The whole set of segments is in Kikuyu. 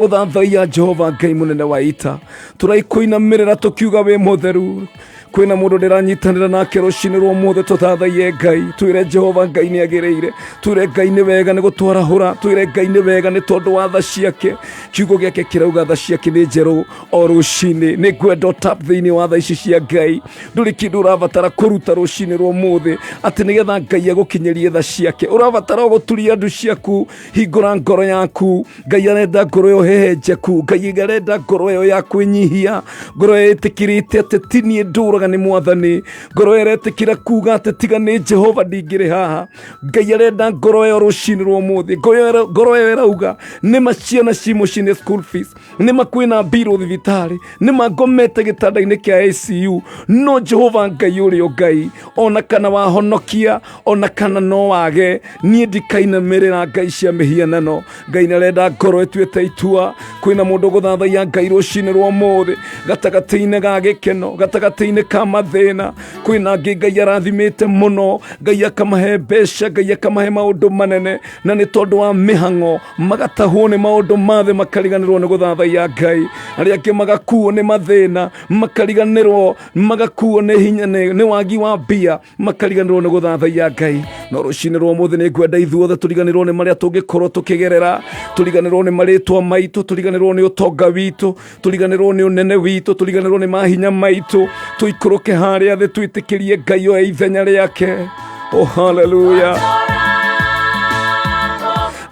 Gũthathaiya Jehova Ngai mũnene wa ita, tũraikũinamĩrĩra tũkiuga wĩ mũtheru. Kwĩna mũndũ ndĩranyitanĩra nake rũcinĩ rwa ũmũthĩ, tũthathaiye Ngai, twĩre Jehova Ngai nĩ agĩrĩire, twĩre Ngai nĩ wega nĩ gũtwarahũra, twĩre Ngai nĩ wega nĩ tondũ wa tha ciake. Kiugo gĩake kĩrauga tha ciake nĩ njerũ o rũcinĩ. Nĩ ngwenda tap thĩinĩ wa tha ici cia Ngai. Ndũrĩ kĩndũ ũrabatara kũruta rũcinĩ rwa ũmũthĩ atĩ nĩgetha Ngai agũkinyĩrie tha ciake. Ũrabatara o gũturia ndu ciaku, hingũra ngoro yaku. Ngai arenda ngoro ĩyo hehenjeku, Ngai arenda ngoro ĩyo ya kwĩnyihia, ngoro ĩyo ĩtĩkĩrĩte atĩ ti niĩ ndũraga nĩ Mwathani, ngoro ĩyo ĩretĩkĩra kuga atĩ tiga nĩ Jehova ndingĩrĩ haha. Ngai arenda ngoro ĩyo rũcinĩ rwa ũmũthĩ, ngoro ĩyo ĩrauga nĩma ciana ci mũciĩ nĩ school fees, nĩma kwĩna mbirũ thibitarĩ, nĩma ngomete gĩtanda-inĩ kĩa ICU, no Jehova Ngai ũrĩa Ngai, ona kana wahonokia ona kana no wage, niĩ ndikainamĩrĩra ngai cia mĩhianano. Ngai nĩarenda ngoro ĩtuĩte itua. Kwĩna mũndũ gũthathaiya Ngai rũcinĩ rwa ũmũthĩ, gatagatĩ-inĩ ga gĩkeno, gatagatĩ-inĩ ka mathĩna. Kwĩna angĩ Ngai arathimĩte mũno, Ngai akamahe mbeca, Ngai akamahe maũndũ manene, na nĩ tondũ wa mĩhang'o magatahwo nĩ maũndũ ma thĩ, makariganĩrwo nĩ gũthathaiya Ngai. Arĩa angĩ magakuo nĩ mathĩna, makariganĩrwo, magakuo nĩ hinya, nĩ wagi wa mbia, makariganĩrwo nĩ gũthathaiya Ngai. No rũcinĩ rwa ũmũthĩ nĩ ngwenda ithuothe tũriganĩrwo nĩ marĩa tũngĩkorwo tũkĩgerera, tũriganĩrwo nĩ marĩtwa maitũ, tũriganĩrwo nĩ ũtonga witũ, tũriganĩrwo nĩ ũnene witũ, tũriganĩrwo nĩ mahinya maitũ, tũikũrũke harĩa thĩ, twĩtĩkĩrie Ngai oe ithenya rĩake. Oh, hallelujah.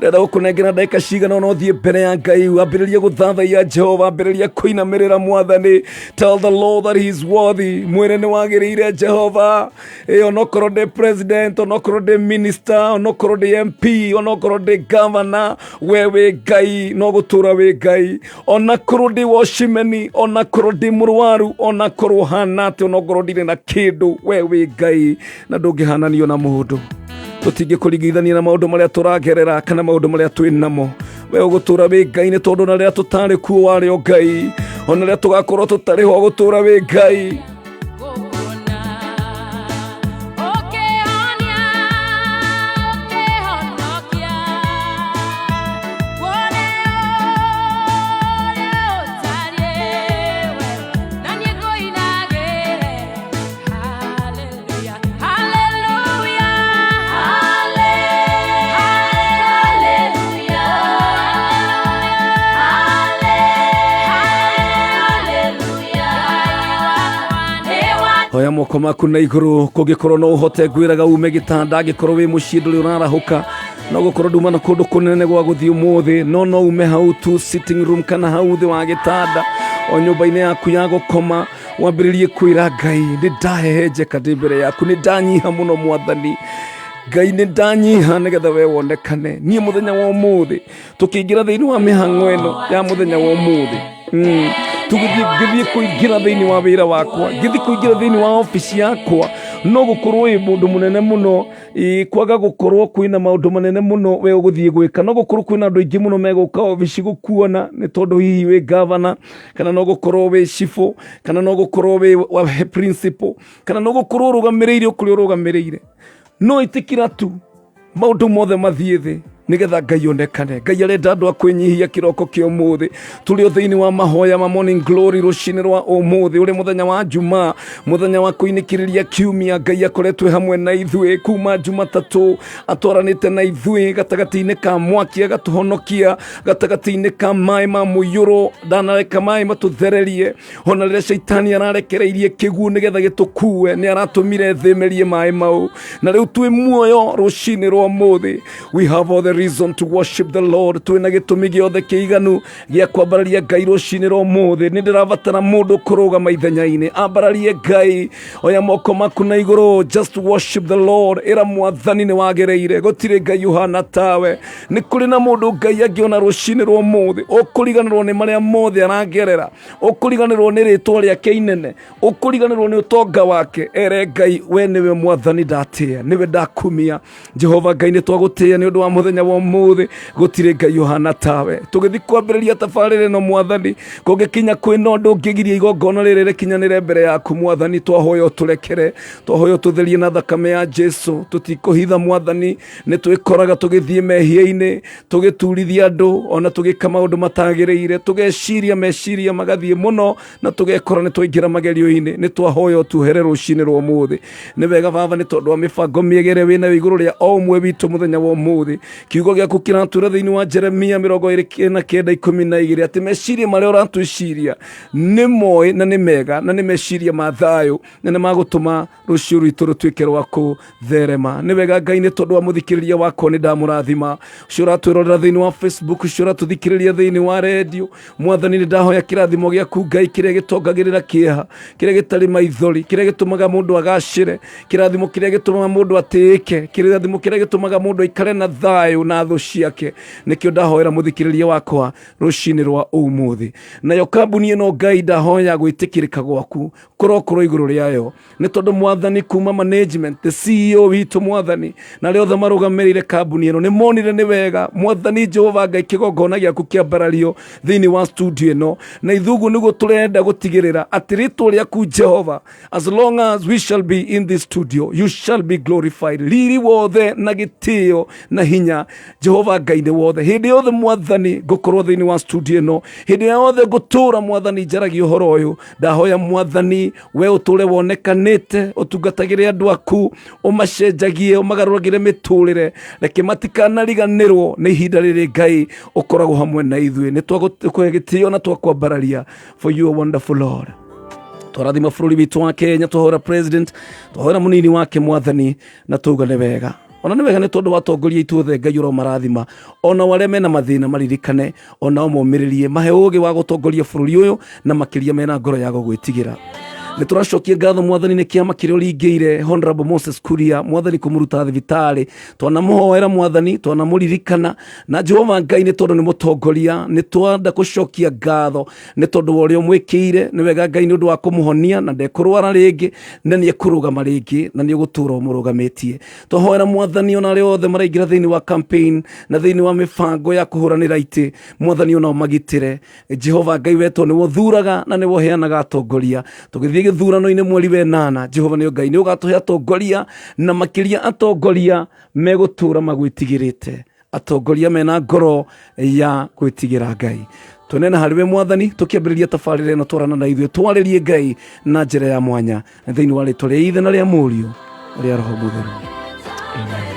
Ndĩrenda gũkũnengera ndagĩka cigana ũna ũthiĩ mbere ya Ngai, wambĩrĩrie gũthathaiya Jehova, ambĩrĩria kũinamĩrĩra Mwathani. Tell the Lord that he is worthy. Mwĩre nĩ wagĩrĩire Jehova. Ĩ onokorwo ndĩ president, onokorwo ndĩ minister, onokorwo ndĩ MP, onokorwo ndĩ governor, we wĩ Ngai, no gũtũra wĩ Ngai. Onakorwo ndĩ wocimeni, onakorwo ndĩ mũrwaru, onakorwo hana atĩa, onokorwo ndirĩ na kĩndũ, we wĩ Ngai na ndũngĩhananio na mũndũ. Tũtingĩkũringithania na maũndũ marĩa tũragerera kana maũndũ marĩa twĩ namo. We ũgũtũra wĩ Ngai nĩ tondũ na rĩrĩa tũtarĩ kuo warĩ o Ngai, ona rĩrĩa tũgakorwo tũtarĩ ho ũgũtũra wĩ Ngai. Gũkuona ũkĩhonia, ũkĩhonokia, kuone ũrĩa ũtariĩ we, na niĩ ngũinagĩre. Hallelujah, hallelujah, hallelujah, hallelujah. Hoya moko maku na igũrũ kũngĩkorwo no ũhote, ngwĩraga ume gĩtanda. Angĩkorwo wĩ mũciĩ ndũrĩ ũrarahũka, no gũkorwo nduma na kũndũ kũnene gwa gũthiĩ ũmũthĩ, no ume hau tu sitting room kana hau thĩ wa gĩtanda o nyũmba-inĩ yaku ya gũkoma, wambĩrĩrie kwĩra Ngai, nĩ ndahehenjeka ndĩ mbere yaku, nĩ ndanyiha mũno Mwathani Ngai, nĩ ndanyiha nĩgetha we wonekane. Niĩ mũthenya wa ũmũthĩ tũkĩingĩra thĩinĩ wa mĩhang'o ĩno ya mũthenya wa ũmũthĩ, tũgĩthiĩ, ngĩthiĩ kũingĩra thĩinĩ wa wĩra wakwa, ngĩthiĩ kũingĩra thĩinĩ wa obici yakwa, no gũkorwo wĩ mũndũ mũnene mũno, ĩ, kwaga gũkorwo kwĩna maũndũ manene mũno we ũgũthiĩ gwĩka, no gũkorwo kwĩna andũ aingĩ mũno megũka obici gũkuona nĩ tondũ hihi wĩ gavana, kana no gũkorwo wĩ cibũ, kana no gũkorwo wĩ wa principal, kana no gũkorwo ũrũgamĩrĩire kũrĩa ũrũgamĩrĩire. No ĩtĩkĩra tu maũndũ mothe mathiĩ thĩ nĩgetha Ngai onekane. Ngai arenda andũ a kwĩnyihia kĩroko kĩa ũmũthĩ. Tũrĩ o thĩinĩ wa mahoya ma Morning Glory rũcinĩ rwa ũmũthĩ, ũrĩ mũthenya wa Jumaa, mũthenya wa kũinĩkĩrĩria kiumia. Ngai akoretwo hamwe na ithuĩ kuma Jumatatũ, atwaranĩte na ithuĩ gatagatĩ-inĩ ka mwaki, agatũhonokia gatagatĩ-inĩ ka maĩ ma mũiyũro, ndanareka maĩ matũthererie. Ona rĩrĩa caitani ararekereirie kĩguũ nĩgetha gĩtũkue, nĩ aratũmire thĩ ĩmerie maĩ mau, na rĩu twĩ muoyo rũcinĩ rwa ũmũthĩ. We have all the reason to worship the Lord. Twĩna gĩtũmi gĩothe kĩiganu gĩa kwambararia Ngai rũcinĩ rwa ũmũthĩ. Nĩ ndĩrabatara mũndũ kũrũgama ithenya-inĩ ambararie Ngai. Oya moko maku na igũrũ, just worship the Lord. Ĩra Mwathani nĩ wagĩrĩire, gũtirĩ Ngai ũhana tawe. Nĩ kũrĩ na mũndũ Ngai angĩona rũcinĩ rwa ũmũthĩ ũkũriganĩrwo nĩ marĩa mothe aragerera, ũkũriganĩrwo nĩ rĩtwa rĩake inene, ũkũriganĩrwo nĩ ũtonga wake. Ere Ngai, we nĩwe Mwathani ndatĩa, nĩwe ndakumia. Jehova Ngai, nĩ twagũtĩĩa nĩ ũndũ wa mũthenya wa ũmũthĩ. Gũtirĩ Ngai ũhana tawe. Tũgĩthiĩ kwambĩrĩria tabarĩra ĩno mwathani, kũngĩkinya kwĩna ũndũ ũngĩgiria igongona rĩrĩ rĩkinyanĩre mbere yaku mwathani, twahoya ũtũrekere, twahoya ũtũtherie na thakame ya Jesu. Tũtikũhitha mwathani, nĩ twĩkoraga tũgĩthiĩ mehia-inĩ, tũgĩturithia andũ, ona tũgĩka maũndũ matagĩrĩire, tũgeciria meciria magathiĩ mũno, na tũgekora nĩ twaingĩra magerio-inĩ. Nĩ twahoya ũtuohere rũcinĩ rwa ũmũthĩ. Nĩ wega baba, nĩ tondũ wa mĩbango mĩega ĩrĩa wĩnayo igũrũ rĩa o ũmwe witũ mũthenya wa ũmũthĩ. Kiugo gĩaku kĩratwĩra thĩinĩ wa Jeremia 29:12 atĩ meciria marĩa ũratwĩciria nĩ moĩ na nĩ mega, na nĩ meciria ma thayũ, na nĩ magũtũma rũciũ rwitũ rũtuĩke rwa kũtherema. Nĩ wega Ngai, nĩ tondũ wa mũthikĩrĩria wakwa nĩ ndamũrathima. Ũcio ũratwĩrorera thĩinĩ wa Facebook, ũcio ũratũthikĩrĩria thĩinĩ wa redio, mwathani nĩ ndahoya kĩrathimo gĩaku Ngai, kĩrĩa gĩtongagĩrĩra kĩeha, kĩrĩa gĩtarĩ maithori, kĩrĩa gĩtũmaga mũndũ agacĩre, kĩrathimo kĩrĩa gĩtũmaga mũndũ atĩĩke, kĩrathimo kĩrĩa gĩtũmaga mũndũ aikare na thayũ na thũ ciake. Nĩkĩo ndahoera mũthikĩrĩria wakwa rũcinĩ rwa ũmũthĩ. Nayo kambuni ĩno Ngai, ndahoya gwĩtĩkĩrĩka gwaku kũrokorwo igũrũ rĩayo, nĩ tondũ mwathani kuma management, the CEO witũ mwathani, na arĩa othe marũgamĩrĩire kambuni ĩno nĩ monire nĩ wega mwathani Jehova Ngai kĩgongona gĩaku kĩambarario thĩinĩ wa studio ĩno. Na ithuĩ nĩguo tũrenda gũtigĩrĩra atĩ rĩtwa rĩaku Jehova, as long as we shall be in this studio, you shall be glorified. Riri wothe na gĩtĩo na hinya Jehova Ngai nĩ wothe. Hĩndĩ yothe mwathani ngũkorwo thĩinĩ wa studio ĩno, hĩndĩ yothe ngũtũra mwathani njaragia ũhoro ũyũ, ndahoya mwathani we ũtũre wonekanĩte, ũtungatagĩre andũ aku, ũmacenjagie, ũmagarũragĩre mĩtũrĩre, reke matikanariganĩrwo nĩ ihinda rĩrĩ Ngai ũkoragwo hamwe na ithuĩ. Nĩ twagũkũhe gĩtĩo na twakwambararia, for you are wonderful Lord. Twarathima bũrũri witũ wa Kenya, twahora president, twahora mũnini wake mwathani, na tuga nĩ wega. Ona nĩ wega nĩ tondũ wa atongoria aitũ othe Ngai ũromarathima, ona arĩa mena mathĩna maririkane, ona momĩrĩrie, mahe ũgĩ wa gũtongoria bũrũri ũyũ, na makĩria mena ngoro ya gũgwĩtigĩra. Nĩ tũracokia ngatho mwathani nĩ kĩama kĩrĩa ũringĩire Honorable Moses Kuria mwathani kũmũruta thibitarĩ. Twanamũhoera mwathani, twanamũririkana na Jehova Ngai nĩ tondũ nĩ mũtongoria. Nĩ twenda gũcokia ngatho nĩ tondũ wa ũrĩa ũmwĩkĩire. Nĩ wega Ngai nĩ ũndũ wa kũmũhonia, na ndekũrwara rĩngĩ, na nĩ ekũrũgama rĩngĩ, na nĩ ũgũtũra ũmũrũgamĩtie. Twahoera mwathani ona arĩa othe maraingĩra thĩinĩ wa campaign na thĩinĩ wa mĩbango ya kũhũranĩra itĩ, mwathani ona ũmagitĩre. Jehova Ngai wetwo nĩwe ũthuraga na nĩwe ũheanaga atongoria. Tũgĩthiĩ gĩthurano-inĩ mweri wa ĩnana, Jehova nĩ Ngai nĩ ũgatũhe atongoria, na makĩria atongoria megũtũra magwĩtigĩrĩte, atongoria mena ngoro ya gwĩtigĩra Ngai. Twenena harĩ we mwathani, tũkĩambĩrĩria tabarĩra ĩno, twarana na ithuĩ, twarĩrie Ngai na njĩra ya mwanya, thĩinĩ wa rĩtwa rĩa Ithe na rĩa Mũriũ na rĩa Roho Mũtheru. Amen.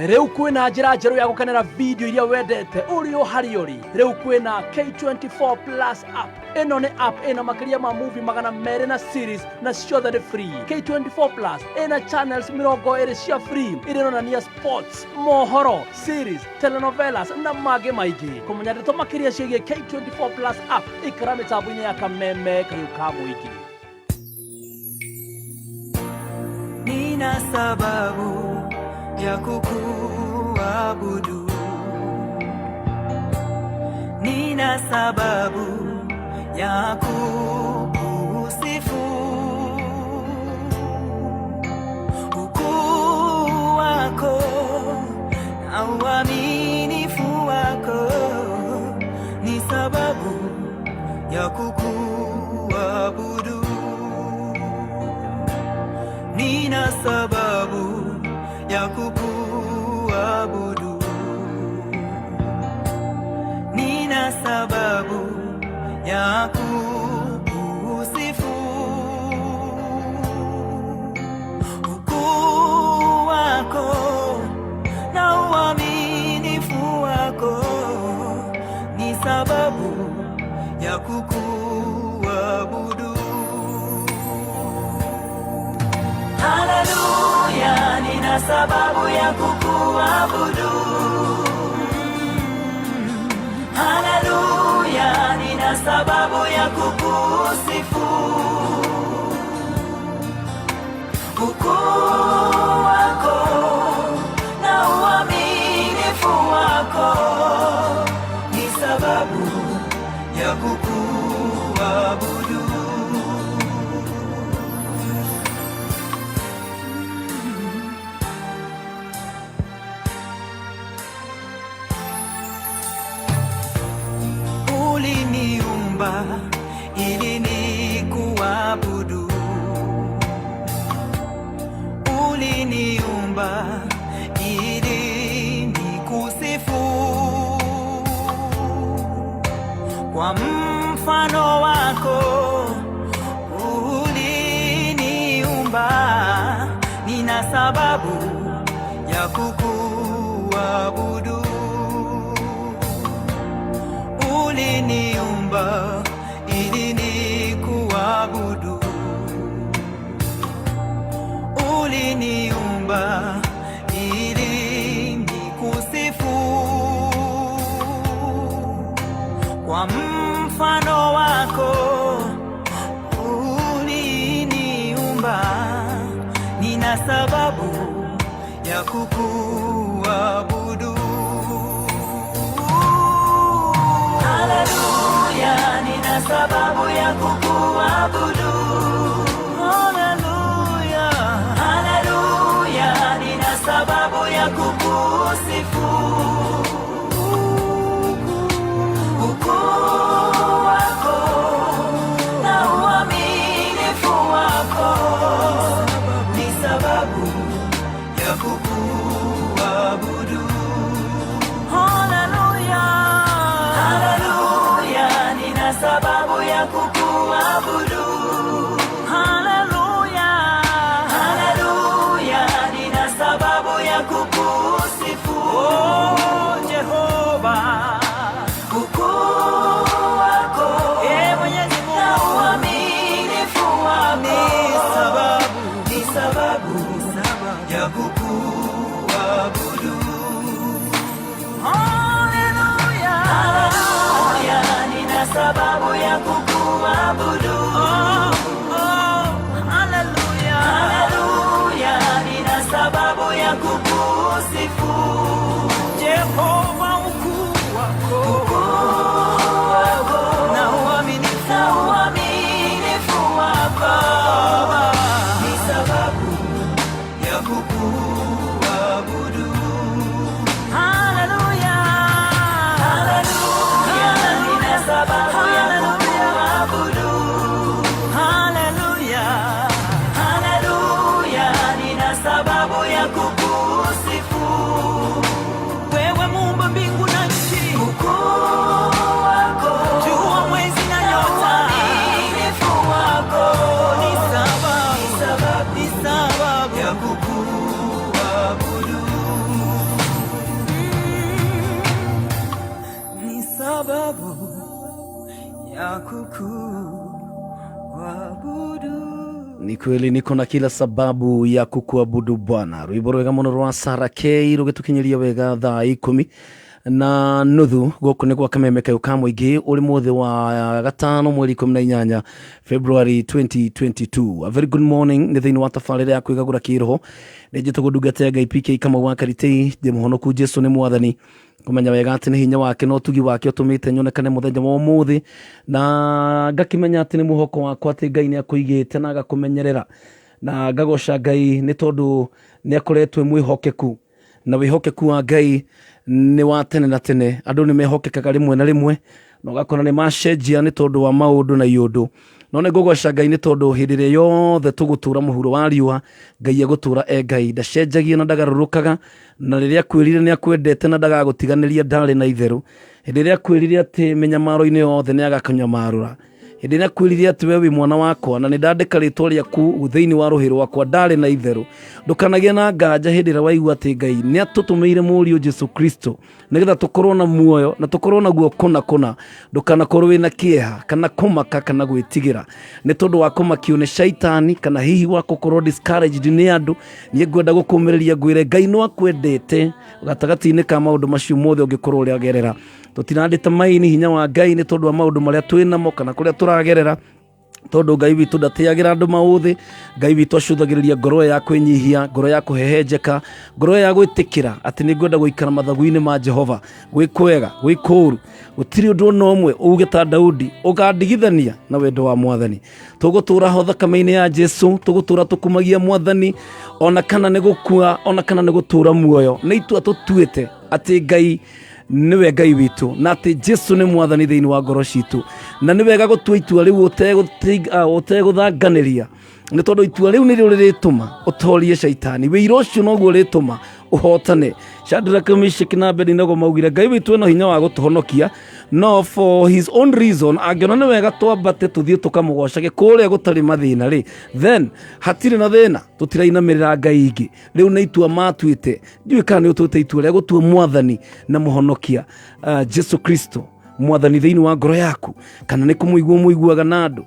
Rĩu kwĩna njĩra njerũ ya gũkenera video iria wendete ũrĩ o harĩa ũrĩ. Rĩu kwĩna K24 Plus app. Ĩno nĩ app ĩna makĩria ma movie 200 na series, na ciothe nĩ free. K24 Plus ĩna channels 20 cia free iria ironania sports, mohoro, series, telenovelas na mangĩ maingĩ. Kũmenya ndeto makĩria ciĩgiĩ K24 Plus app, ikara mĩtambo-inĩ ya Kameme Kayũ ka Mũingĩ. Nina sababu ya kukuabudu, nina sababu ya kukusifu. Ukuu wako na uaminifu wako ni sababu ya kukuabudu. Nina sababu ya kukuabudu, nina sababu ya kukusifu. Ukuu wako na uaminifu wako ni sababu ya kukuabudu. Haleluya, nina sababu ya kukuabudu. Haleluya, nina sababu ya kukusifu. Ukuu wako na uaminifu wako ni sababu ya kukuabudu. Uliniumba ili nikuabudu, uliniumba ili nikusifu. Kwa mfano wako uliniumba, nina sababu ya kukuabudu. Uliniumba ili nikuabudu, uliniumba ili nikusifu. Kwa mfano wako uliniumba, nina sababu ya kukuabudu. Haleluya, nina sababu ya kukuabudu. Haleluya, haleluya, nina sababu ya kukusifu. Ukuu wako na uaminifu wako ni sababu ya kukuabudu. Haleluya, haleluya, nina sababu ya kukuabudu. Haleluya, haleluya, nina sababu ya kukusifu. Oh, Jehova, ukuu wako Mwenyezi Mungu na uaminifu wako ni sababu ya kukuabudu. Haleluya, haleluya, nina sababu ya kukuabudu. Oh, oh, haleluya, haleluya, nina sababu ya kukusifu. Jehova, ukuu wako, ukuu wako na uaminifu wako ni sababu ya kukuabudu. Haleluya, haleluya, nina sababu ya kukuabudu. Haleluya, haleluya, nina sababu ya kukusifu. Wewe muumba mbingu na nchi, ukuu wako, jua, mwezi na nyota, uaminifu wako ni sababu, ni sababu ya kukuabudu. Ni sababu ya kukuabudu. Ni kweli niko na kila sababu ya kukuabudu Bwana. Rwimbo rwega muno rwa Sarah K rũgĩtũkinyĩria wega thaa 10:30. Gũkũ nĩ gwa Kameme kayũ ka mũingĩ, ũrĩ mũthĩ wa gatano, mweri 18, February 2022. A very good morning. Nĩ thĩinĩ wa tabarĩra ya kwĩgagũra kĩroho. Nĩ njĩtagwo ndungata ya Ngai PK Kamau wa Karitei. Ndĩ mũhonoku, Jesu nĩ mwathani, kũmenya wega atĩ nĩ hinya wake na ũtugi wake ũtũmĩte nyonekane mũthenya wa ũmũthĩ, na ngakĩmenya atĩ nĩ mwĩhoko wakwa atĩ Ngai nĩ akũigĩte na agakũmenyerera, na ngagoca Ngai nĩ tondũ nĩ akoretwo e mwĩhokeku, na wĩhokeku wa Ngai nĩ wa tene na tene. Andũ nĩ mehokekaga rĩmwe na rĩmwe, na ũgakora nĩ macenjia nĩ tondũ wa maũndũ na iũndũ, no nĩ ngũgoca Ngai nĩ tondũ hĩndĩ ĩrĩa yothe tũgũtũra mũhuro wa riũa, Ngai egũtũra e Ngai, ndacenjagia na ndagarũrũkaga. Na rĩrĩa akwĩrire nĩ akwendete na ndagagũtiganĩria, ndarĩ na itherũ. Hĩndĩ ĩrĩa akwĩrire atĩ mĩnyamaro-inĩ yothe nĩ agakũnyamarũra, hĩndĩ ĩrĩa akwĩrire atĩ we wĩ mwana wakwa na nĩ ndandĩka rĩtwa rĩaku thĩinĩ wa rũhĩ rwakwa, ndarĩ na itherũ. Ndũkanagĩe na nganja hĩndĩ ĩrĩa waigua atĩ Ngai nĩ atũtũmĩire mũriũ Jesu Kristo nĩgetha tũkorwo na muoyo na tũkorwo naguo kũna kũna. Ndũkanakorwo wĩna kĩeha kana kũmaka kana gwĩtigĩra nĩ tondũ wa kũmakio nĩ shaitani, kana hihi wa gũkorwo discouraged nĩ andũ. Niĩ ngwenda gũkũmĩrĩria ngwĩre Ngai no akwendete gatagatĩ-inĩ ka maũndũ macio mothe ũngĩkorwo ũrĩagerera. Tũtirandĩta maini hinya wa Ngai nĩ tondũ wa maũndũ marĩa twĩ namo kana kũrĩa tũragerera. Tondũ Ngai witũ ndatĩagĩra andũ maũthĩ. Ngai witũ acũthagĩrĩria ngoro ya kwĩnyihia, ngoro ya kũhehenjeka, ngoro ya gwĩtĩkĩra atĩ nĩ ngwenda gũikara mathagu-inĩ ma Jehova, gwĩ kwega gwĩ kũũru, gũtirĩ ũndũ ona ũmwe uge ta Daudi ũkandigithania na wendo wa Mwathani. Tũgũtũra ho thakame-inĩ ya Jesu, tũgũtũra tũkumagia Mwathani, ona kana nĩ gũkua ona kana nĩ gũtũra muoyo. Nĩ itua tũtuĩte atĩ Ngai nĩwe Ngai witũ na atĩ Jesu nĩ Mwathani thĩinĩ wa ngoro citũ, na nĩ wega gũtua itua rĩu ũtegũthanganĩria, nĩ tondũ itua rĩu nĩrĩo rĩrĩtũma ũtorie caitani. Wĩira ũcio noguo ũrĩtũma ũhotane. Shadrach, Meshach na Abednego maugire Ngai witũ ena hinya wa gũtũhonokia, no for his own reason angĩona nĩ wega twambate tũthiĩ tũkamũgocage kũrĩa gũtarĩ mathĩna rĩ, then hatirĩ na thĩna, tũtirainamĩrĩra Ngai ingĩ. Rĩu nĩ itua matuĩte. Ndiũĩ kana nĩ ũtuĩte itua rĩa gũtua Mwathani na Mũhonokia, Jesu Kristo Mwathani thĩinĩ wa ngoro yaku, kana nĩ kũmũigua mũiguaga na andũ,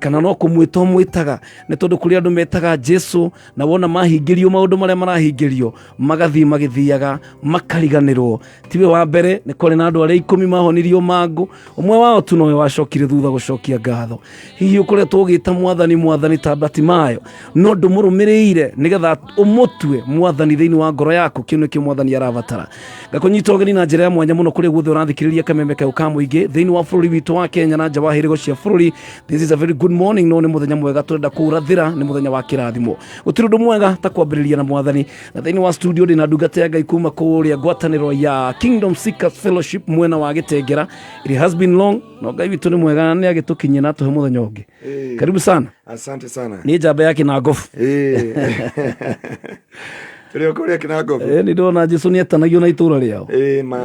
kana no kũmwĩta ũmwĩtaga, nĩ tondũ kũrĩ andũ metaga Jesu na wona mahingĩrio maũndũ marĩa marahingĩrio magathiĩ magĩthiaga makariganĩrwo. Tiwe wa mbere, nĩ kwarĩ na andũ arĩa 10 mahonirio mangũ, ũmwe wao tu nowe wacokire thutha gũcokia ngatho. Hihi ũkoretwo ũgĩta Mwathani Mwathani ta Batimayo, no ndũmũrũmĩrĩire nĩgetha ũmũtue Mwathani thĩinĩ wa ngoro yaku? Kĩu nĩkĩo Mwathani arabatara. Ngakũnyita ũgeni na njĩra ya mwanya mũno kũrĩa guothe ũrathikĩrĩria kameme kau ka mũingĩ thĩinĩ wa bũrũri witũ wa Kenya na nja wa hĩrĩgo cia bũrũri. This is a very good morning. No nĩ mũthenya mwega tũrenda kũũrathĩra, nĩ mũthenya wa kĩrathimo. Gũtirĩ ũndũ mwega ta kwambĩrĩria na Mwathani. Na thĩinĩ wa studio ndĩna ndungata ya Ngai kuma kũrĩa ngwatanĩro ya Kingdom Seekers Fellowship mwena wa Gĩtengera. It has been long, no Ngai witũ nĩ mwega, nĩ agĩtũkinyia na atũhe mũthenya ũngĩ. Karibu sana. Asante sana. Nĩ njamba ya Kĩnangobu. Tũrĩ o kũrĩa Kĩnangobu. Nĩ ndona Jesu nĩ etanagio na itũra rĩao. Ma.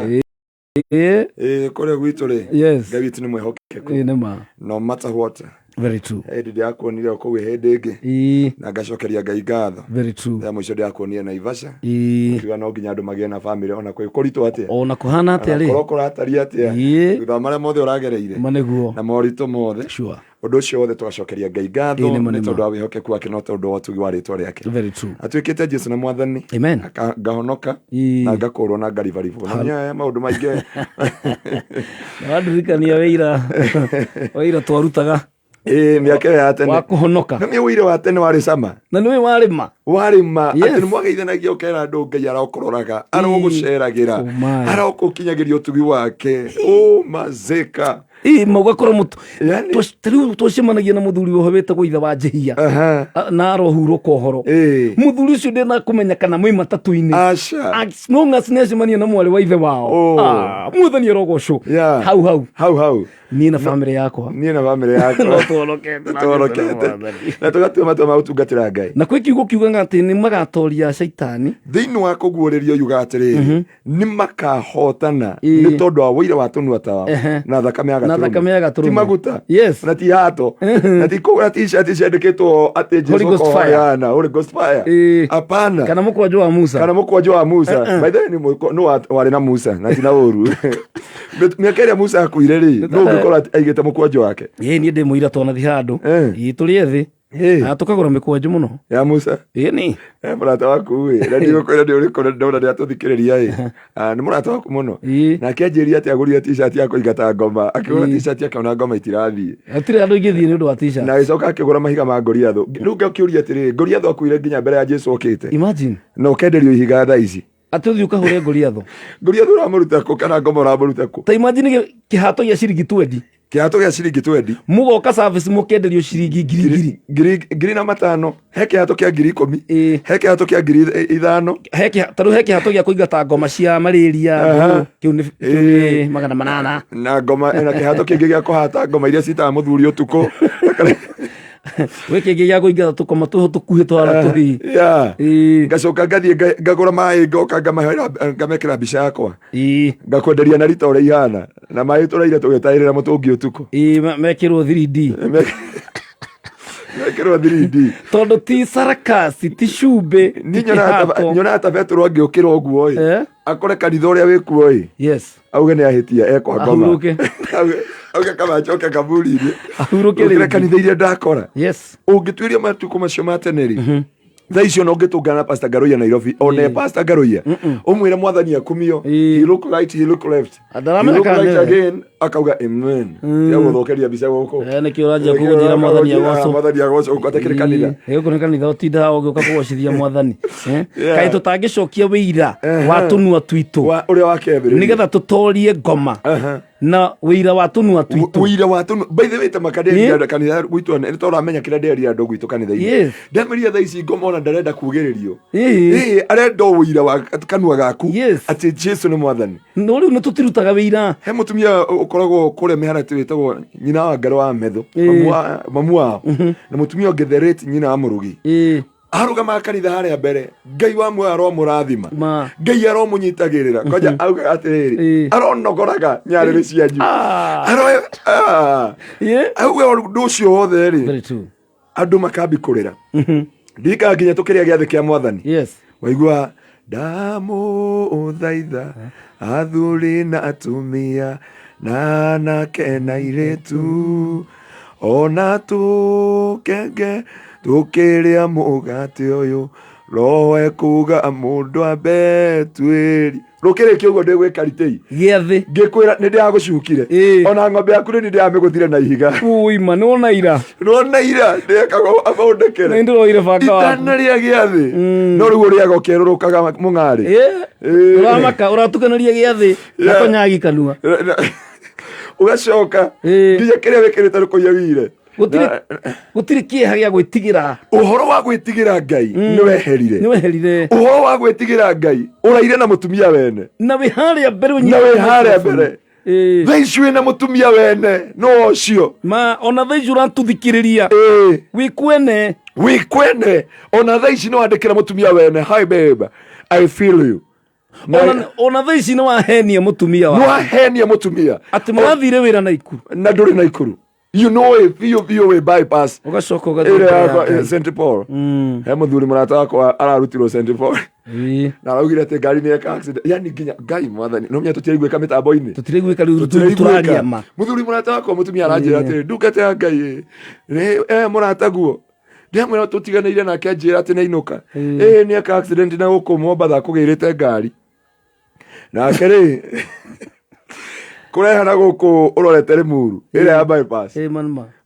Kũrĩa gwitũ rĩ. Ngai witũ nĩ mwĩhokeku. Nĩ ma. No matter what. Very true. Hĩndĩ ndĩrakuonire o kũu hĩndĩ ĩngĩ. Na ngacokeria Ngai ngatho. Very true. Ya mũico ndĩrakuonire Naivasha. Kiuga no nginya andũ magĩe na family ona kwĩ kũritũ atĩa. Ona kũhana atĩa rĩ. Korwo kũratariĩ atĩa. Thutha wa marĩa mothe ũragereire. Ma nĩguo. Na moritũ mothe. Sure. Ũndũ ũcio wothe tũgacokeria Ngai ngatho nĩ tondũ wa wĩhokeku wake, no tondũ wa ũtugi wa rĩtwa rĩake. Very true. Atuĩkĩte Jesu na Mwathani. Amen. Ngahonoka na ngakũrwo na ngaribaribwo. Na nĩ maũndũ maingĩ. Wandirikania wĩira twarutaga. Mĩaka ĩyo ya tene. Wa kũhonoka. Na nĩ ũira wa tene warĩ cama. Na nĩ warĩ ma. Warĩ ma. Atĩ nĩ mwageithanagia ũkera andũ Ngai arokũroraga, arogũceragĩra, arokũkinyagĩria ũtugi wake. Mazeka. Maugakorwo mũtu. Rĩu twacemanagia na mũthuri ũhoro wĩtagwo ithe wa Njĩhia. Na arohurũka ũhoro. Mũthuri ũcio ndĩna kũmenya kana mwĩ matatũ-inĩ. Aca. No ng'aci nĩacemania na mwarĩ wa ithe wao. Mwathani arogocwo. Hau hau. Hau hau. Niĩ na bamĩrĩ yakwa. Niĩ na bamĩrĩ yakwa. No tũhonokete. Tũhonokete. Na tũgatua matua ma gũtungatĩra Ngai. Na kwĩ kiugo kiugaga atĩ nĩ magatoria caitani. Thĩinĩ wa kũguũrĩrio yuga atĩrĩrĩ, nĩ makahotana nĩ tondũ wa ũira wa tũnua tao na thakame ya Na thakame ya gatũrũme. Ti maguta. Yes. Na ti hato. Na ti kũgũra t-shirt ciandĩkĩtwo atĩ Jesu Holy Ghost okohoya fire. na Holy Ghost fire. Hapana. Kana mũkwanjũ wa Musa. Kana mũkwanjũ wa Musa. By the way, nĩ warĩ na Musa na ti na ũru. Mĩaka ĩrĩa Musa akuire rĩ, nũ ũngĩkorwo aigĩte mũkwanjũ wake? Niĩ ndĩ mũira twanathi handũ. Tũrĩ ethĩ. Na tũkagũra mĩkwanjũ mũno. Ya Musa. Ni. Mũrata waku ĩ, na ndigũkwĩra nĩ ũrĩkũ na ndona nĩ atũthikĩrĩria ĩ. Nĩ mũrata waku mũno. Nake anjĩrire atĩ agũrire t-shirt ya kũingata ngoma. Akĩgũra t-shirt akĩona ngoma itirathiĩ. Hatirĩ andũ ingĩthiĩ nĩ ũndũ wa t-shirt. Na agĩcoka akĩgũra mahiga ma Goliathũ. Rĩu ngakĩũria atĩrĩrĩ, Goliathũ akuire nginya mbere ya Jesu okĩte. Imagine. Na ũkenderio ihiga thaa ici. Atĩ ũthiĩ ũkahũre Goliathũ. Goliathũ ũramũruta kũ kana ngoma ũramũruta kũ? Ta imagine kĩhato gĩa ciringi 20. Kĩhato gĩa ciringi 20. Mũgoka service mũkenderio ciringi ngiri ngiri. Ngiri ngiri na matano. He kĩhato kĩa ngiri 10. He kĩhato kĩa ngiri 5. He ta rĩu he kĩhato gĩa kũingata ngoma cia malaria. Kĩu nĩ 800. Na ngoma na kĩhato kĩngĩ gĩa kũhata ngoma iria citaga mũthuri ũtukũ. Gwĩ kĩngĩ gĩa kũingata tũkoma tũho tũkuhĩ tũhana tũhii. Ngacoka ngathiĩ ngagũra maĩ ngoka ngamekĩra mbica yakwa. Ngakwenderia na rita ũrĩa ihana. Na maĩ tũraire tũgĩtaĩrĩra mũtũngi ũtukũ. Mekĩrwo 3D. Mekĩrwo 3D. Tondũ ti sarakasi, ti cumbĩ, ti kĩhato. Nyonaga ta Petero angĩũkĩra ũguo ĩ. Akore kanitha ũrĩa wĩkuo ĩ. Auge nĩ ahĩtia ekwa ngoma. Ahurũke. Auge kaba acoke kaburi-inĩ. Ahurũke Ũkĩre rĩngĩ. kanitha iria ndakora. Yes. Ũngĩtuĩria matukũ macio ma tene rĩ. Thaa icio ona ũngĩtũngana na Pastor Ngaruiya Nairobi, ona Pastor Ngaruiya ũmwĩre mwathani akumio, he look right, he look left, he Ndaramenya look kana right nĩwe. again, akauga amen. Ya gũthũkĩria mbica gũkũ. Nĩkĩo ũranjia kũnjĩra mwathani agocwo. Mwathani agocwo gũkũ atakĩrĩ kanitha. Gũkũ nĩ kanitha ũtindaga ũgĩũka kũgocithia mwathani. Yeah. Kaĩ tũtangĩcokia wĩira wa tũnua twitũ Wa- ũrĩa wakĩambĩrĩria nĩgetha tũtorie ngoma na wĩira wa tũnua twitũ. Ũira wa tũnua. By the way, ta makanderia andũ kanitha gwitũ, nĩ tondũ kĩrĩa nderia andũ gwitũ kanitha-inĩ. Ndamĩria thaa ici ngoma ona ndarenda kugĩrĩrio. Ĩĩ, arenda o ũira wa kanua gaku atĩ Jesu nĩ mwathani. No rĩu nĩ tũtirutaga wĩira. He mũtumia ũkoragwo kũrĩa mĩharatĩ wĩtagwo nyina wa Ngarĩ wa Methu, mamu wao, na mũtumia ũngĩ the late nyina wa Mũrugi. Arũgamaga kanitha harĩa mbere, Ngai wa muoyo aromũrathima, Ngai aromũnyitagĩrĩra. Kwanja augaga atĩrĩrĩ, aronogoraga nyarĩrĩ cianyu. Auga ũndũ ũcio wothe rĩ, Very true. Andũ makambi kũrĩra. Ndirikanaga nginya tũkĩrĩa gĩathĩ kĩa mwathani, waigua ndamũthaitha athuri na atumia na anake na airĩtu ona tũkenge tũkĩrĩa mũgate ũyũ roho ekuga mũndũ ambe tuĩri rũkĩrĩkia ũguo ndĩgwĩka ritĩi. Gĩathĩ. Ngĩkwĩra nĩ ndĩragũcukire. Ona ng'ombe yaku nĩ ndĩramĩgũthire na ihiga. Uima nĩ wona ira. Nĩwona ira ndĩekaga athondekere. Nĩ ndĩroire banga waku. Itanarĩa gĩathĩ no rĩu ũrĩaga ũkĩerũrũkaga mũng'arĩ. Ũramaka ũratukanĩria gĩathĩ na konyagi kanua. Ũgacoka nginya kĩrĩa wĩkĩrĩte nĩ kũiya wire. Gũtirĩ kĩeha gĩa gwĩtigĩra. Ũhoro wa gwĩtigĩra Ngai nĩ weherire. Nĩ weherire. Ũhoro wa gwĩtigĩra Ngai ũraire na mũtumia wene. Na wĩ harĩa mbere. Na wĩ harĩa mbere. Thaa ici wĩna mũtumia wene no ũcio. Ma ona thaa ici ũratũthikĩrĩria. Wĩ kwene. Wĩ kwene. Ona thaa ici no wandĩkĩra mũtumia wene, hi babe, I feel you. Ona thaa ici nĩ wahenia mũtumia waku. Nĩ wahenia mũtumia. Atĩ mũrathire wĩra Naikuru. Na ndũrĩ Naikuru. You know it, biũ biũ wĩ bypass. Ũgacoka ũgathiĩ Ĩrĩa mbere ya yakwa, Ngai. St Paul. He mũthuri mũrata wakwa ararutirwo St Paul. Na araugire atĩ ngari nĩ eka accident. Yani nginya Ngai mwathani, no menya tũtiraiguĩka mĩtambo-inĩ. Tũtiraiguĩka rĩu tũraria ma. Mũthuri mũrata wakwa mũtumia aranjĩra atĩrĩ, ndungata ya Ngai ĩ, mũrataguo. Ndamwĩra tũtiganĩire nake anjĩra atĩ nĩainũka. Ĩ nĩ eka accident na gũkũ Mombatha akũgĩrĩte ngari. Nake rĩ kũreha na gũkũ ũrorete Limuru ĩrĩa ya bypass.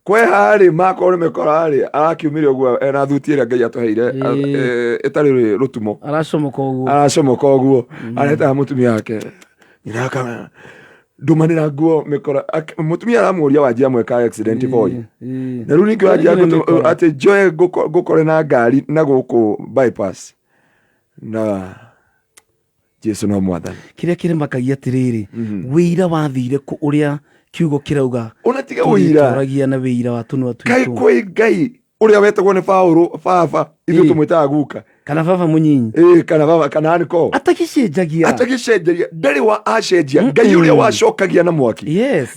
Kweha rĩ makorwo nĩ mĩkora rĩ arakiumire ũguo ena thuti ĩrĩa Ngai atũheire ĩtarĩ rũtumo. Aracomoka ũguo. Aracomoka ũguo. Aretaga mũtumia wake. Nyina akama ndumanĩra nguo mĩkora. Mũtumia aramũria wanjia mweka accident boy. Na rĩu ningĩ wanjia atĩ njoe ngũkore na ngari na gũkũ bypass. Na Jesu no mwathani. Kĩrĩa kĩrĩmakagia atĩrĩrĩ, wĩira wathire kũ ũrĩa kiugo kĩrauga. Ona tiga wĩira. Tũrĩtoragia na wĩira wa tũnua twitũ. Kaĩ kwĩ Ngai ũrĩa wetagwo nĩ Paũlũ baba, ithuĩ tũmwĩtaga guka. Kana baba mũnyinyi. Kana baba, kana anko. Atagĩcenjagia. Atagĩcenjagia. Ndarĩ wa acenjia. Ngai ũrĩa wacokagia na mwaki.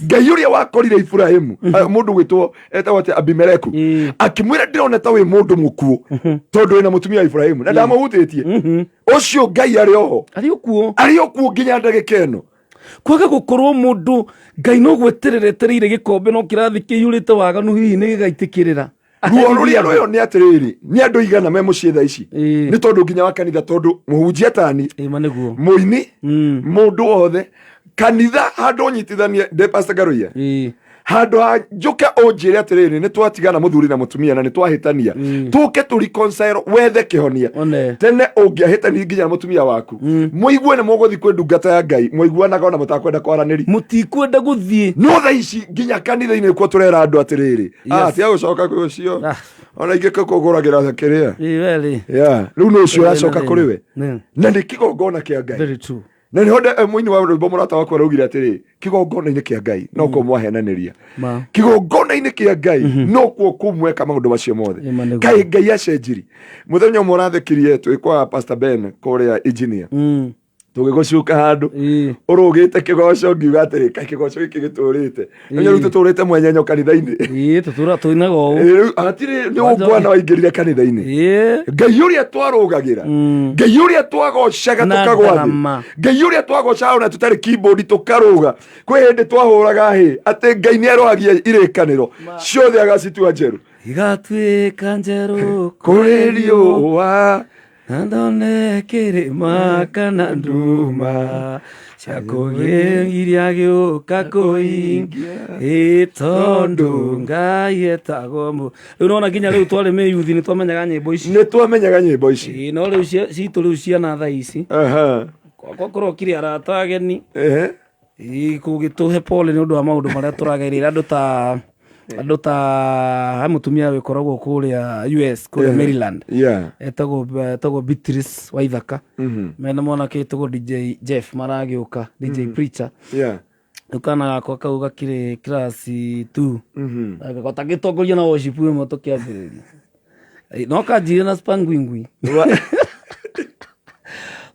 Ngai ũrĩa wakorire Ibrahimu, mũndũ gwĩtwo etagwo atĩa Abimeleku. Akĩmwĩra ndĩrona ta wĩ mũndũ mũkuũ tondũ wĩna mũtumia wa Ibrahimu na ndamũhutĩtie. Ũcio Ngai arĩ oho. Arĩ okuo. Arĩ okuo nginya ndagĩka ĩno. Kwaga gũkorwo mũndũ Ngai no gweterera etereire gĩkombe no kĩrathi kĩiyũrĩte waganu hihi nĩ gĩgaitĩkĩrĩra. Ruo rũrĩa rwĩho nĩ atĩrĩrĩ, nĩ andũ igana me mũciĩ thaa ici. Nĩ tondũ nginya wa kanitha, tondũ mũhunjia tani, mũini, mũndũ wothe, kanitha handũ ũnyitithanie, ndĩ Pastor Ngaruiya. Handũ ha njũke ũnjĩre atĩrĩrĩ, nĩ twatigana mũthuri na mũtumia na nĩ twahĩtania, tũke tũ reconcile wethe kĩhonia. Tene ũngĩahĩtania nginya na mũtumia waku, mũigue nĩ mũgũthiĩ kwĩ ndungata ya Ngai, mũiguanaga ona mũtakwenda kwaranĩria. Mũtikwenda gũthiĩ. No thaa ici nginya kanitha-inĩ kuo tũrera andũ atĩrĩrĩ, tiga gũcoka kwĩ ũcio. Ona ingĩ kũgũragĩra kĩrĩa. Yeah. Rĩu nĩ ũcio ũracoka kũrĩ we. Na nĩ kĩgongona kĩa Ngai. Very true. Na nĩho mũini wa rwĩmbo mũrata wakwa araugire atĩrĩ, kĩgongona-inĩ kĩa Ngai no kuo mwahenanĩria. Kĩgongona-inĩ kĩa Ngai no kuo kũu mweka maũndũ macio mothe. Kaĩ Ngai acenjiri. Mũthenya ũmwe ũrathekirie twĩ kwa Pastor Ben kũrĩa engineer. Tũgĩgũcuka handũ ũrũgĩte kĩgoco ngiuga atĩrĩ, kaĩ kĩgoco gĩkĩ gĩtũrĩte. Nĩ rĩu tũtũrĩte mwenyenyo kanitha-inĩ. Tũtũra tũinaga ũũ. Rĩu hatirĩ nĩ ũngwana waingĩrire kanitha-inĩ. Ngai ũrĩa twarũgagĩra, Ngai ũrĩa twagocaga tũkagwa thĩ, Ngai ũrĩa twagocaga ona tũtarĩ keyboard tũkarũga. Kwĩ hĩndĩ twahũraga hĩ atĩ Ngai nĩ arohagia irĩkanĩro ciothe agacitua njerũ. Igatuĩka njerũ Kũrĩ riũa. Na ndone kĩrĩma kana nduma cia kũgĩria gĩũka kũingia ĩ tondũ Ngai etagwo mũ rĩu nona nginya rĩu twarĩ mĩyuthi nĩ twamenyaga nyĩmbo ici. Nĩ twamenyaga nyĩmbo ici. Ĩ, no rĩu citũ rĩu ciana thaa ici kwakwa kũrokire arata ageni. Ĩ, kũgĩtũhe pole nĩ ũndũ wa maũndũ marĩa tũragereire andũ ta he mũtumia wĩkoragwo kũrĩa US, kũrĩa Maryland, etagwo Beatrice Waithaka, mena mwanake wĩtagwo DJ Jeff, maragĩũka DJ Preacher. Rĩu kana gakwa kau gakĩrĩ class 2 gatagĩtongoria na worship ĩmwe tũkĩambĩrĩria. Ĩ, no kanjire na spangwingwi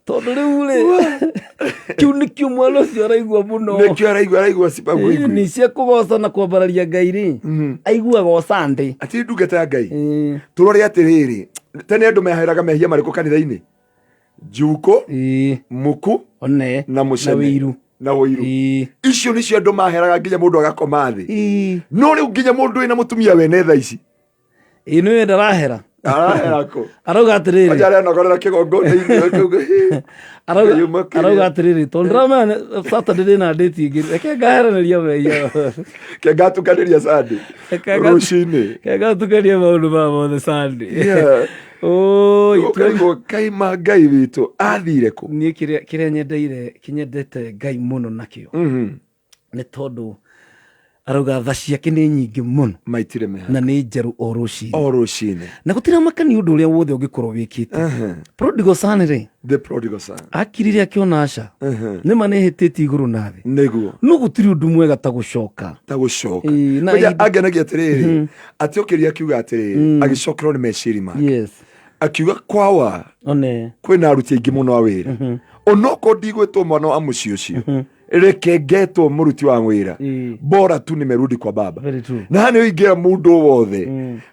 tondũ rĩu rĩ kĩu nĩkĩo mwana ũcio araigua mũno. Nĩkĩo araigua cipangwingwi. Nĩ cia kũgoca na kwambararia Ngai rĩ, aiguaga o Sunday. Atĩ ndungata ya Ngai, tũrore atĩrĩrĩ, tene andũ meheraga mehia marĩkũ kanitha-inĩ? Njukũ, muku, one na mũcene. Na wĩiru. Na wĩiru. Icio nĩcio andũ maheraga nginya mũndũ agakoma thĩ. No rĩu nginya mũndũ wĩna mũtumia wene tha ici Ĩ, nĩwe ndarahera. Arahera kũ? Arauga atĩrĩrĩ, Aja arenogorera kĩgongona-inĩ. Yuma kĩrĩa. Arauga atĩrĩrĩ, tondũ ndĩramenya Saturday ndĩna date ĩngĩ, reke ngaheranĩria mehia. Kengatukanĩria Sunday rũcinĩ. Reke ngatukania maũndũ maya mothe Sunday. Oi, Ũkaigua kaima Ngai witũ athire kũ? Niĩ kĩrĩa nyendeire kĩnyendete Ngai mũno nakĩo nĩ tondũ arauga tha ciake nĩ nyingĩ mũno. Maitire meha. Na nĩ njerũ o rũcinĩ. O rũcinĩ. Na gũtiramakania ũndũ ũrĩa wothe ũngĩkorwo wĩkĩte. Prodigal son rĩ, The prodigal son. Akirire akĩona aca nĩma nĩ hĩtĩtie igũrũ na thĩ, no gũtirĩ ũndũ mwega ta gũcoka. Ta gũcoka. Ĩĩ, na Ngoja, angenagia atĩrĩrĩ, atĩ okĩria akiuga atĩrĩrĩ, agĩcokerwo nĩ meciria make, akiuga kwawa one kwĩna aruti aingĩ mũno a wĩra, onokorwo ndigwĩtwo mwana wa mũciĩ ũcio, reke ngetwo mũruti wa wĩra, bora tu nimerudi kwa baba. Very true. Na haha nĩ ũingĩra mũndũ wothe,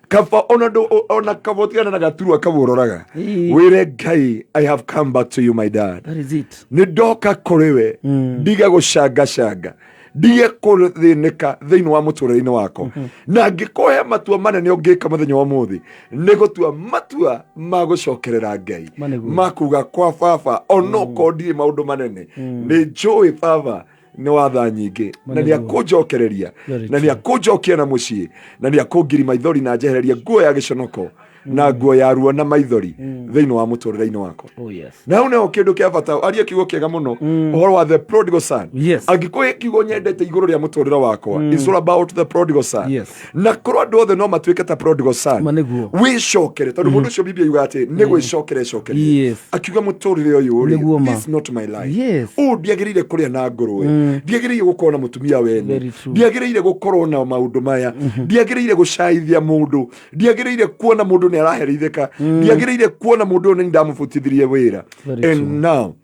kaba ona ona kaba ũtigana na gaturwa kau ũroraga, wĩre Ngai, "I have come back to you, my dad." That is it. Nĩ ndoka kũrĩ we, ndige gũcangacanga, ndige kũthĩnĩka thĩinĩ wa mũtũrĩre-inĩ wakwa. Na angĩkorwo he matua manene ũngĩka mũthenya wa ũmũthĩ, nĩ gũtua matua ma gũcokerera Ngai, Ma nĩguo. ma kuga kwa baba, onokorwo ndirĩ maũndũ manene, nĩ njũĩ baba nĩ watha nyingĩ na nĩ akũnjokereria, na nĩ akũnjokia na mũciĩ, na nĩ akũngiri maithori na njehereria nguo ya gĩconoko na nguo ya ruo na maithori thĩinĩ wa mũtũrĩre-inĩ wakwa. Oh yes. Na hau nĩho kĩndũ kĩa bata, aria kiugo kĩega mũno ũhoro wa the prodigal son. Angĩkorwo he kiugo nyendete igũrũ rĩa mũtũrĩre wakwa, it's all about the prodigal son. Na korwo andũ othe no matuĩke ta prodigal son, Ma nĩguo. wĩcokere, tondũ mũndũ ũcio Biblia yugaga atĩ nĩ gwĩcokera ecokerire, akiuga mũtũrĩre ũyũ rĩ, Nĩguo ma. this is not my life. Ũũ ndiagĩrĩire kũrĩa na ngũrwe, ndiagĩrĩire gũkorwo na mũtumia wene, Very true. ndiagĩrĩire gũkorwo na maũndũ maya, ndiagĩrĩire gũcaithia mũndũ, ndiagĩrĩire kuona mũndũ nĩ araherithĩka, ndiagĩrĩire kuona mũndũ ũyũ nĩ ndamũbutithirie wĩra. Very And now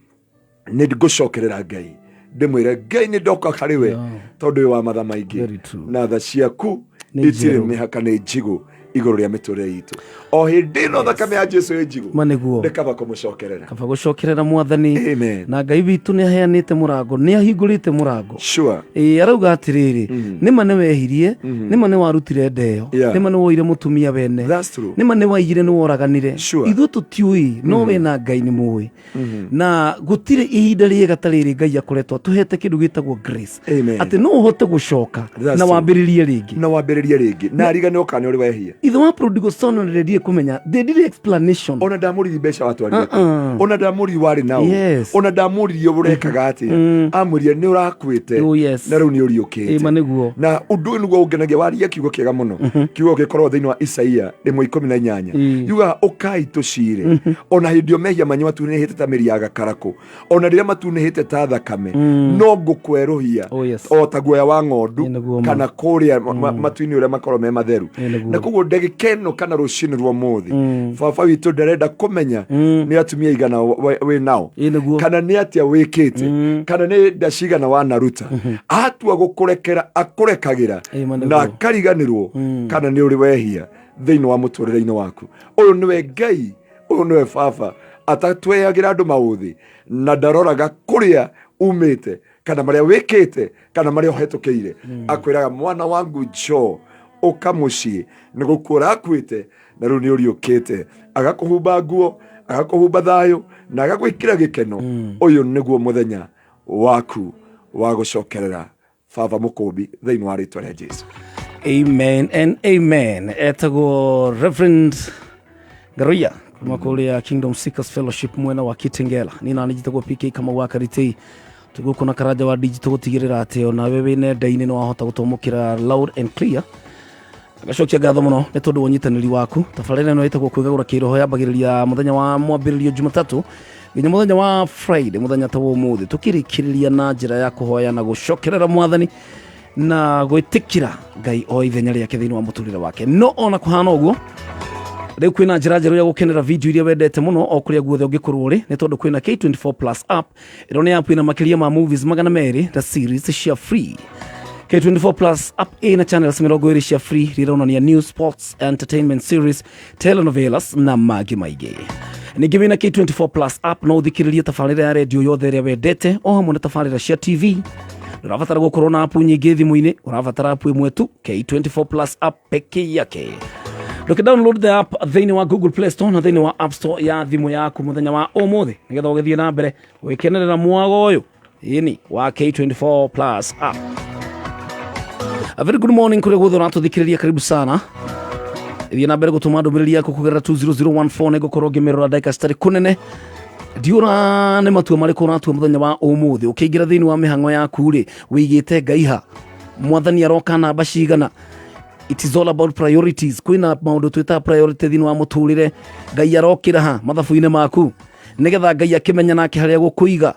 nĩ ngũcokerera Ngai, ndĩmwĩre Ngai nĩ ndoka harĩ we, tondũ wĩ wa matha maingĩ, Very true. na tha ciaku Nĩ itirĩ njerũ. mĩhaka, nĩ njigũ igũrũ rĩa mĩtũrĩre itũ. O hĩndĩ ĩno thakame ya Jesu ĩ njigũ. Ma nĩguo. Nĩ kaba kũmũcokerera. Kaba gũcokerera Mwathani. Amen. Na Ngai witũ nĩ aheanĩte mũrango, nĩ ahingũrĩte mũrango. Ĩĩ, arauga atĩrĩrĩ, nĩma nĩ wehirie, nĩma nĩ warutire ndeo, nĩma nĩ woire mũtumia wene, That's true. nĩma nĩ waiyire, nĩ woraganire. Ithuĩ tũtiũĩ, no we na Ngai nĩ mũĩ, na gũtirĩ ihinda rĩega ta rĩrĩ Ngai akoretwo atũhete kĩndũ gĩtagwo grace, Amen. atĩ no ũhote gũcoka That's na true. wambĩrĩrie rĩngĩ. Na wambĩrĩrie rĩngĩ na ariganĩrwo kana nĩ ũrĩ wehia. Ithe wa prodigal son ndendire kũmenya, ndendire explanation. Ona ndamũririe mbeca watwarire kũ? Uh-uh. Ona ndamũririe warĩ nao. Ona ndamũririe ũrekaga atĩa, amwĩrire nĩ ũrakuĩte, Oh, yes. na rĩu nĩ ũriũkĩte. Ĩ, ma nĩguo. Na ũndũ ũyũ nĩguo ũngenagia, waria kiugo kĩega mũno, kiugo gĩkoragwo thĩinĩ wa Isaia 1:18. Yugaga, "Ũkai tũcire, ona hĩndĩ ĩyo mehia manyu matunĩhĩte ta mĩri ya gakarakũ, ona rĩrĩa matunĩhĩte ta thakame, no ngũkwerũhia Oh, yes. o ta guoya wa ng'ondu, Ĩ, nĩguo ma. kana kũrĩa matu-inĩ ũrĩa makorwo me matheru." Ĩ, nĩguo. Na koguo ndagĩka ĩno kana rũcinĩ rwa mũthĩ, baba witũ ndarenda kũmenya nĩ atumia igana wĩ nao, Ĩ, nĩguo. kana nĩ atĩa wĩkĩte, kana nĩ nda cigana wanaruta. Atua gũkũrekera akũrekagĩra, Ĩ, ma nĩguo. na akariganĩrwo kana nĩ ũrĩ wehia thĩinĩ wa mũtũrĩre-inĩ waku. Ũyũ nĩwe Ngai, ũyũ nĩwe baba atatweagĩra andũ maũthĩ, na ndaroraga kũrĩa umĩte kana marĩa wĩkĩte kana marĩa ũhetũkĩire. Akwĩraga, "Mwana wangu, njoo Ũka mũciĩ, nĩ gũkua ũrakuĩte na rĩu nĩ ũriũkĩte. Agakũhumba nguo, agakũhumba thayũ na agagwĩkĩra gĩkeno. Ũyũ nĩguo mũthenya waku wa gũcokerera Baba mũkũmbi thĩinĩ wa rĩtwa rĩa Jesu. Amen and amen. Etagwo Reverend Ngaruiya kuma kũrĩa Kingdom Seekers Fellowship mwena wa Kitengela. Niĩ nani njĩtagwo PK Kamau wa Karitei. Tũgũkũ na Karanja wa Digital gũtigĩrĩra atĩ onawe wĩ nenda-inĩ nĩ wahota gũtwamũkĩra loud and clear. Ngacokia ngatho mũno nĩ tondũ wa ũnyitanĩri waku. Tabarĩra ĩno ĩtagwo kwĩgagũra kĩroho yambagĩrĩria mũthenya wa mwambĩrĩrio Jumatatũ nginya mũthenya wa Friday, mũthenya ta wa ũmũthĩ, tũkĩrĩkĩrĩria na njĩra ya kũhoya na gũcokerera Mwathani na gwĩtĩkĩra Ngai o ithenya rĩake thĩinĩ wa mũtũrĩre wake. No ona kũhana ũguo, rĩu kwĩna njĩra njerũ ya gũkenera video iria wendete mũno o kũrĩa guothe ũngĩkorwo ũrĩ, nĩ tondũ kwĩna K24 Plus app. Ĩno nĩ app ĩna makĩria ma movies 200 na series cia free. K24 Plus app ĩna channels 20 cia free iria ironania news, sports, entertainment series, telenovelas na mangĩ maingĩ. Ningĩ wĩna K24 Plus app no ũthikĩrĩrie tabarĩra ya redio yothe ĩrĩa wendete o hamwe na tabarĩra cia TV. Ndũrabatara gũkorwo na app nyingĩ thimũ-inĩ, ũrabatara app ĩmwe tu, K24 Plus app peke yake. Ndũkĩ download the app thĩinĩ wa Google Play Store na thĩinĩ wa App Store ya thimũ yaku mũthenya wa ũmũthĩ nĩgetha ũgĩthiĩ na mbere gwĩkenerera mwago ũyũ ĩni wa K24 Plus app. A very good morning kũrĩa guothe ũratũthikĩrĩria, karibu sana. Thiĩ na mbere gũtũma ndũmĩrĩri yaku kũgerera 20014, nĩngũkorwo ngĩmĩrora ndagĩka citarĩ kũnene. Ndiũra nĩ matua marĩkũ ũratua mũthenya wa ũmũthĩ ũkĩingĩra thĩinĩ wa mĩhang'o yaku rĩ, wĩigĩte Ngai ha? Mwathani aroka namba cigana? It is all about priorities. Kwĩna maũndũ twĩtaga priority thĩinĩ wa mũtũrĩre. Ngai arokĩra ha mathabu-inĩ maku, nĩgetha Ngai akĩmenya nake harĩa gũkũiga.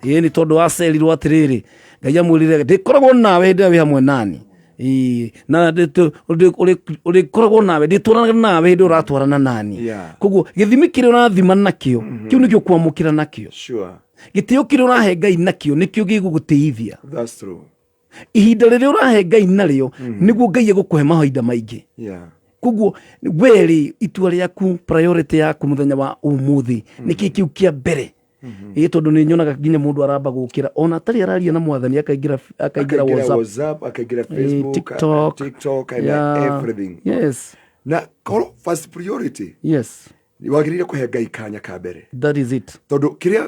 Ĩĩ, nĩ tondũ wacerirwo atĩrĩrĩ, Ngai amwĩrire ndĩkoragwo nawe hĩndĩ ĩrĩa wĩ hamwe nani. Ĩĩ, na ũrĩkoragwo nawe, ndĩtwaranaga nawe hĩndĩ ĩrĩa ũratwarana nani. Koguo gĩthimi kĩrĩa ũrathima nakĩo, kĩu nĩkĩo ũkwamũkĩra nakĩo. Gĩtĩo kĩrĩa ũrahe Ngai nakĩo nĩkĩo gĩgũgũtĩithia. That's true. Ihinda rĩrĩa ũrahe Ngai narĩo nĩguo Ngai egũkũhe mahinda maingĩ. Koguo werĩ itua rĩaku, priority yaku mũthenya wa ũmũthĩ nĩkĩ kĩu kĩa mbere? Ĩĩ, tondũ nĩ nyonaga nginya mũndũ aramba gũkĩra ona atarĩ araria na Mwathani, akaingĩra akaingĩra WhatsApp, akaingĩra Facebook, TikTok, TikTok and everything. Na korwo first priority wagĩrĩire kũhe Ngai kanya ka mbere. That is it. Tondũ kĩrĩa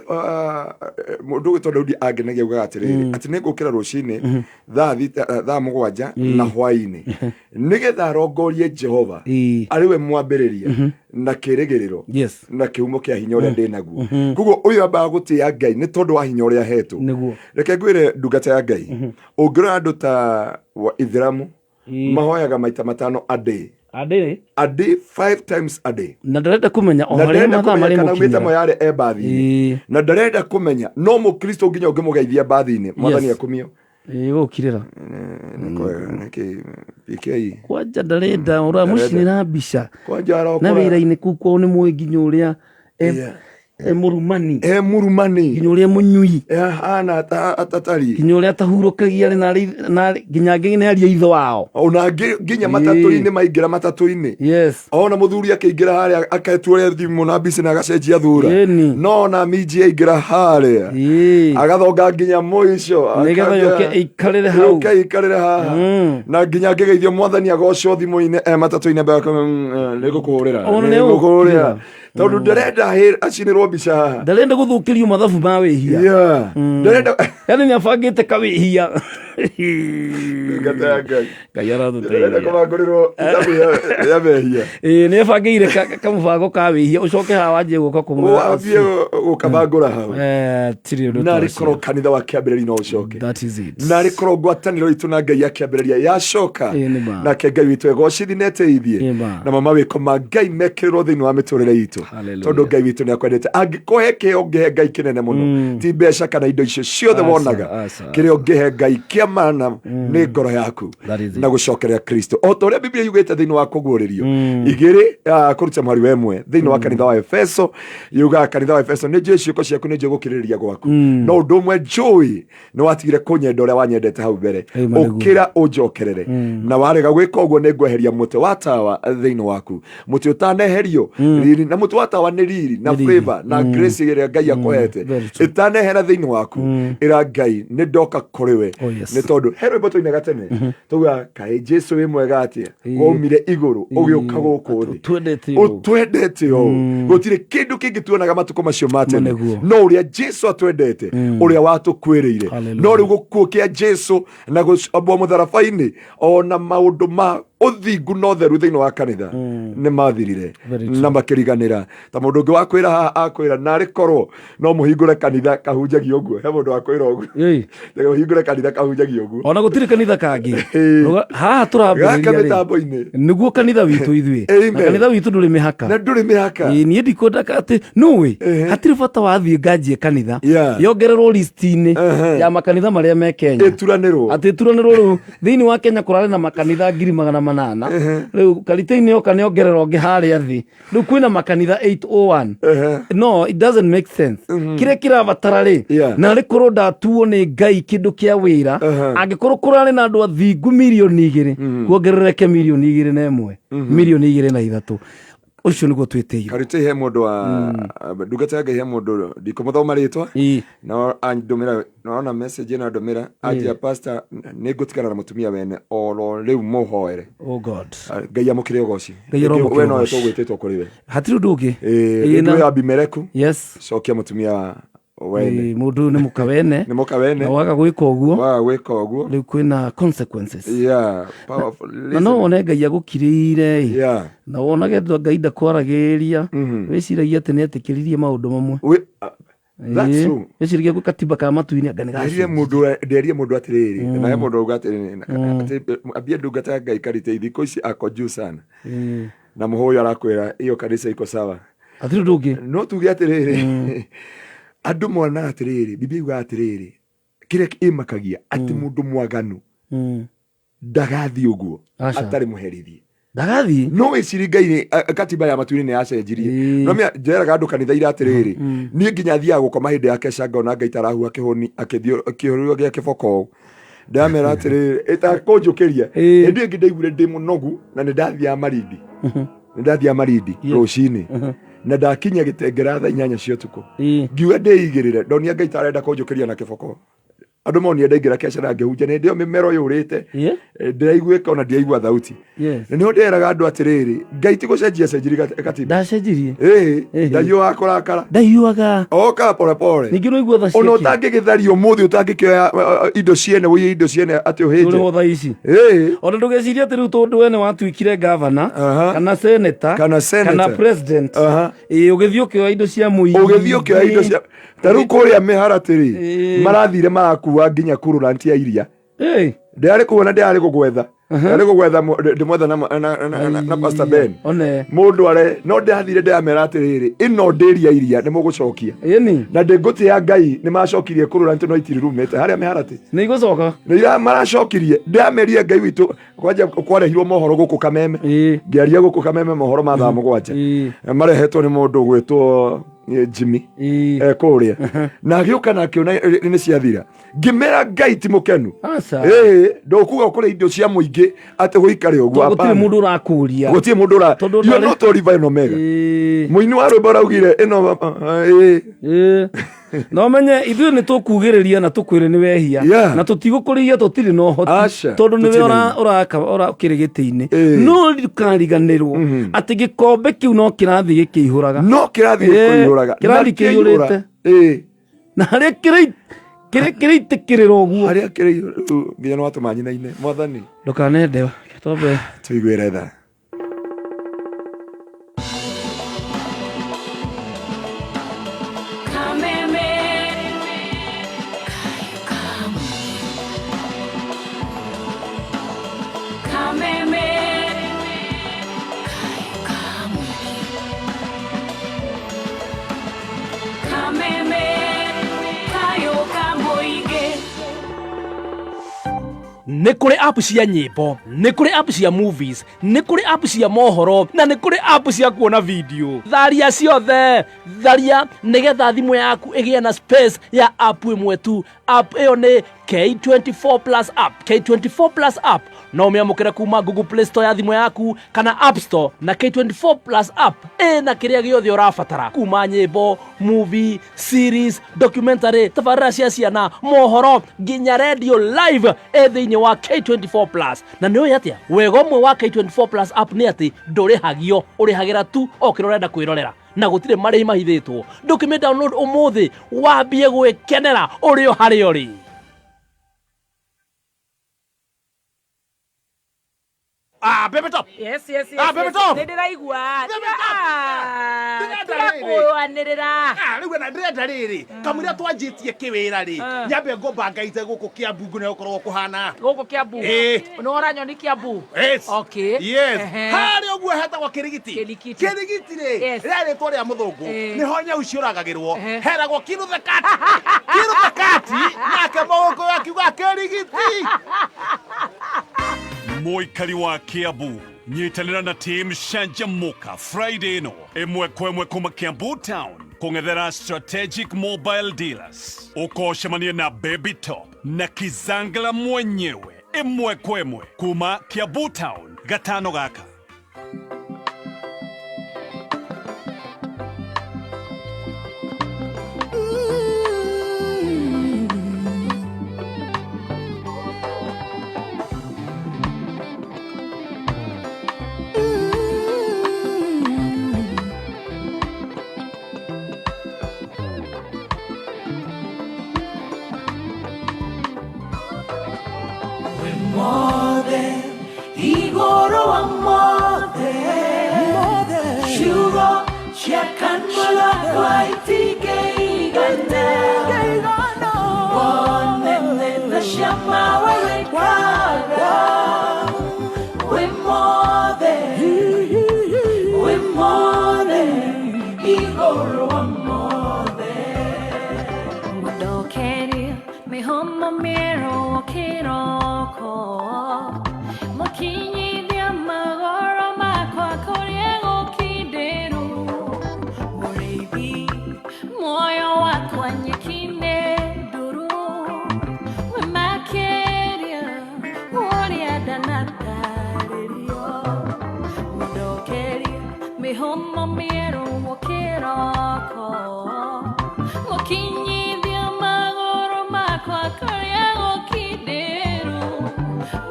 mũndũ ũgwĩtwo Daudi angenagia augaga atĩrĩrĩ, atĩ nĩ ngũkĩra rũcinĩ thaa 6, thaa 7 na hwainĩ, nĩgetha arongorie Jehova arĩ we mwambĩrĩria na kĩrĩgĩrĩro na kĩhumo kĩa hinya ũrĩa ndĩ naguo. Koguo ũyũ ambaga gũtĩĩa Ngai nĩ tondũ wa hinya ũrĩa ahetwo. Reke ngwĩre, ndungata ya Ngai, ũngĩrora andũ ta Ithiramu mahoyaga maita 5 a day. Adĩ. A day, 5 times a day. Na ndarenda kũmenya o na harĩa ndarenda mathaa kũmenya marĩ kana aumĩte mũkinyĩra. moyarĩ e mbathi-inĩ. Na ndarenda kũmenya, no mũkristo nginya ũngĩmũgeithia mbathi-inĩ, Mwathani akumio. Ĩĩ, gũkirĩra. Nĩkĩ PK Kwanja ndarenda ũramũcinĩra mbica. Kwanja Na arokora wĩra-inĩ kuu kwao nĩ mũĩ nginya ũrĩa e mũrumani. E mũrumani. Nginya ũrĩa mũnyui. Hana atatari. Nginya ũrĩa atahurũkagia rĩ, nginya angĩ nĩ aria ithe wao. Ona angĩ nginya matatũ-inĩ, maingĩra matatũ-inĩ. Ona mũthuri akĩingĩra harĩa aketua thimũ na mbica na agacenjia thura. No ona minji aingĩra harĩa agathonga nginya mũico. Nĩgetha yũke ĩikarĩre hau. Yũke ĩikarĩre haha. Na nginya angĩgeithio Mwathani agocwo thimũ-inĩ e matatũ-inĩ, mbere nĩngũkũhũrĩra. Ona nĩ Nĩngũkũhũrĩra. Tondũ ndarenda acinĩrwo mbica haha. Ndarenda gũthũkĩrio mathabu ma wĩhia. Ndarenda. Yani nĩ abangĩte kawĩhia. Ndungata ya Ngai. Ngai Ndarenda aratũteithia. kũbangũrĩrwo ithabu ya mehia. Ĩĩ, nĩ abangĩire kamũbango ka wĩhia, ũcoke haha wanjie gũka kũmwĩra. Wambie gũkabangũra hau. Tirĩ ũndũ ta Narĩ ũcio. korwo kanitha wa kĩambĩrĩria no ũcoke. That is it. Narĩ korwo ngwatanĩro itũ na Ngai ya kĩambĩrĩria yacoka. Ĩĩ, nĩ ma. Nake Ngai witũ egocithi na eteithie. Ĩĩ, ma. Na mama wĩko ma Ngai mekĩrĩrwo thĩinĩ wa mĩtũrĩre itũ. Hallelujah. Tondũ Ngai witũ nĩ akwendete. Angĩkũhe kĩheo ũngĩhe Ngai kĩnene mũno ti mbeca kana indo icio ciothe Aca, wonaga. aca, Kĩrĩa ũngĩhe Ngai kĩa maana nĩ ngoro yaku That is it. na gũcokerera Kristo, o ta ũrĩa Biblia yugĩte thĩinĩ wa Kũguũrĩrio 2 kũruta mũhari wa 1 thĩinĩ wa kanitha wa Efeso. Yugaga kanitha wa Efeso, nĩ njũĩ ciĩko ciaku, nĩ njũĩ gũkirĩrĩria gwaku, no ũndũ ũmwe njũĩ nĩ watigire kũnyenda ũrĩa wanyendete hau mbere. Ĩĩ, ma nĩguo. Ũkĩra ũnjokerere, na warega gwĩka ũguo nĩ ngweheria mũtĩ wa tawa thĩinĩ waku. Mũtĩ ũtaneherio riri, na mũtĩ wa tawa nĩ riri na Nĩ riri. favor na grace ĩrĩa Ngai akũhete Very true. ĩtanehera thĩinĩ waku, ĩra Ngai nĩ ndoka kũrĩ we. Oh, yes. Nĩ tondũ he rwĩmbo tũinaga tene tuga kaĩ Jesu wĩ mwega atĩa, waumire igũrũ ũgĩũka gũkũ thĩ Ũtwendete ũũ. Ũtwendete ũũ. Gũtirĩ kĩndũ kĩngĩ tuonaga matukũ macio ma tene Nĩguo. no ũrĩa Jesu atwendete, ũrĩa watũkuĩrĩire. Hallelujah. No rĩu gũkuũ kĩa Jesu na gũcambwo mũtharaba-inĩ, ona maũndũ ma ũthingu na ũtheru thĩinĩ wa kanitha nĩ mathirire Very true. na makĩriganĩra. Ta mũndũ ũngĩ wakwĩra haha akwĩra narĩ korwo no mũhingũre kanitha kahunjagia ũguo. He mũndũ wakwĩra ũguo. Ĩĩ. Mũhingũre kanitha kahunjagia ũguo. Ona gũtirĩ kanitha kangĩ. Ĩĩ. Haha Gaka tũrambĩrĩria rĩ, mĩtambo-inĩ. Nĩguo kanitha witũ ithuĩ. Na Amen. kanitha witũ ndũrĩ mĩhaka. Na ndũrĩ mĩhaka. Ĩĩ, niĩ ndikwenda atĩ nũĩ Ehe. hatirĩ bata wathiĩ nganjie kanitha Yeah. yongererwo listi-inĩ Ehe. ya makanitha marĩa me Kenya. Ĩturanĩrwo. Atĩ ĩturanĩrwo. Rĩu thĩinĩ wa Kenya kũrarĩ na makanitha 800,000. Rĩu karita-inĩ yoka nĩ ongerera ũngĩ harĩa thĩ, rĩu kwĩna makanitha 801. No it doesn't make sense. Kĩrĩa kĩrabatara rĩ, na rĩ korwo ndatuo nĩ Ngai kĩndũ kĩa wĩra, angĩkorwo kũrarĩ na andũ athingu 2 mirioni, kuongerereke 2.1 mirioni, 2.3 mirioni, ũcio nĩguo twĩtĩirwo. Karĩtĩ he mũndũ wa ndungata ya Ngai, he mũndũ ndikũmũthoma rĩtwa, no andũmĩra, naona message ĩno andũmĩra anjia, "Pastor, nĩ ngũtigana na mũtumia wene oro rĩu, mũhoere." Oh God. Ngai amũkĩre ũgoci. Ngai aromũkĩre We nowe ũgoci. tũgwĩtĩtwo kũrĩ we. Hatirĩ ũndũ ũngĩ. Ĩĩ, Ĩĩ, ya Abimeleku. Cokia mũtumia wene. Ĩĩ, mũndũ ũyũ nĩ mũka wene. Nĩ mũka wene. Na waga gwĩka ũguo, Waga gwĩka ũguo, rĩu kwĩna consequences. Yeah, powerful. Na no wone Ngai agũkirĩire ĩ, na wonage Ngai ndakwaragĩrĩria, wĩciragia atĩ nĩ etĩkĩririe maũndũ mamwe. That's Ĩĩ, true. wĩciragia gwĩ katiba ka matu-inĩ anga nĩ Nderire gacenjirie. mũndũ, nderire mũndũ atĩrĩrĩ, na he mũndũ auga atĩrĩrĩ, atĩ ambie ndungata ya Ngai karite thikũ ici ako juu sana, na mũhũyũ arakwĩra iyo kanitha iko sawa. Hatirĩ ũndũ ũngĩ. No tuge atĩrĩrĩ, andũ monaga atĩrĩrĩ, Biblia yugaga atĩrĩrĩ, kĩrĩa ĩmakagia atĩ mũndũ mwaganu ndagathiĩ ũguo Aca. atarĩ mũherithie. Ndagathiĩ. No wĩciri Ngai nĩ katiba ya matu-inĩ nĩ yacenjirie. No mĩa njeraga andũ kanitha ira atĩrĩrĩ, niĩ nginya thiaga gũkoma hĩndĩ ya kesha ngona Ngai tarahuha kĩhũni akĩthiĩ kĩhũrĩro gĩa kĩboko ũũ. Ndamera atĩrĩrĩ, ĩtakũnjũkĩria. Hĩndĩ ĩngĩ ndaiguire ndĩ mũnogu na nĩ ndathiaga Marindi, nĩ ndathiaga Marindi rũcinĩ na ndakinya gĩtengera thaa 8 cia ũtukũ. Ngiuga ndĩigĩrĩre, ndonia Ngai tarenda kũnjũkĩria na kĩboko. Andũ monire ndaingĩra kesha na ngĩhunjia na hĩndĩ ĩyo mĩmero yũrĩte. Ndĩraiguĩka ona ndiraigua thauti. Na nĩho ndĩraga andũ atĩrĩrĩ, Ngai ti gũcenjia cenjiri katiba. Ndacenjirie. Ĩĩ. Ĩhĩ. Ndahiũhaga kũrakara. Ndahiũhaga. Oka pole pole. Ningĩ nĩwaigua tha Ona ciake. ũtangĩgĩtharia ũmũthĩ, ũtangĩkĩoya indo ciene, wũiye indo ciene atĩ Tũrĩ ũhĩnje. ho thaa ici. Ĩĩ. Ona ndũgecirie atĩ rĩu tondũ we nĩ watuĩkire gavana, kana seneta, Kana senator. kana president, ĩĩ, ũgĩthiĩ ũkĩoya indo cia mũingĩ. Ũgĩthiĩ ũkĩoya indo cia ta rĩu kũrĩa mĩharatĩ rĩ, marathire marakua nginya kururanti ya iria. Ndĩrarĩ kuona, ndĩrarĩ gũgwetha, ndĩrarĩ gũgwetha ndĩmwetha na Pastor Ben. One. Mũndũ are no ndĩrathire ndĩramera atĩrĩrĩ, ĩno ndĩria iria nĩ mũgũcokia. Ĩni. Na ndĩngũtĩa Ngai nĩ macokirie kururanti, no itirirumĩte harĩa mĩharatĩ. Nĩ igũcoka. Nĩ ira maracokirie. Ndĩramerie Ngai witũ kwanja kwarehirwo mohoro gũkũ Kameme. Ngĩaria gũkũ Kameme mohoro ma thaa 7 marehetwo nĩ mũndũ ũgwĩtwo Jimmy kũrĩa, na agĩũka na akĩona nĩ ciathira. Ngĩmera Ngai ti mũkenu. Aca. Ĩĩ, ndũkuga ũkũrĩa indo cia mũingĩ atĩ gũikare ũguo. Tondũ gũtirĩ Hapana. mũndũ ũrakũria. Gũtirĩ mũndũ ũra. Tondũ You are not Oliver and Omega. Mũini wa rwĩmbo araugire ĩno ĩĩ. Ĩĩ. No menye ithuĩ nĩ tũkugĩrĩria na tũkwĩre nĩ wehia, na tũtigũkũrĩhia, tũtirĩ na ũhoti, Aca, tondũ nĩwe tũtirĩ na ũraka ũkĩrĩ gĩtĩ-inĩ. No ndũkariganĩrwo atĩ gĩkombe kĩu no kĩrathiĩ gĩkĩihũraga. No kĩrathiĩ kũihũraga. Kĩrathiĩ Na kĩihũra. kĩihũrĩte. Na harĩa kĩrĩitĩkĩrĩra ũguo. Harĩa kĩrĩ nginya nĩ watũma nyinaine mwathani. Ndũkanende twambe. Tũiguĩre tha. Kameme. Kameme. Kameme. Kayo kamoige. Nĩ kũrĩ app cia nyĩmbo, nĩ kũrĩ app cia movies, nĩ kũrĩ app cia mohoro, na nĩ kũrĩ app cia kuona video. Tharia ciothe, tharia nĩgetha thimũ yaku ĩgĩe na space ya app ĩmwe tu. App ĩyo nĩ K24 Plus app. K24 Plus app no ũmĩamũkĩre kuma Google Play Store ya thimũ yaku kana App Store, na K24 Plus app ĩna kĩrĩa gĩothe ũrabatara kuma nyĩmbo, movie, series, documentary, tabarĩra cia ciana, mohoro nginya radio live ĩ thĩinĩ wa K24 Plus. Na nĩ ũĩ atĩa wega ũmwe wa K24 Plus app nĩ atĩ ndũrĩhagio, ũrĩhagĩra tu o kĩrĩa ũrenda kwĩrorera na gũtirĩ marĩhi mahithĩtwo. Ndũkĩmĩ download ũmũthĩ wambie gwĩkenera ũrĩ o harĩa ũrĩ. Ah, baby top. Yes. Ah, baby yes. top. Nĩ ndĩraigua. Baby top. Ah, Ndĩrenda tiga rĩrĩ. kũanĩrĩra. Ah, rĩu na ndĩrenda rĩrĩ kamũira twanjĩtie kĩwĩra rĩ, nyambe ngũbangaite gũkũ Kĩambu ngũne gũkorwo kũhana Gũkũ Kĩambu. Ĩĩ. Nĩ ũranyoni Kĩambu. Yes. Okay. Yes. Ehe. Harĩa ũguo hetagwo Kĩrigiti. Kĩrigiti. Kĩrigiti rĩ, Yes. rĩa rĩtwa rĩa mũthũngũ. Ĩĩ. Nĩho nyau ciũragagĩrwo. Ehe. Heragwo kill the cat. Kill the cat. Nake mũgũkũyũ akiuga Kĩrigiti. Mũikari wa Kiambu, nyitanĩra na team Canjamũka Friday ĩno ĩmwe kwa ĩmwe kuma Kiambu town kũng'ethera Strategic Mobile Dealers, ũkocemania na Baby Top na Kizangla mwenyewe ĩmwe kwa ĩmwe kuma Kiambu town gatano gaka. Mothe igũrũ wa mothe, ciugo cia kanua gakwa itingĩigana wonene na ciama we wĩkaga. Wĩ mothe, wĩ mothe, igũrũ wa mothe. Mũndokerie mĩhũmũ mĩerũ kĩroko, mũkinyithia magũrũ makwa kũrĩa gũkindĩru. Mũrĩithi muoyo wakwa nyeki-inĩ nduru, wĩ makĩria ũrĩa ndanatarĩrio. Mũndokerie mĩhũmũ mĩerũ kĩroko, mũkinyithia magũrũ makwa kũrĩa gũkindĩru.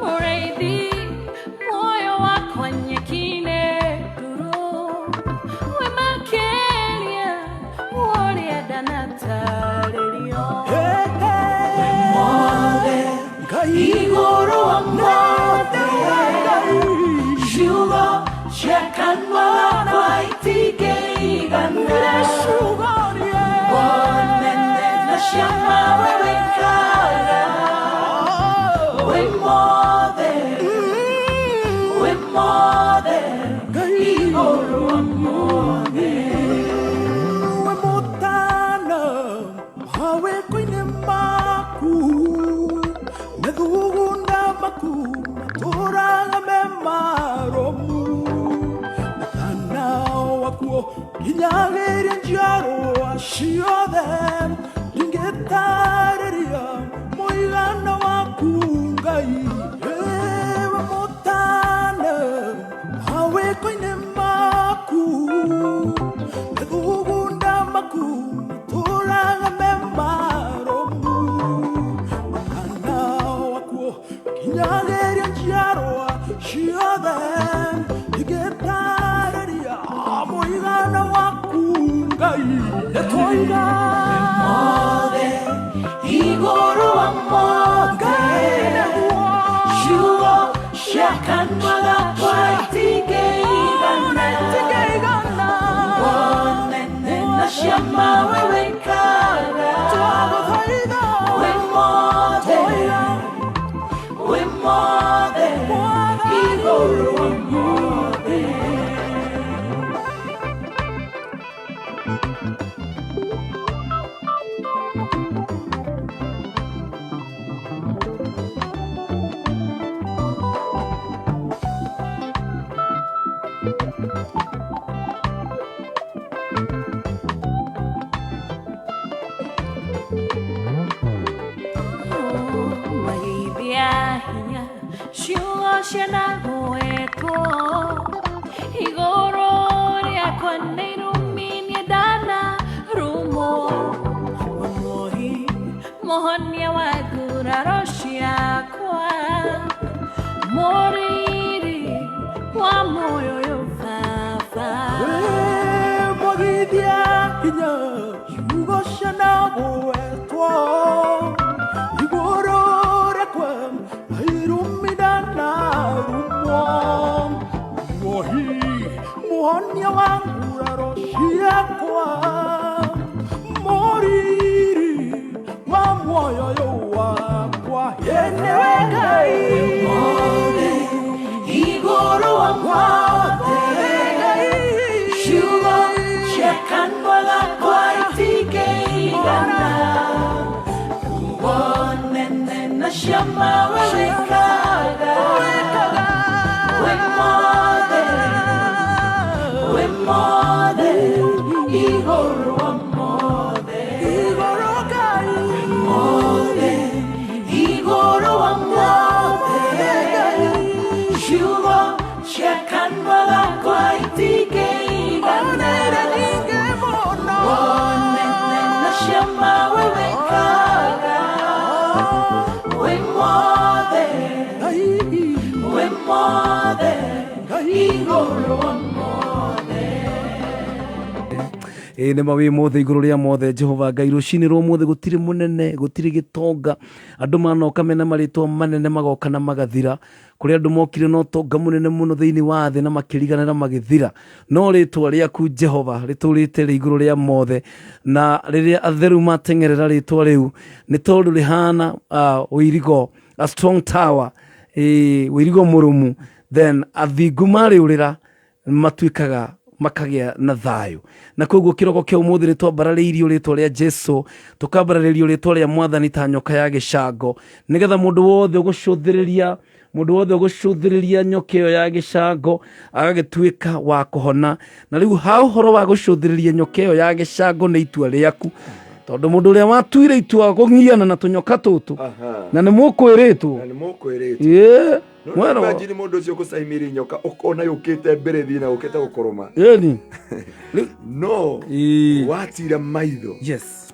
Mũrĩithi muoyo wakwa nyeki-inĩ nduru, wĩ makĩria ũrĩa ndanatarĩrio. Mothe igũrũ wa mothe, ciugo cia kanua gakwa itingĩigana wonene na ciama we wĩkaga. Wĩ mothe, wĩ mothe, igũrũ wa mothe. We mutana mawĩko-inĩ maku, methugunda maku matũraga me marũmu, mũtana wakuo nginyagĩria njiarwa ciothe, ndingĩtarĩria mũigana waku Ngai. Ewe mũtana mawĩko-inĩ maku, methugunda maku matũraga me marũmu, mũtana wakuo nginyagĩria njiarwa ciothe, ndingĩtarĩria mũigana waku Ngai. Nĩtwoiga Mothe igũrũ wa mothe, ciugo cia kanua gakwa itingĩigana wonene na ciama we wĩkaga. Wĩ mothe, wĩ mothe, igũrũ wa mothe. Cianagwetwo igũrũ rĩakwa nĩ irumi niĩ ndanarumwo. Mũhonia wa nguraro ciakwa, mũriri wa muoyo ũyũ baba. Mwagithia hinya ciugo cianagwetwo igũrũ rĩakwa irumi ndanarumwo. Muohi muhonia wa nguraro ciakwa, mũriri wa muoyo ũyũ wakwa, yenewe Ngai. Igũrũ wa mothe, ciugo cia kanua gakwa itingĩigana wonene na ciama we wĩkaga. Wĩ mothe, wĩ mothe, igũrũ wa mothe. Igũrũ Ngai. Mothe, igũrũ wa mothe, ciugo cia kanua gakwa itingĩigana wonene na ciama we wĩkaga. Wĩ mothe, wĩ mothe, igũrũ wa mothe. Ĩ nĩ ma wĩ mothe, igũrũ rĩa mothe, Jehova Ngai. Rũcinĩ rwa ũmũthĩ gũtirĩ mũnene, gũtirĩ gĩtonga. Andũ manoka mena marĩtwa manene, magoka na magathira. Kũrĩ andũ mokire na ũtonga mũnene mũno thĩinĩ wa thĩ na makĩriganĩra, magĩthira. No rĩtwa rĩaku Jehova rĩtũrĩte rĩ igũrũ rĩa mothe, na rĩrĩa atheru mateng'erera rĩtwa rĩu, nĩ tondũ rĩhana ũirigo, a strong tower, ĩ ũirigo mũrũmu, then athingu marĩũrĩra matuĩkaga makagĩa na thayũ. Na koguo kĩroko kĩa ũmũthĩ nĩ twambararĩirio rĩtwa rĩa Jesu, tũkambararĩrio rĩtwa rĩa Mwathani ta nyoka ya gĩcango, nĩgetha mũndũ wothe ũgũcũthĩrĩria, mũndũ wothe ũgũcũthĩrĩria nyoka ĩyo ya gĩcango agagĩtuĩka wa kũhona. Na rĩu ha ũhoro wa gũcũthĩrĩria nyoka ĩyo ya gĩcango nĩ itua rĩaku, tondũ mũndũ ũrĩa watuire itua kũng'iana na tũnyoka tũtũ na nĩ mũkwĩrĩtwo. Na nĩ mũkwĩrĩtwo. Ĩĩ. No Mwero. imagine mũndũ ũcio gũcaimĩria nyoka, ũkona yũkĩte mbere thiĩ na ũkĩte gũkũrũma. Ĩni. No Ĩĩ. watira maitho Yes.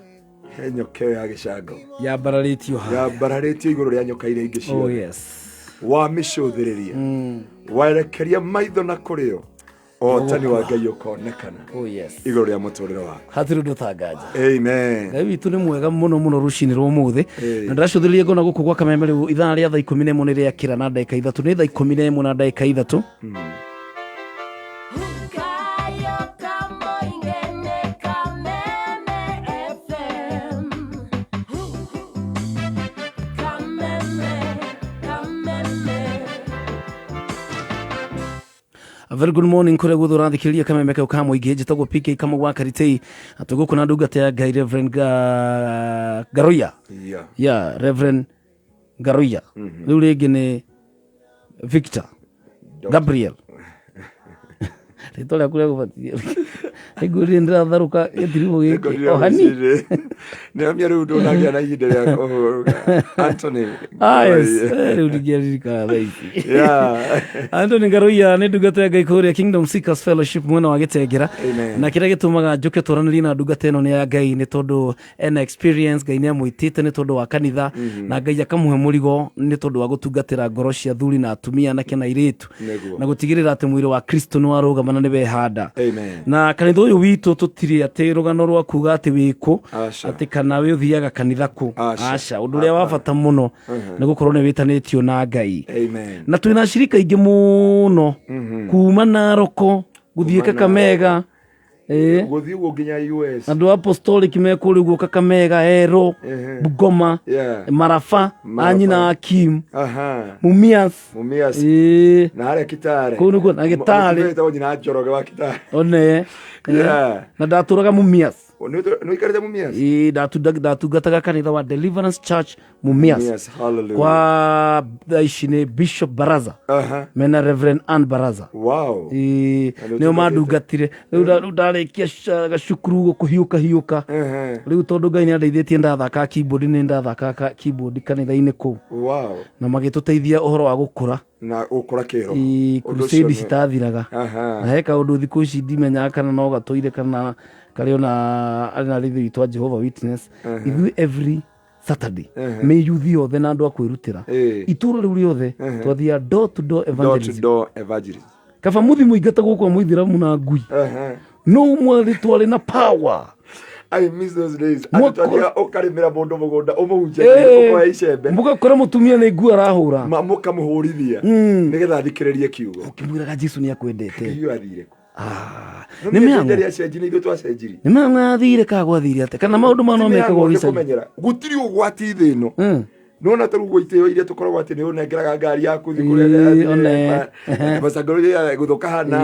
he nyoka ĩyo ya gĩcango yambararĩtio haha, yambararĩtio igũrũ rĩa nyoka iria ingĩ Oh ciothe. yes. Wamĩcũthĩrĩria, werekeria maitho na kũrĩo, ũhotani wa Ngai ũkonekana Oh yes. igũrũ rĩa mũtũrĩre waku. Hatirĩ ũndũ ũtanganja. Amen. Ngai witũ nĩ mwega mũno mũno rũcinĩ rwa ũmũthĩ. Ĩĩ. Na ndĩracũthĩrĩria ngona gũkũ gwa Kameme rĩu ithaa rĩa thaa 11 nĩ rĩakĩra na ndagĩka 3, nĩ thaa 11 na ndagĩka 3. Kayo kamoingene Kameme FM. Kameme, Kameme. A very good morning kũrĩa guothe ũrathikĩrĩria Kameme kau ka mũingĩ. Njĩtagwo PK Kamau wa Karitei, tũgũkũ na ndungata ya Ngai, Reverend Garoya. Yeah, Reverend Garoya. Rĩu rĩngĩ nĩ Victor Gabriel, rĩtwa rĩaku rĩa gũbatithio nĩngwĩrire ndĩratharũka gĩtiribũ gĩkĩ o hanini. Nĩamia rĩu ndũnagĩa na ihinda rĩa kũhurũka, Anthony. Ah, yes. Rĩu ndingĩaririkana thaa ici. Anthony Ngaruiya nĩ ndungata ya Ngai kũrĩa Kingdom Seekers Fellowship mwena wa Gĩtengera. Amen. Na kĩrĩa gĩtũmaga njũke twaranĩrie na ndungata ĩno nĩ ya Ngai nĩ tondũ ena experience. Ngai nĩ amwĩtĩte nĩ tondũ wa kanitha, na Ngai akamũhe mũrigo nĩ tondũ wa gũtungatĩra ngoro cia athuri na atumia, anake na airĩtu, na gũtigĩrĩra atĩ mwĩrĩ wa Kristo nĩ warũgama na nĩ wehanda. Amen. Na kanitha ũyũ witũ tũtirĩ atĩ rũgano rwa kuga atĩ wĩkũ, Aca. atĩ kana wĩ ũthiaga kanitha kũ. Aca. Aca, ũndũ ũrĩa wa bata mũno nĩ gũkorwo nĩ wĩtanĩtio na Ngai. Amen. Na twĩna acirika aingĩ mũno kuma Naroko gũthiĩ Kuma Kakamega. Ĩĩ. Gũthiĩ ũguo nginya US. Andũ a apostolic me kũrĩa ũguo Kakamega, Ero, Bungoma, Maraba, Maraba. anyina Akim, Mumias. Mumias. Ĩĩ. Na harĩa Kitale. Kũu nĩkuo, na Gĩtale. Wĩtagwo nyina Njoroge wa Kitale. One. Na ndatũraga Mumias. Nĩ ũikarĩte Mumias? Ĩĩ, ndatungataga kanitha wa Deliverance Church Mumias. Mumias, hallelujah. Kwa thaa ici nĩ Bishop Baraza mena Reverend Ann Baraza. Ĩĩ, Na nĩ nĩo ũtungatĩte. mandungatire. Rĩu ndarĩkia gacukuru gũkũ hiũka hiũka. Rĩu tondũ Ngai nĩ andeithĩtie ndathakaga keyboard, nĩ ndathakaga keyboard kanitha-inĩ kũu. Na magĩtũteithia ũhoro wa gũkũra. Na gũkũra kĩroho. Ĩĩ, Ũndũ ũcio crusade citathiraga. Na he kaũndũ thikũ ici ndimenyaga kana no gatũire kana karĩ ona arĩ na rĩthĩ witũ a Jehovah Witness. Ithuĩ every Saturday mĩyuthi yothe na andũ a kwĩrutĩra itũra rĩu rĩothe twathiaga door to door Door to evangelism. door evangelism. Kaba mũthi mũingate gũkũ a mũithĩramu na ngui no mwarĩ twarĩ na power. I miss those days. Mwako- Atĩ twathiaga ũkarĩmĩra mũndũ mũgũnda ũmũhunjagia ũkoya icembe Mũgakora mũtumia nĩ nguo arahũra. Mũkamũhũrithia nĩgetha athikĩrĩrie kiugo. Ũkĩmwĩraga Jesu nĩ akwendete. Hiyo athire kũ? Nĩ Nĩ mĩhang'o. ihinda rĩa cenji nĩ ithuĩ twacenjirie. Nĩ mĩhang'o yathire kana gwathire atĩa? Kana maũndũ maya no Ti mekagwo mĩhang'o, nĩ gĩcagi? kũmenyera. Gũtirĩ ũgwati thĩ ĩno. Nona ta rĩu itĩo iria tũkoragwo atĩ nĩ ũnengeraga ngari yaku thiĩ kũrĩa One. macangũrĩria gũthũka hana.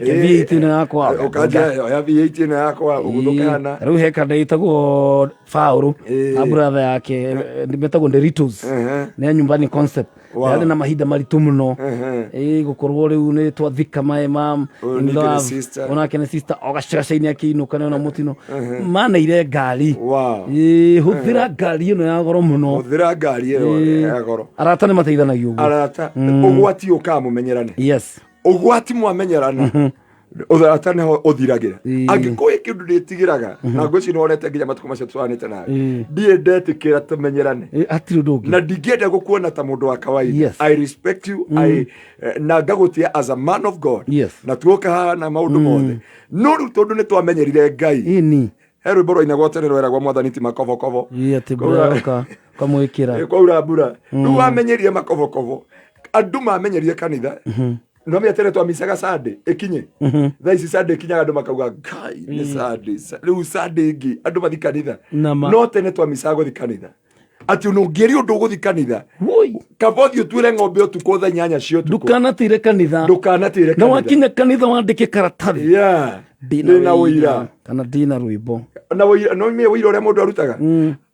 Ke V8 ĩno yakwa. Ũkanjia oya V8 ĩno yakwa ũgũthũka hana. Rĩu he kanda ĩtagwo Faũrũ na brother yake metagwo Nderitos nĩ a nyumbani concept. Yarĩ na mahinda maritũ mũno. Gũkorwo rĩu nĩ twathika my mom Ũyũ in ningĩ nĩ love. sister. Onake nĩ sister o gacagaca-inĩ akĩinũka nĩ ona mũtino. Maneire ngari. Hũthĩra ngari ĩno ya goro mũno. Hũthĩra ngari ĩyo ya goro. Arata nĩ mateithanagia ũguo. Arata ũgwati ũkaga mũmenyerane. Yes. Ũgwati mwamenyerana ũrata nĩho ũthiragĩra. Angĩkorwo he kĩndũ ndĩtigĩraga na ngwĩciria nĩwonete nginya matukũ macio tũranĩte nawe, ndirĩ ndetĩkĩra tũmenyerane. Hatirĩ ũndũ ũngĩ. Na ndingĩenda gũkuona ta mũndũ wa kawaida. Yes. I respect you. Na ngagũtĩa as a man of God. Yes. Na tuoka haha na maũndũ mothe, no rĩu tondũ nĩ twamenyerire Ngai. He rwĩmbo rwainagwo tene rweragwo mwathani ti makobokobo. Atĩ mbura yoka ũkamwĩkĩra. Kwaura mbura. Rĩu wamenyerie makobokobo, andũ mamenyerie kanitha no menya tene twamicaga Sunday ĩkinye. Thaa ici Sunday ĩkinyaga andũ makauga Ngai nĩ Sunday. Rĩu Sunday ĩngĩ andũ mathi kanitha. Nama. No tene twamicaga gũthi kanitha atĩ ona ũngĩrĩ ũndũ ũgũthi kanitha kaba ũthiĩ ũtuĩre ng'ombe ũtukũ thaa 8 cia ũtukũ. Ndũkanatĩre kanitha. Ndũkanatĩre Na kanitha. wakinya kanitha wandĩke karatathi. Ndĩna ũira. Kana ndĩna rwĩmbo. Na ũira no mie ũira ũrĩa mũndũ arutaga.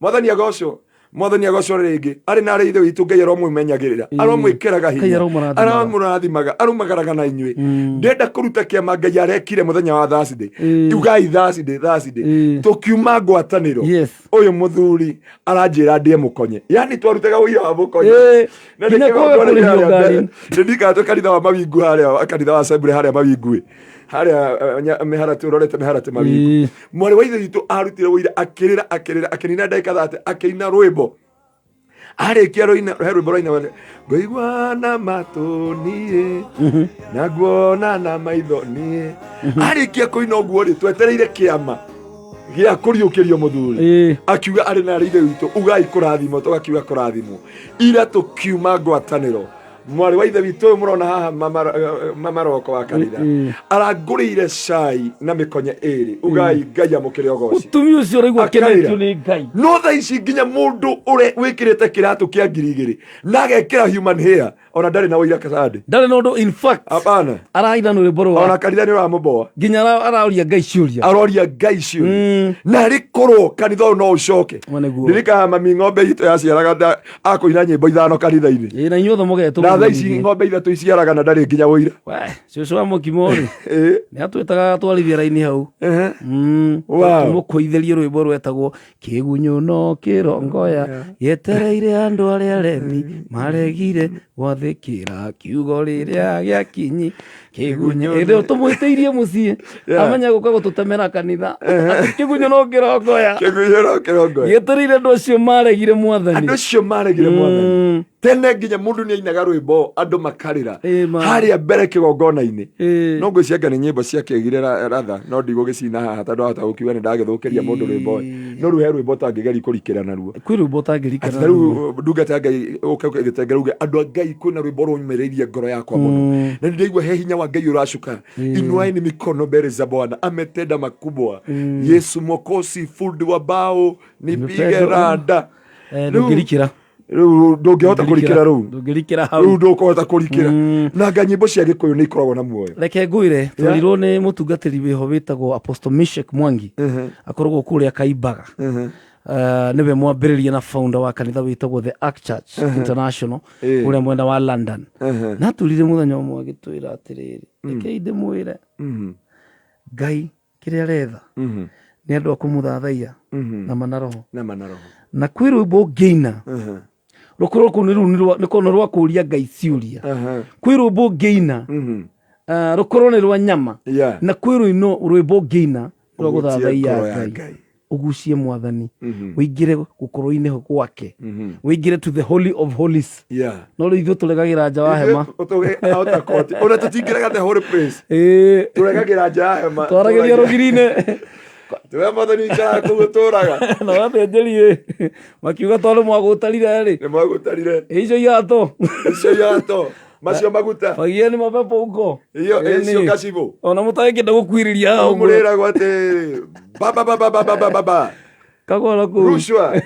Mwathani agocwo. Mwathani agocwo rĩngĩ arĩ na arĩ ithe witũ Ngai aromũmenyagĩrĩra, aromwĩkĩraga Ngai hinya, aromũrathimaga. aromũrathimaga, arumagaraga na inyuĩ. Ndĩrenda kũruta kĩama Ngai arekire mũthenya wa Thursday. Ugai Thursday, Thursday tũkiuma ngwatanĩro. Ũyũ mũthuri aranjĩra ndĩe mũkonye, yani twarutaga ũira wa mũkonye. Na Nginya nĩkĩo kwaga ngoragwo kũrĩhio harĩa ngari. mbere. Nĩ ndikara kanitha wa mawingu harĩa, kanitha wa Assembly harĩa mawingu harĩa mĩharatĩ ũrorete mĩharatĩ mawingu. Mwarĩ wa ithe witũ arutire ũira akĩrĩra akĩrĩra akĩnina ndagĩka 30 akĩina rwĩmbo. Arĩkia rũina he rwĩmbo rwaina wene ngũigua na matũ niĩ na nguona na maitho niĩ. Arĩkia kũina ũguo rĩ, twetereire kĩama gĩa kũriũkĩrio mũthuri akiuga arĩ na arĩ ithe witũ ugai kũrathimwo, tũgakiuga kũrathimwo. Ira tũkiuma ngwatanĩro, mwarĩ wa ithe witũ ũyũ mũrona haha mama roko wa kanitha arangũrĩire cai na mĩkonye ĩrĩ. Ugai Ngai amũkĩre ũgoci. Mũtumia ũcio ũraigua Akarĩra. akenetio nĩ Ngai. No thaa ici nginya mũndũ ũrĩa wĩkĩrĩte kĩratũ kĩa 2000 na agekĩra human hair ona ndarĩ na ũira Sunday. Ndarĩ na ũndũ, in fact. Hapana. Araina rwĩmbo rwa ona kanitha nĩ ũramũboa. Nginya aroria Ngai ciũria. Aroria Ngai ciũria. Na arĩ korwo kanitha ũyũ no ũcoke. Ndirikanaga mami ng'ombe itũ yaciaraga akũina nyĩmbo 5 kanitha-inĩ. Ĩĩ, na inyuothe mũgetwo Na thaa ici mũthurithie. ng'ombe 3 iciaraga na ndarĩ nginya ũira. We, cũcũ wa mũkimo rĩ nĩ atwĩtaga atwarithia raini hau. Wow. Tũmũkũithĩrie rwĩmbo rwetagwo kĩgunyũ no kĩrongoya gĩetereire andũ arĩa aremi maregire gwathĩkĩra kiugo rĩrĩa gĩakinyi kĩgunyũ. Ĩndĩ tũmwĩtĩirie mũciĩ amenya gũka gũtũtemera kanitha. Kĩgunyũ no kĩrongoya. Kĩgunyũ no kĩrongoya. Gĩetereire andũ acio maregire mwathani. Andũ acio maregire mwathani. Tene nginya mũndũ nĩ ainaga rwĩmbo andũ makarĩra harĩa mbere kĩgongona-inĩ. No ngwĩciria nĩ nyĩmbo ciakĩgire ratha no ndigũgĩcina haha tondũ wahota gũkiuga nĩ ndagĩthũkĩria mũndũ rwĩmbo. No rĩu he rwĩmbo ũtangĩgeria kũrikĩra naruo. Kwĩ rwĩmbo ũtangĩrikĩra Atĩ ta rĩu ndungata ya Ngai ũke gĩtengere uge andũ a Ngai kwĩna rwĩmbo rũmĩrĩirie ngoro yakwa mũno na nĩndaigua he hinya wa Ngai ũracuka. Inuaeni mikono mbele za Bwana ametenda makubwa. Yesu Mwokozi fundi wa bao nipige Nipige randa. Ndũngĩrikĩra. Rĩu ndũngĩhota kũrikĩra rũu. Ndũngĩrikĩra hau. Rĩu ndũkũhota kũrikĩra. Na anga nyĩmbo cia Gĩkũyũ nĩ ikoragwo na muoyo. Reke ngwĩre, twerirwo nĩ mũtungatĩri wĩho wĩtagwo Apostle Mishek Mwangi, akoragwo kũrĩa Kaimbaga. Nĩwe mwambĩrĩria na founder wa kanitha wĩtagwo The Ark Church International kũrĩa mwena wa London. Na atwĩrire mũthenya ũmwe agĩtwĩra atĩrĩrĩ, rekei ndĩmwĩre, Ngai kĩrĩa aretha nĩ andũ a kũmũthathaiya na ma na roho. Na ma na roho. Na kwĩ rwĩmbo ũngĩina rũkorwo kũu nĩ rũu nĩ rwa nĩ rwa kũũria Ngai ciũria. Kwĩ rwĩmbo ũngĩina rũkorwo nĩ rwa nyama. Na kwĩ rũino rwĩmbo ũngĩina rwa Ũgucie gũthathaiya ngoro ya Ngai. Ngai. Ũgucie Mwathani, ũingĩre gũkorwo-inĩ gwake, ũingĩre to the holy of holies. No rĩu ithuĩ tũregagĩra nja wa hema. Ona tũtingĩrega the holy place. Tũregagĩra nja ya hema. Twaragĩria rũgiri-inĩ. Tiwe Mwathani ikaraga kũu ũtũraga. Na athĩnjĩri ĩ, makiuga tondũ mwagũtarire rĩ. Nĩ mwagũtarire. Icio iratũ. Icio iratũ. Macio maguta. Fagia ni mapepo huko. Iyo, Ĩni. icio kacibũ. Ona mũtagĩkĩenda gũkuirĩria haha ũguo. Mũrĩragwo atĩ baba baba baba baba baba. Kagwara kũu. Rushwa.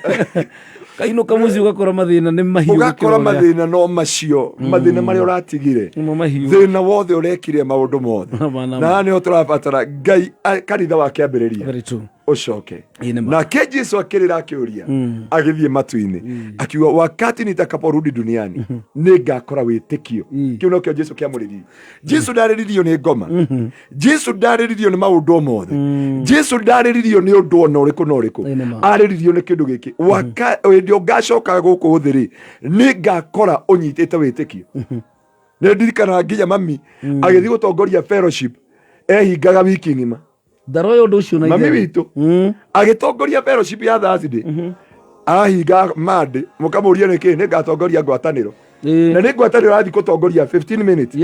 Kainũka mũciĩ ũgakora mathĩna nĩ mahiũ Ũgakora gũkĩra ũrĩa. mathĩna no macio, mathĩna marĩa ũratigire. Nĩmo mahiũ. Thĩna wothe ũrekire maũndũ mothe. Nama, nama. Na haha nĩho tũrabatara Ngai kanitha wa kĩambĩrĩria. Very true. Ũcoke. Ĩĩ nĩ ma. Nake Jesu akĩrĩra akĩũria, agĩthiĩ matu-inĩ, akiuga wakati nitakaporudi duniani nĩngakora wĩtĩkio. Kĩu nokĩo Jesu kĩamũrĩririe. Jesu ndarĩririo nĩ ngoma. Jesu ndarĩririo nĩ maũndũ o mothe. Jesu ndarĩririo nĩ ũndũ ona ũrĩkũ na ũrĩkũ. Ĩĩ nĩ ma. Arĩririo nĩ kĩndũ gĩkĩ. Hĩndĩ ĩyo ngacoka gũkũ thĩ rĩ, nĩngakora ũnyitĩte wĩtĩkio. Nĩ ndirikanaga nginya mami agĩthiĩ gũtongoria fellowship, ehingaga wiki ng'ima. Ndaroya ũndũ ũcio na Mami itherũ. witũ agĩtongoria fellowship ya Thursday, ahinga Monday, mũkamũria nĩkĩ, nĩngatongoria ngwatanĩro. Na nĩ ngwatanĩro arathiĩ gũtongoria 15 minutes.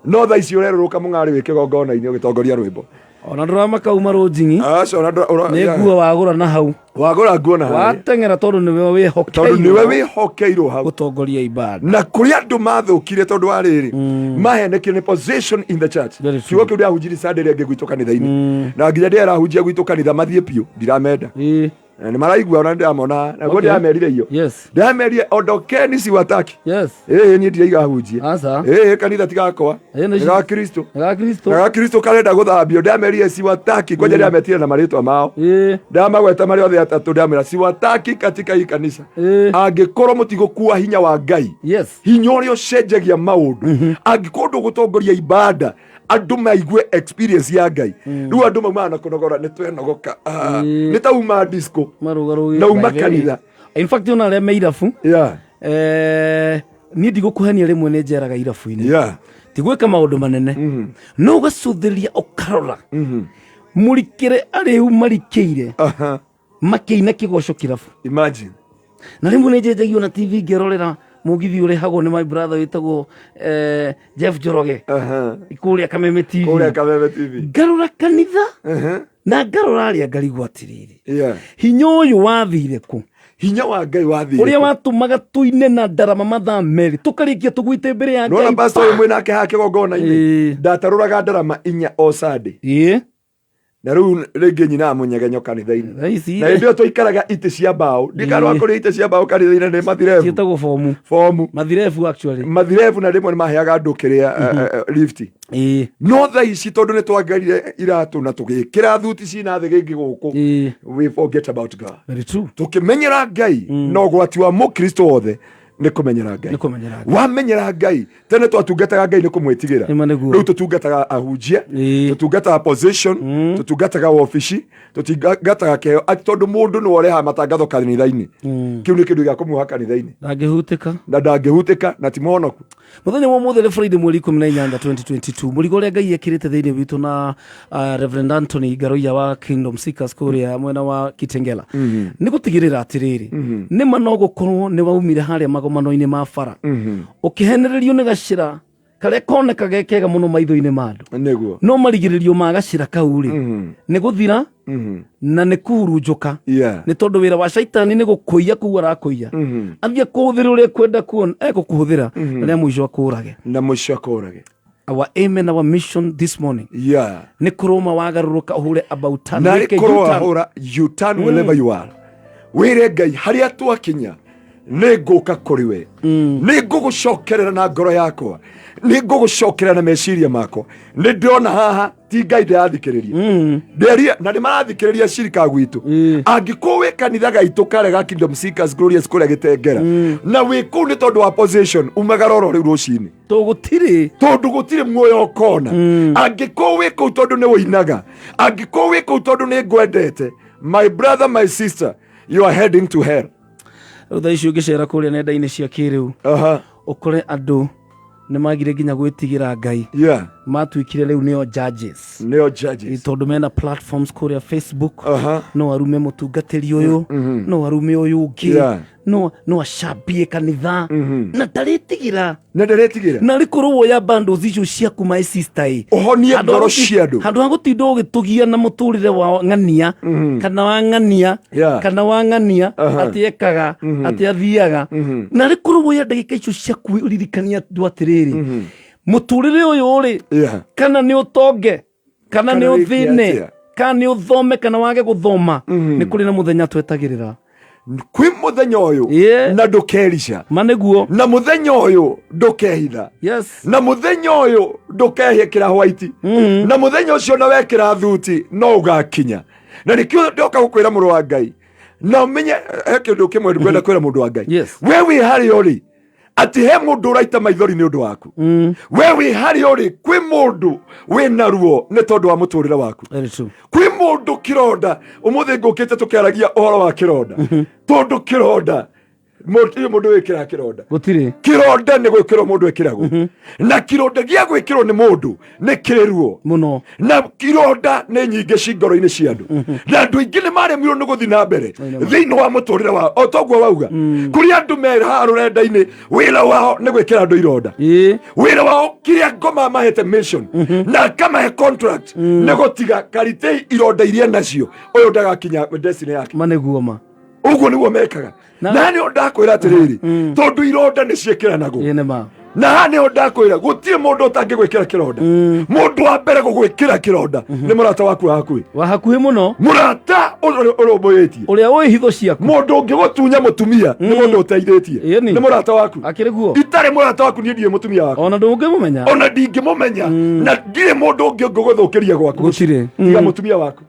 No thaa ici ũrerũrũka mũng'arĩ wĩ kĩgongona-inĩ ũgĩtongoria rwĩmbo. Ona ndũramaka uma rũnjing'i. Aca, ona ndũra- ũra- Nĩ yeah. nguo wagũra na hau. Wagũra nguo na harĩa. Wateng'era tondũ nĩwe wĩhokeirwo. Tondũ nĩwe wĩhokeirwo hau. Gũtongoria ibada. Na kũrĩ andũ mathũkire tondũ wa rĩrĩ, mahenekire nĩ position in the church. Kiugo kĩu ndĩrahunjirie Sunday ĩrĩa ĩngĩ gwitũ kanitha-inĩ. Na nginya ndĩrahunjia gwitũ kanitha mathiĩ biũ, ndiramenda. Na nĩ maraigua ona ndĩramona, naguo ndĩramerire iyo. Ndĩramerire ondokeni siwataki. Ĩĩ niĩ ndiraiga hunjie. Ĩĩ kanitha ti gakwa. Nĩ ga Kristo. Nĩ ga Kristo. Nĩ ga Kristo karenda gũthambio. Ndĩramerire siwataki. Kwanja ndĩrametire na marĩtwa mao. Ndamagweta marĩ othe atatũ ndamera siwataki katika hii kanisa. Angĩkorwo mũtigũkua hinya wa Ngai. Hinya ũrĩa ũcenjagia maũndũ. Angĩkorwo ndũgũtongoria ibada, andũ maigue experience ya Ngai. Rĩu andũ maumaga na kũnogora nĩ twenogoka. Nĩ ta uma disco. Marũgarũgĩ. Na uma kanitha. In fact ona arĩa me irabu. Niĩ ndigũkũhenia rĩmwe nĩ njeraga irabu-inĩ. Ti gwĩka maũndũ manene. No ũgacũthĩrĩria ũkarora. Mũrikĩre arĩu marikĩire. Makĩina kĩgoco kĩrabu. Imagine. Na rĩmwe nĩ njenjagio na TV ngĩrorera mũgithi ũrehagwo nĩ my brother wĩtagwo Jeff Njoroge. Kũrĩa Kameme TV. Kũrĩa Kameme TV. Ngarora kanitha. Na ngarora arĩa ngarigwo atĩrĩrĩ. Hinya ũyũ wathire kũ? Hinya wa Ngai wathire Ũrĩa kũ? watũmaga tũine na ndarama mathaa merĩ tũkarĩkia tũgwĩte mbere ya Nona Ngai. pastor ũyũ mwĩ nake haha kĩgongona-inĩ. Ndatarũraga ndarama inya o Sunday. Na rĩu rĩngĩ nyina mũnyegenyo kanitha-inĩ. Thaa ici Na hĩndĩ ĩyo twaikaraga itĩ cia mbaũ. Ndikanwa kũrĩa itĩ cia mbaũ kanitha-inĩ nĩ mathirebu. Ciĩtagwo bomu. Bomu. Mathirebu actually. Mathirebu na rĩmwe nĩ maheaga andũ kĩrĩa, lift. No thaa ici tondũ nĩ twangarire iratũ na tũgĩkĩra thuti cina thĩ gĩngĩ gũkũ. We forget about God. Very true. Tũkĩmenyera Ngai na ũgwati wa mũkristo wothe nĩ kũmenyera Ngai. Nĩ kũmenyera Ngai. Wamenyera Ngai, tene twatungataga Ngai nĩ kũmwĩtigĩra. Nĩ ma nĩguo. Rĩu tũtungataga ahunjia, tũtungataga position, tũtungataga wabici, tũtungataga kĩheo, atĩ tondũ mũndũ nĩwe ũrehaga matangatho kanitha-inĩ. Kĩu nĩ kĩndũ gĩa kũmuoha kanitha-inĩ. Ndangĩhutĩka. Na ndangĩhutĩka na ti mũhonoku. Mũthenya wa ũmũthĩ nĩ Friday mweri ikũmi na inyanya 2022. Mũrigo ũrĩa Ngai ekĩrĩte thĩinĩ witũ na Reverend Anthony Ngaroia wa Kingdom Seekers kũrĩa mwena wa Kitengela. Nĩ gũtigĩrĩra atĩrĩrĩ, nĩ ma no gũkorwo nĩ waumire harĩa magomano-inĩ ma bara. Ũkĩhenererio nĩ gacĩra karĩa koneka ge kega mũno maitho-inĩ ma andũ. Nĩguo. No marigĩrĩrio ma gacĩra kau rĩ, nĩ gũthira na nĩ kũhurunjũka. Nĩ tondũ wĩra wa caitani nĩ gũkũiya kũu arakũiya. Athiĩ kũhũthĩra ũrĩa ekwenda kuona, ekũkũhũthĩra, na rĩa mũico akũũrage. Na mũico akũũrage. Our aim and our mission this morning. Nĩ kũrũma wagarũrũka ũhũre about turn. Na Wĩke rĩ korwo U-turn. wahũra U-turn wherever you are. Wĩre Ngai harĩa twakinya Nĩ ngũka kũrĩ we, nĩ ngũgũcokerera na ngoro yakwa, nĩ ngũgũcokerera na meciria makwa. Nĩ ndĩrona haha ti Ngai ndĩrathikĩrĩria ndĩaria na nĩ marathikĩrĩria cirika gwitũ. Angĩkorwo wĩ kanitha gaitũ karĩa ga Kingdom Seekers Glorious kũrĩa Gĩtengera, na wĩ kũu nĩ tondũ wa position, umagara oro rĩu rũcinĩ. To gũtirĩ. Tondũ gũtirĩ muoyo ũkona. Angĩkorwo wĩ kũu tondũ nĩ wĩinaga, angĩkorwo wĩ kũu tondũ nĩ ngwendete, my brother, my sister, you are heading to hell. Rĩu thaa ici ũngĩcera kũrĩa nenda-inĩ cia kĩrĩu, ũkore andũ nĩ magire nginya gwĩtigĩra Ngai. Matuĩkire rĩu nĩo judges. Nĩo judges. Tondũ mena platforms kũrĩa Facebook. No arume mũtungatĩri ũyũ, no arume ũyũ ũngĩ, no acambie kanitha na ndarĩtigĩra. Na ndarĩtigĩra. Na rĩkorwo woya bundles icio ciaku, my sister, ĩ ũhonie ngoro cia andũ. Handũ ha gũtinda ũgĩtũgia na mũtũrĩre wa ng'ania kana wa ng'ania kana wa ng'ania, atĩ ekaga, atĩ athiaga, na rĩkorwo woya ndagĩka icio ciaku ũririkania andũ atĩrĩrĩ, mũtũrĩre ũyũ rĩ, kana nĩ ũtonge kana Kana nĩ wĩke ũthĩne, atĩa? kana nĩ ũthome kana wage gũthoma, nĩ kũrĩ na mũthenya twetagĩrĩra. Kwĩ mũthenya ũyũ na ndũkerica. Ma nĩguo. Na mũthenya ũyũ ndũkehitha. Na mũthenya ũyũ ndũkehĩkĩra white, na mũthenya ũcio na wekĩra thuti no ũgakinya. Na nĩkĩo ndoka gũkwĩra, mũrũ wa Ngai, na ũmenye he kĩndũ kĩmwe ngwenda kwĩra mũndũ wa Ngai. We wĩ harĩa ũrĩ, atĩ he mũndũ ũraita maithori nĩ ũndũ waku. We wĩ harĩa ũrĩ, kwĩ mũndũ wĩ na ruo nĩ tondũ wa mũtũrĩre waku. Very true. Kwĩ mũndũ kĩronda. Ũmũthĩ ngũkĩte tũkĩaragia ũhoro wa kĩronda, tondũ kĩronda mũtirĩ mũndũ wĩkĩraga kĩronda. Gũtirĩ. Kĩronda nĩ gwĩkĩrwo mũndũ ĩkĩragwo, na kĩronda gĩa gwĩkĩrwo nĩ mũndũ nĩ kĩrĩ ruo mũno. Na ironda nĩ nyingĩ ci ngoro-inĩ cia andũ, na andũ aingĩ nĩ maremirwo nĩ gũthiĩ na mbere thĩinĩ wa mũtũrĩre wao. O toguo wauga, kũrĩ andũ meraha rũrenda-inĩ, wĩra wao nĩ gwĩkĩra andũ ironda. Wĩra wao, kĩrĩa ngoma mahete mission na akamahe contract, nĩ gũtiga karitei ironda iria nacio ũyũ ndagakinya destiny yake. Ma nĩguo ma. Ũguo nĩguo mekaga. Na nĩho ndakwĩra atĩrĩrĩ, tondũ ironda nĩ ciĩkĩranagwo. Ĩĩ nĩ ma. Na haha nĩho ndakwĩra gũtirĩ mũndũ ũtangĩgwĩkĩra kĩronda. Mũndũ wa mbere gũgwĩkĩra kĩronda nĩ mũrata waku wa hakuhĩ. Wa hakuhĩ mũno. Mũrata ũrũmbũyĩtie, ũrĩa ũĩ hitho ciaku. Mũndũ ũngĩgũtunya mũtumia nĩ mũndũ ũteithĩtie. Ĩni. Nĩ mũrata waku. Akĩrĩ guo. Itarĩ mũrata waku, niĩ ndirĩ mũtumia waku. Ona ndũngĩmũmenya. Ona ndingĩmũmenya, na ndirĩ mũndũ ũngĩ ũngĩgũthũkĩria gwaku. Gũtirĩ. Tiga mũtumia waku.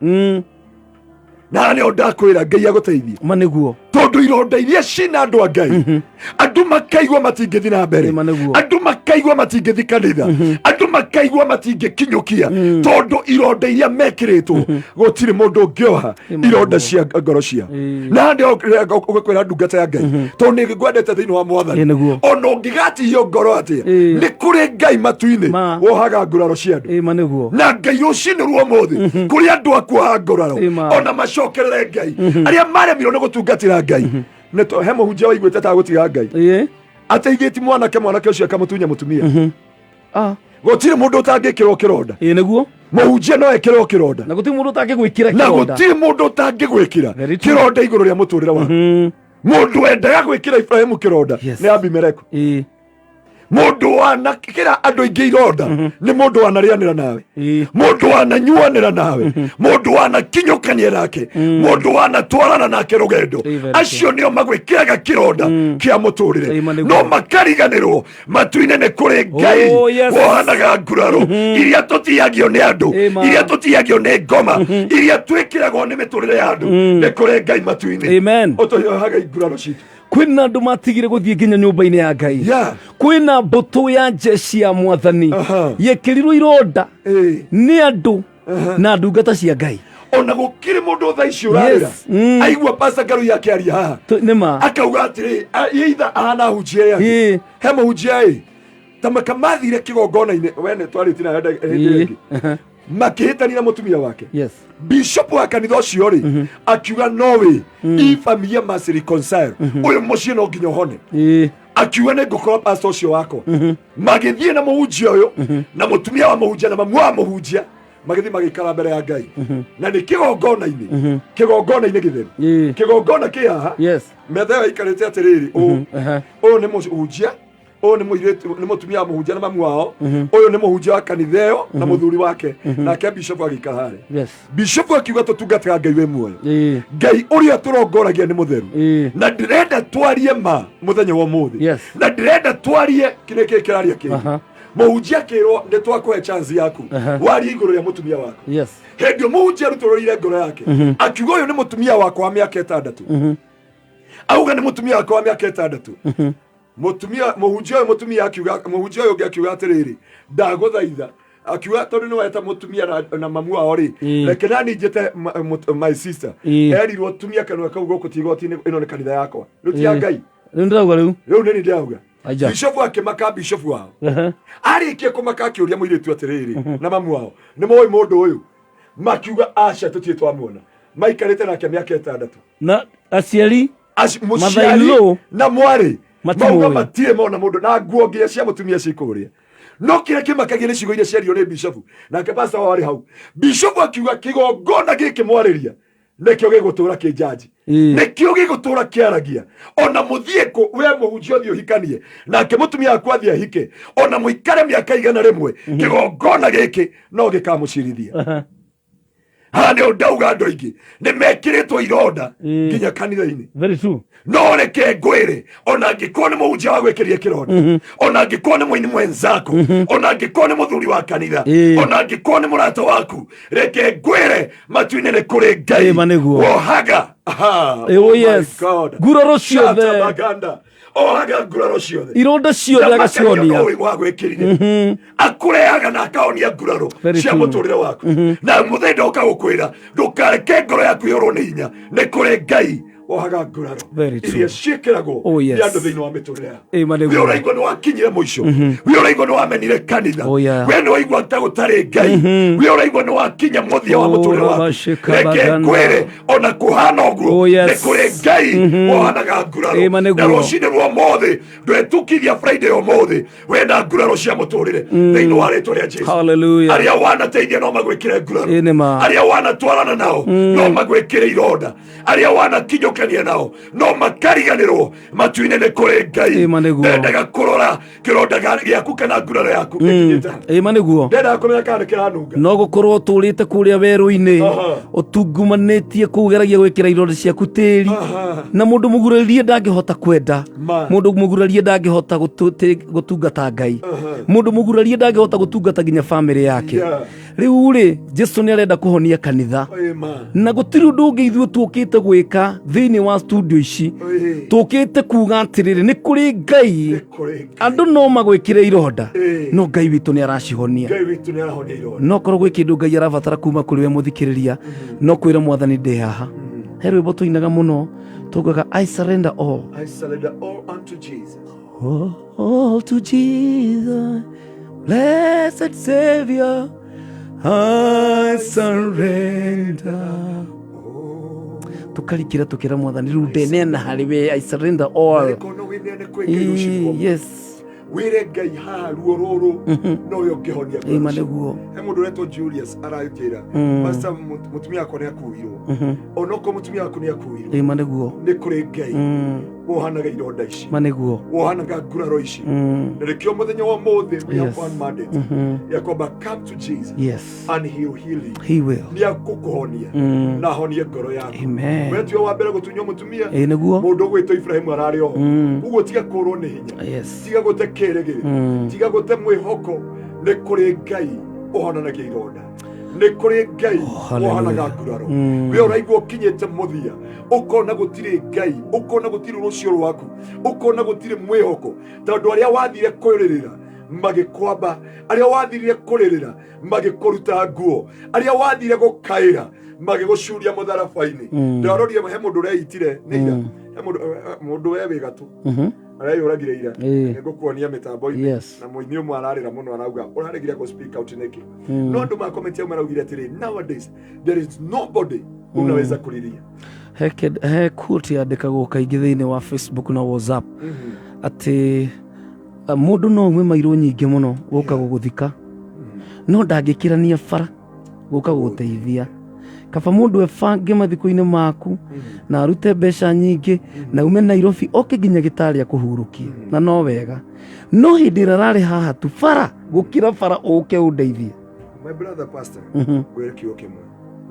Na nĩo ndakwĩra Ngai agũteithie. Ma nĩguo. Tondũ ironda iria cina andũ a Ngai, andũ makaigua matingĩthi na mbere, Ma nĩguo. andũ makaigua matingĩthi kanitha, andũ makaigua matingĩkinyũkia, tondũ ironda iria mekĩrĩtwo gũtirĩ mũndũ ũngĩoha Ĩ ma ironda nĩguo. cia ngoro cia. Na ndio ũgũkwĩra ndungata ya Ngai, tondũ nĩ ngwendete thĩinĩ wa Ĩ Mwathani, nĩguo. ona ũngĩgatihio ngoro atĩa, nĩ kũrĩ Ngai matu-inĩ Ma. wohaga nguraro cia andũ. Ĩ ma nĩguo. Na Ngai rũcinĩ rwa ũmũthĩ kũrĩ andũ akuoha nguraro. Ĩ ma. Ona macokerere Ngai arĩa maremirwo nĩ gũtungatĩra Ngai. He mũhunjia waiguĩte ta gũtiga Ngai, ateithĩti mwanake, mwanake ũcio akamũtunya mũtumia. Gũtirĩ mũndũ ũtangĩkĩrwo kĩronda. Ĩ nĩguo. Mũhunjia no ekĩrwo kĩronda. Na gũtirĩ mũndũ ũtangĩgwĩkĩra Na kĩronda. gũtirĩ mũndũ ũtangĩgwĩkĩra Very true. kĩronda igũrũ rĩa mũtũrĩre waku. Mũndũ wendaga gwĩkĩra Ibrahimu kĩronda nĩ Abimeleku. Mũndũ wanakĩra andũ aingĩ ironda nĩ mũndũ wanarĩanĩra nawe, mũndũ wananyuanĩra nawe, mũndũ wanakinyũkania nake, mũndũ wanatwarana nake rũgendo. Very Acio nĩo magwĩkĩraga kĩronda kĩa mũtũrĩre. Ĩ ma nĩguo. No makariganĩrwo matu-inĩ nĩ kũrĩ Ngai Oh, yes. wohanaga nguraro iria tũtiagio nĩ andũ, Ĩ ma. iria tũtiagio nĩ ngoma, iria twĩkĩragwo nĩ mĩtũrĩre ya andũ. Nĩ kũrĩ Ngai matu-inĩ Amen. ũtũhohaga nguraro citũ. Kwĩna andũ matigire gũthiĩ nginya nyũmba-inĩ ya Ngai. Kwĩna mbũtũ ya jeshi ya Mwathani yekĩrirwo ironda nĩ andũ na ndungata cia Ngai. Ona gũkĩrĩ mũndũ thaa ici ũrarĩra, aigua Pastor Ngarui akĩaria haha, Nĩ ma. Akauga atĩrĩ, either ahana hunjia ĩyo angĩ. He mũhunjia ĩ ta maka mathire kĩgongona-inĩ, we nĩ twarĩtie nawe hĩndĩ ĩyo ĩngĩ, makĩhĩtania na mũtumia wake. Bishop wa kanitha ũcio rĩ, akiuga no wĩ i familia must reconcile, ũyũ mũciĩ no nginya ũhone. Akiuga nĩ ngũkorwo pastor ũcio wakwa. Magĩthiĩ na mũhunjia ũyũ na mũtumia wa mũhunjia na mamu wa mũhunjia, magĩthiĩ magĩikara mbere ya Ngai, na nĩ kĩgongona-inĩ, kĩgongona-inĩ gĩtheru. Kĩgongona kĩ haha. Metha ĩyo ĩikarĩte atĩrĩrĩ, ũũ ũyũ nĩ mũhunjia, Ũyũ nĩ mũirĩtu, nĩ mũtumia wa mũhunjia na mamu wao. Ũyũ nĩ mũhunjia wa kanitha ĩyo na mũthuri wake, nake bishop agĩikara harĩa. Bishop akiuga, tũtungataga Ngai wĩ muoyo, Ngai ũrĩa tũrongoragia nĩ mũtheru, na ndĩrenda twarie ma mũthenya wa ũmũthĩ, na ndĩrenda twarie kĩrĩa kĩrĩ kĩraria kĩngĩ. Mũhunjia akĩrwo, nĩ twakũhe chance yaku warie igũrũ rĩa mũtumia waku. Hĩndĩ ĩyo mũhunjia arutũrũrire ngoro yake, akiuga, ũyũ nĩ mũtumia wakwa wa mĩaka 6. Auga nĩ mũtumia wakwa wa mĩaka 6. Mũtumia, mũhunjia ũyũ, mũtumia akiuga, mũhunjia ũyũ ũngĩ akiuga atĩrĩrĩ, ndagũthaitha, akiuga tondũ nĩ weta mũtumia na mamu wao rĩ, reke nani njĩte my sister. Erirwo, tumia kanua kau gũkũ ti igoti-inĩ, ĩno nĩ kanitha yakwa, rĩu ti ya Ngai. Rĩu ndĩrauga rĩu. Rĩu nĩ ndĩrauga. Aja. Bishofu akĩmaka, bishofu wao arĩkia kũmaka akĩũria mũirĩtu atĩrĩrĩ, na mamu wao, nĩ moĩ mũndũ ũyũ? Makiuga, aca, tũtirĩ twamuona. Maikarĩte nake mĩaka 6. Na aciari Mũciari Mother-in-law na mwarĩ matimũĩ. mauga matirĩ mona mũndũ, na nguo nginya cia mũtumia cikũrĩa. No kĩrĩa kĩmakagia nĩ ciugo iria ciario nĩ bishofu, nake pasta wao arĩ hau. Bishofu akiuga, kĩgongona gĩkĩ mwarĩria nĩkĩo gĩgũtũra kĩnjanji, nĩkĩo gĩgũtũra kĩaragia. Ona mũthiĩ kũ, we mũhunjia ũthiĩ ũhikanie nake mũtumia waku athiĩ ahike, ona mũikare mĩaka 100, kĩgongona gĩkĩ no gĩkamũcirithia. Haha nĩ ndauga andũ aingĩ nĩ mekĩrĩtwo ironda nginya kanitha-inĩ. Very true. No reke ngwĩre, ona angĩkorwo nĩ mũhunjia wa gwĩkĩria kĩronda, ona angĩkorwo nĩ mũini mwenzako, ona angĩkorwo nĩ mũthuri wa kanitha, ona angĩkorwo nĩ mũrata waku, reke ngwĩre, matu-inĩ nĩ kũrĩ Ngai Ĩĩ, ma nĩguo. wohaga. Aha, Oh, oh my yes. God. Nguraro ciothe. Shatabaganda. Ohaga nguraro ciothe. Ironda ciothe agacionia. Wagwĩkĩrire akũrehaga na akaonia nguraro Very cia true. mũtũrĩre waku. Na mũthenya ndoka gũkwĩra, ndũkareke ngoro yaku yũrwo nĩ hinya, nĩ kũrĩ Ngai wohaga nguraro Very true. iria ciĩkĩragwo Oh, yes. nĩ andũ thĩinĩ wa mĩtũrĩre yao. Ĩĩ, ma nĩguo. We ũraigua nĩ wakinyire mũico, we ũraigua nĩ wamenire kanitha, Oh, yeah. we nĩ waigua ta gũtarĩ Ngai, we ũraigua nĩ wakinya mũthia wa Oh, mũtũrĩre waku, Rabashika reke Baganda. ngwĩre, ona kũhana ũguo, Oh, yes. nĩ kũrĩ Ngai wohanaga nguraro. Ĩĩ, ma nĩguo. Na rũcinĩ rwa ũmũthĩ, ndwetũkiria Friday ũmũthĩ, wenda nguraro cia mũtũrĩre thĩinĩ wa rĩtwa rĩa Jesu. Hallelujah. Arĩa wanateithia no magwĩkĩre nguraro. Ĩĩ, nĩ ma. Arĩa wanatwarana nao no magwĩkĩre ironda. Arĩa wanakinyũkania nao no makariganĩrwo. Matu-inĩ nĩ kũrĩ Ngai. Ĩĩ, ma nĩguo. Ndendaga kũrora kĩronda gĩaku kana nguraro yaku ĩkinyĩte ha. Ĩĩ, ma nĩguo. Ndendaga kũmenya kana nĩ kĩranunga. No gũkorwo ũtũrĩte kũrĩa werũ-inĩ, ũtungumanĩtie kũu, geragia gwĩkĩra ironda ciaku tĩri, na mũndũ mũgurarie ndangĩhota kwenda. Ma. Mũndũ mũgurarie ndangĩhota gũtungata Ngai. Mũndũ mũgurarie ndangĩhota gũtungata nginya bamĩrĩ yake. Rĩu rĩ, Jesu nĩ arenda kũhonia kanitha. Ĩĩ, ma. Na gũtirĩ ũndũ ũngĩ ithuĩ tũkĩte gwĩka thĩinĩ wa studio ici. Tũkĩte kuga atĩrĩrĩ, nĩ kũrĩ Ngai. Kũrĩ Ngai. Andũ no magwĩkĩre ironda, no Ngai witũ nĩ aracihonia. Ngai witũ nĩ arahonia ironda. No korwo gwĩ kĩndũ Ngai arabatara kuma kũrĩ we mũthikĩrĩria, no kwĩra Mwathani, ndĩ haha. He rwĩmbo tũinaga mũno tugaga, "I surrender all." I surrender all unto Jesus. All to Jesus, blessed Savior, I surrender. Tukarikira tukira Mwathani, rĩu ndeneana harĩ we, I surrender all. Kono wĩneane kwĩ Ngai rũcinĩ rwa Yes. wĩre Ngai, haha ruo rũrũ nowe ũngĩhonia. Ĩma nĩguo. He mũndũ ũretwo Julius aranjĩra, pastor, mũtumia wakwa nĩ akuirwo. Onokorwo mũtumia waku nĩ akuirwo, Ĩma nĩguo. nĩ kũrĩ Ngai wohanaga ironda ici, Ma nĩguo. wohanaga nguraro ici. Na nĩkĩo mũthenya wa ũmũthĩ we have one mandate ya kwamba come to Jesus and he will heal you. He will. Nĩ akũkũhonia na ahonie ngoro yaku. Amen. We tiwe wa mbere gũtunywo mũtumia. Ĩĩ nĩguo. Mũndũ ũgwĩtwo Ibrahimu ararĩ oho. Ũguo tiga kũrwo nĩ hinya, tiga gũte kĩrĩgĩrĩro, tiga gũte mwĩhoko. Nĩ kũrĩ Ngai ũhonanagia ironda, nĩ kũrĩ Ngai Hallelujah. wohanaga nguraro. We ũraigua ũkinyĩte mũthia, ũkona gũtirĩ Ngai, ũkona gũtirĩ rũciũ rwaku, ũkona gũtirĩ mwĩhoko, tondũ arĩa wathire kũrĩrĩra magĩkwamba, arĩa wathire kũrĩrĩra magĩkũruta nguo, arĩa wathire gũkaĩra magĩgũcuria mũtharaba-inĩ. Ndĩrarorire he mũndũ ũreitire nĩ ira, he mũndũ, mũndũ we wĩ gatũ areyũragire ira. Nĩngũkuonia mĩtambo-inĩ. Na mũini ũmwe ararĩra mũno, arauga, ũraregire gũ speak out nĩkĩ? No andũ makomenti au maraugire atĩrĩ, nowadays there is nobody unaweza kulilia. He quote yandĩkagwo kaingĩ thĩinĩ wa Facebook na WhatsApp atĩ mũndũ no ume mairũ nyingĩ mũno gũka gũgũthika, no ndangĩkĩrania bara gũka gũgũteithia. Kaba mũndũ ebange mathiko-inĩ maku na arute mbeca nyingĩ na ume Nairobi oke nginya gĩtarĩ akũhurũkie, na no wega, no hĩndĩ ĩrĩa ararĩ haha tu bara gũkĩra bara ũke ũndeithie. My brother pastor, ngwĩre kiugo kĩmwe,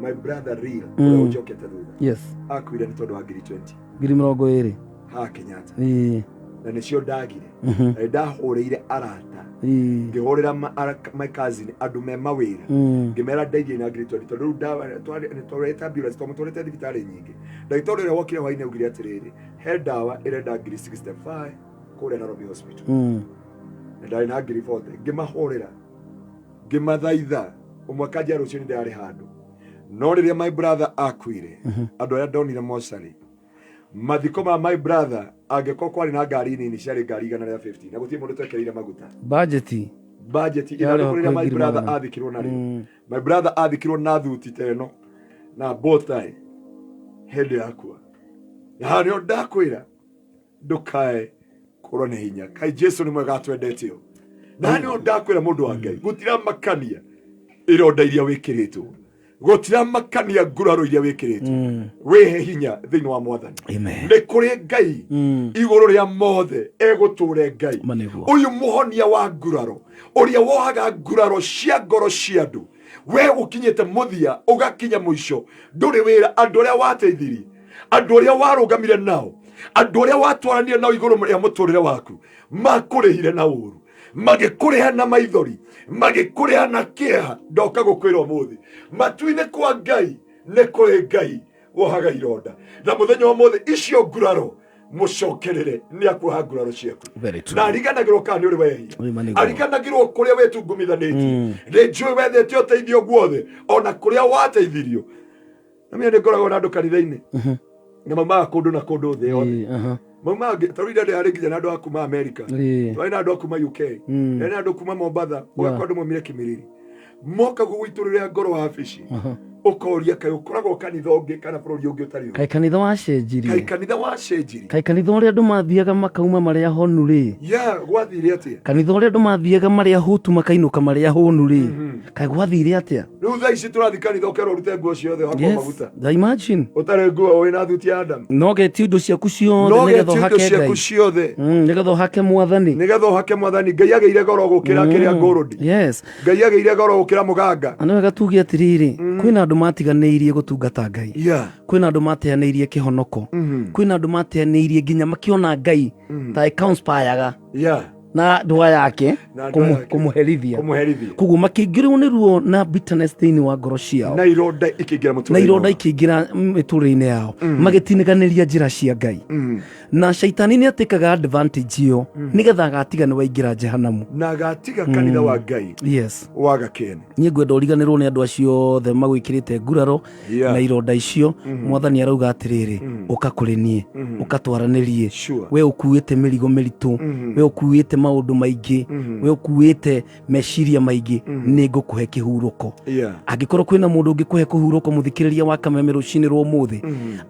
my brother real, ũrĩa ũnjokete thutha, akuire nĩ tondũ wa ngiri 20. 20,000. Haha Kenyatta. Na nĩcio ndagire. Na nĩ ndahũrĩire arata, ngĩhũrĩra my cousin, andũ me mawĩra, ngĩmera ndeithie na ngiri 20, tondũ rĩu ndawa nĩ twarĩte ambulance, twamũtwarĩte thibitarĩ nyingĩ. Ndagĩtarĩ ũrĩa wokire hwainĩ augire atĩrĩrĩ, he ndawa ĩrenda ngiri 65 kũrĩa Nairobi Hospital, na ndarĩ na ngiri 40. Ngĩmahũrĩra, ngĩmathaitha, ũmwe akanjia rũciũ nĩ ndĩrarĩ handũ. No rĩrĩa my brother akuire, andũ arĩa ndonire mocarĩ mathiko ma my brother, angĩkorwo kwarĩ na ngari nini, ciarĩ ngari 150, na gũtirĩ mũndũ twekĩrĩire maguta. Budget. Budget Yarĩ ithandũkũ rĩrĩa hakuhĩ my ngiri brother 400. athikirwo narĩo, my brother athikirwo na thuti ta ĩno na bow tie hĩndĩ yakua. Na haha nĩho ndakwĩra ndũkae kũrwo nĩ hinya, kai Jesu nĩ mwega, atwendete ũũ. Na haha nĩho ndakwĩra, mũndũ wa Ngai, gũtiramakania ironda iria wĩkĩrĩtwo, gũtiramakania nguraro iria wĩkĩrĩtwo, wĩhe hinya thĩinĩ wa Mwathani. Amen. Nĩ kũrĩ Ngai igũrũ rĩa mothe, egũtũre Ngai. Ma nĩguo. Ũyũ mũhonia wa nguraro, ũrĩa wohaga nguraro cia ngoro cia andũ. We ũkinyĩte mũthia, ũgakinya mũico, ndũrĩ wĩra, andũ arĩa wateithirie, andũ arĩa warũgamire nao, andũ arĩa watwaranire nao igũrũ rĩa mũtũrĩre waku, makũrĩhire na ũru, magĩkũrĩha na maithori, magĩkũrĩha na kĩeha. Ndoka gũkwĩra ũmũthĩ, matu-inĩ kwa Ngai nĩ kũrĩ Ngai wohaga ironda, na mũthenya wa mũthĩ icio nguraro mũcokerere, nĩ akuoha nguraro ciaku. Very true. Na ariganagĩrwo kana nĩ ũrĩ wehia. Ũyũ nĩguo. Ariganagĩrwo kũrĩa wĩtungumithanĩtie, nĩ njũĩ wethete ũteithio guothe, ona kũrĩa wateithirio. Na mimi nĩ ngoragwo na andũ kanitha-inĩ, na maumaga kũndũ na kũndũ thĩ yothe. Maumaga ta rĩu ira ndĩrarĩ nginya na andũ a kuma America, twarĩ na andũ a kuma UK, twarĩ na andũ kuma Mombatha, ũgakora andũ maumire Kimilili, moka gũgũitũrĩra ngoro wabici, ũkoria kaĩ ũkoragwo kanitha ũngĩ kana bũrũri ũngĩ ũtarĩ ũyũ? Kaĩ kanitha wacenjirie? Kaĩ kanitha wacenjirie? Kaĩ kanitha ũrĩa andũ mathiaga makauma marĩa honu rĩ? Ya gwathire atĩa? Kanitha ũrĩa andũ mathiaga marĩa hũtu makainũka marĩa hũnu rĩ, kaĩ gwathire atĩa? Rĩu thaa ici tũrathiĩ kanitha ũkerwo ũrute nguo ciothe, ũhakwo maguta. Imagine. Ũtarĩ nguo, wĩna thuti ya Adamu. No getio indo ciaku ciothe No nĩgetha getio indo ũhake ciaku Ngai. ciothe. Nĩgetha ũhake Mwathani. Nĩgetha ũhake Mwathani. Ngai agĩire goro gũkĩra kĩrĩa ngũrũndi. Ngai agĩire goro gũkĩra mũganga. Na nĩ wega tuge atĩrĩrĩ, kwĩna andũ matiganĩirie gũtungata Ngai, kwĩna andũ mateanĩirie kĩhonoko, kwĩna andũ mateanĩirie nginya makĩona Ngai ta ĩkaunspiraga na ndũa yake Na ndua yake. kũmũherithia. Kũmũherithia. Koguo makĩingĩrwo nĩ ruo na bitterness thĩinĩ wa ngoro ciao, na ironda ikĩingĩra na mũtũrĩre-inĩ ironda wao. ikĩingĩra mĩtũrĩre-inĩ yao, magĩtinĩganĩria njĩra cia Ngai, na caitani nĩ atĩkaga advantage ĩyo nĩgetha agatiga nĩ waingĩra jehanamu. Na agatiga kanitha wa Ngai waga kĩene. Niĩ ngwenda ũriganĩrwo nĩ andũ acio othe magwĩkĩrĩte nguraro na ironda icio. Mwathani arauga atĩrĩrĩ, ũka kũrĩ niĩ, ũka twaranĩrie. We ũkuĩte mĩrigo mĩritũ, we ũkuĩte maũndũ maingĩ, we ũkuĩte meciria maingĩ, nĩ ngũkũhe kĩhurũko. Angĩkorwo kwĩna mũndũ ũngĩkũhe kũhurũko, mũthikĩrĩria wa Kameme rũcinĩ rwa ũmũthĩ,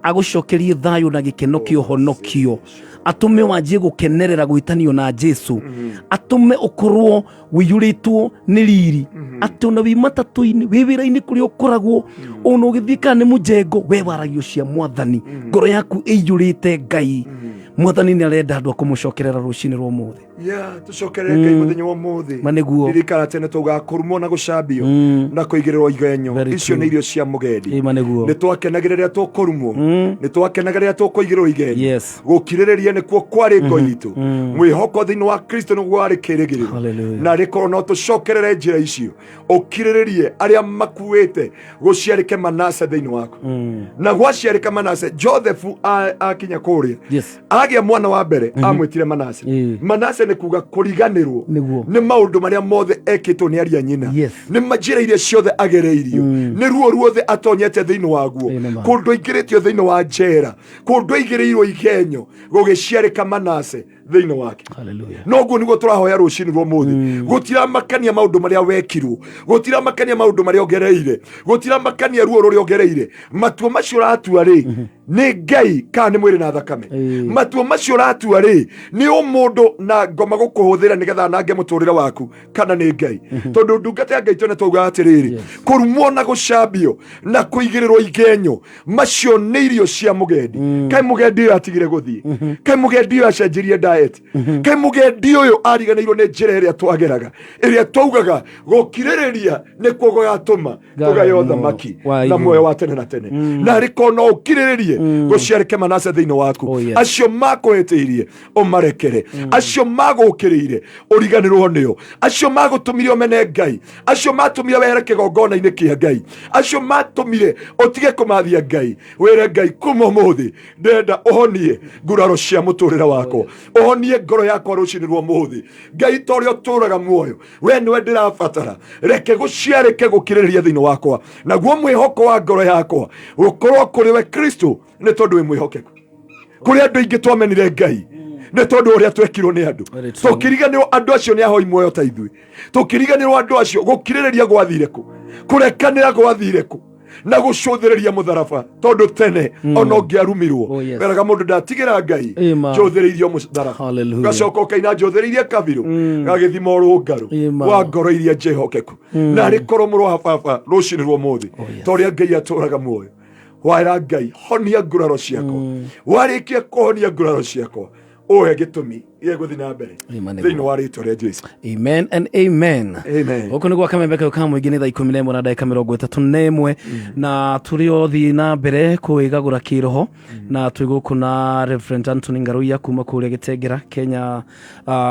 agũcokerie thayũ na gĩkeno kĩa ũhonokio, atũme wanjie gũkenerera gwĩtanio na Jesu, atũme ũkorwo ũiyũrĩtwo nĩ riri, atĩ ona wĩ matatũ-inĩ, wĩ wĩra-inĩ, kũrĩa ũkoragwo, ona ũgĩthiĩ kana nĩ mũjengo, we waragio cia Mwathani, ngoro yaku ĩiyũrĩte Ngai. Mwathani nĩ arenda andũ a kũmũcokerera rũcinĩ rwa ũmũthĩ. Yeah, tũcokerere Ngai mũthenya wa ũmũthĩ. Ma nĩguo. Ririkana tene taugaga kũrumwo na gũcambio na kũigĩrĩrwo igenyo, Very icio true. nĩ irio cia mũgendi. Ĩ, ma nĩguo. Nĩ twakenagĩra rĩrĩa tũkũrumwo, nĩ twakenaga rĩrĩa tũkũigĩrĩrwo igenyo. Gũkirĩrĩria nĩkuo kwarĩ ngo itũ, mwĩhoko thĩinĩ wa Kristo nĩguo warĩ kĩĩrĩgĩrĩro. Hallelujah. Na rĩkorwo no tũcokerere njĩra icio, ũkirĩrĩrie arĩa makuĩte, gũciarĩke Manase thĩinĩ waku, na gwaciarĩka Manase, Joseph akinya kũrĩa, agĩa mwana wa mbere, amwĩtire Manase. Manase nĩ kuga kũriganĩrwo nĩ maũndũ marĩa mothe ekĩtwo nĩ aria nyina, nĩ njĩra iria ciothe agereirio, nĩ ruo ruothe atonyete thĩinĩ waguo, Ĩ, nĩ ma. kũndũ aingĩrĩtio thĩinĩ wa njera, kũndũ aigĩrĩirwo igenyo, gũgĩciarĩka Manase. Thĩinĩ wake. Hallelujah. Noguo nĩguo tũrahoya rũcinĩ rwa ũmũthĩ. Gũtiramakania maũndũ marĩa wekirwo, gũtiramakania maũndũ marĩa ũgereire, gũtiramakania ruo rũrĩa ũgereire. Matua macio ũratua rĩ, nĩ Ngai kana nĩ mwĩrĩ na thakame? Matua macio ũratua rĩ, nĩ ũmũndũ na ngoma gũkũhũthĩra nĩgetha anange mũtũrĩre waku, kana nĩ Ngai? Tondũ ndungata ya Ngai tene twaugaga atĩrĩrĩ, kũrumwo na gũcambio na kũigĩrĩrwo igenyo, macio nĩ irio cia mũgendi. Kaĩ mũgendi ũyũ atigire gũthiĩ? Kaĩ mũgendi ũyũ acenjirie diet? Kaĩ mũgendi ũyũ ariganĩirwo nĩ njĩra ĩrĩa twageraga, ĩrĩa twaugaga gũkirĩrĩria nĩkuo gũgatũma tũgaye ũthamaki wa na igũrũ. Muoyo wa tene na tene? Na arĩkorwo no ũkirĩrĩrie gũciarĩke Manase thĩinĩ waku. Oh, yes. Acio makũhĩtĩirie ũmarekere, acio magũkĩrĩire ũriganĩrwo nĩo, acio magũtũmire ũmene Ngai, acio matũmire wehere kĩgongona-inĩ kĩa Ngai, acio matũmire ũtige kũmathia Ngai, wĩre Ngai, kuma ũmũthĩ ndĩrenda ũhonie nguraro cia mũtũrĩre wakwa, ũhonie ngoro yakwa rũcinĩ rwa ũmũthĩ. Ngai, ta ũrĩa ũtũraga muoyo, we nĩwe ndĩrabatara. Reke gũciarĩke gũkirĩrĩria thĩinĩ wakwa, naguo mwĩhoko wa ngoro yakwa gũkorwo kũrĩ we Kristo, nĩ tondũ wĩ mwĩhokeku. Kũrĩ andũ aingĩ twamenire Ngai nĩ tondũ ũrĩa twekirwo nĩ andũ. Very true. Tũkĩriganĩrwo andũ acio nĩ ahoi muoyo ta ithuĩ. Tũkĩriganĩrwo andũ acio. Gũkirĩrĩria gwathire kũ? Kũrekanĩra gwathire kũ? Na gũcũthĩrĩria mũtharaba, tondũ tene ona ũngĩarumirwo, Oh, yes. weraga mũndũ, ndatigĩra Ngai, Ĩma. njũthĩrĩirie mũtharaba. Hallelujah. Gacoka ũkaina njũthĩrĩirie kabirũ gagĩthima ũrũngarũ Ĩma. wa ngoro iria njĩhokeku. Na arĩ korwo mũrũ wa baba, rũcinĩ rwa ũmũthĩ, Oh, yes. ta ũrĩa Ngai atũraga muoyo, waĩra Ngai, honia nguraro ciakwa. Warĩkia kũhonia nguraro ciakwa, ũhe gĩtũmi gĩa gũthiĩ na mbere Ĩma nĩguo. thĩinĩ wa rĩtwa rĩa Jesu. Amen and amen. Amen. Gũkũ nĩ gwa kamembe kau ka mũingĩ, nĩ thaa 11 na ndagĩka 31, na tũrĩ o thiĩ na mbere kwĩgagũra kĩroho, na twĩ gũkũ na Reverend Anthony Ngaruiya kuma kũrĩa Gĩtengera, Kenya,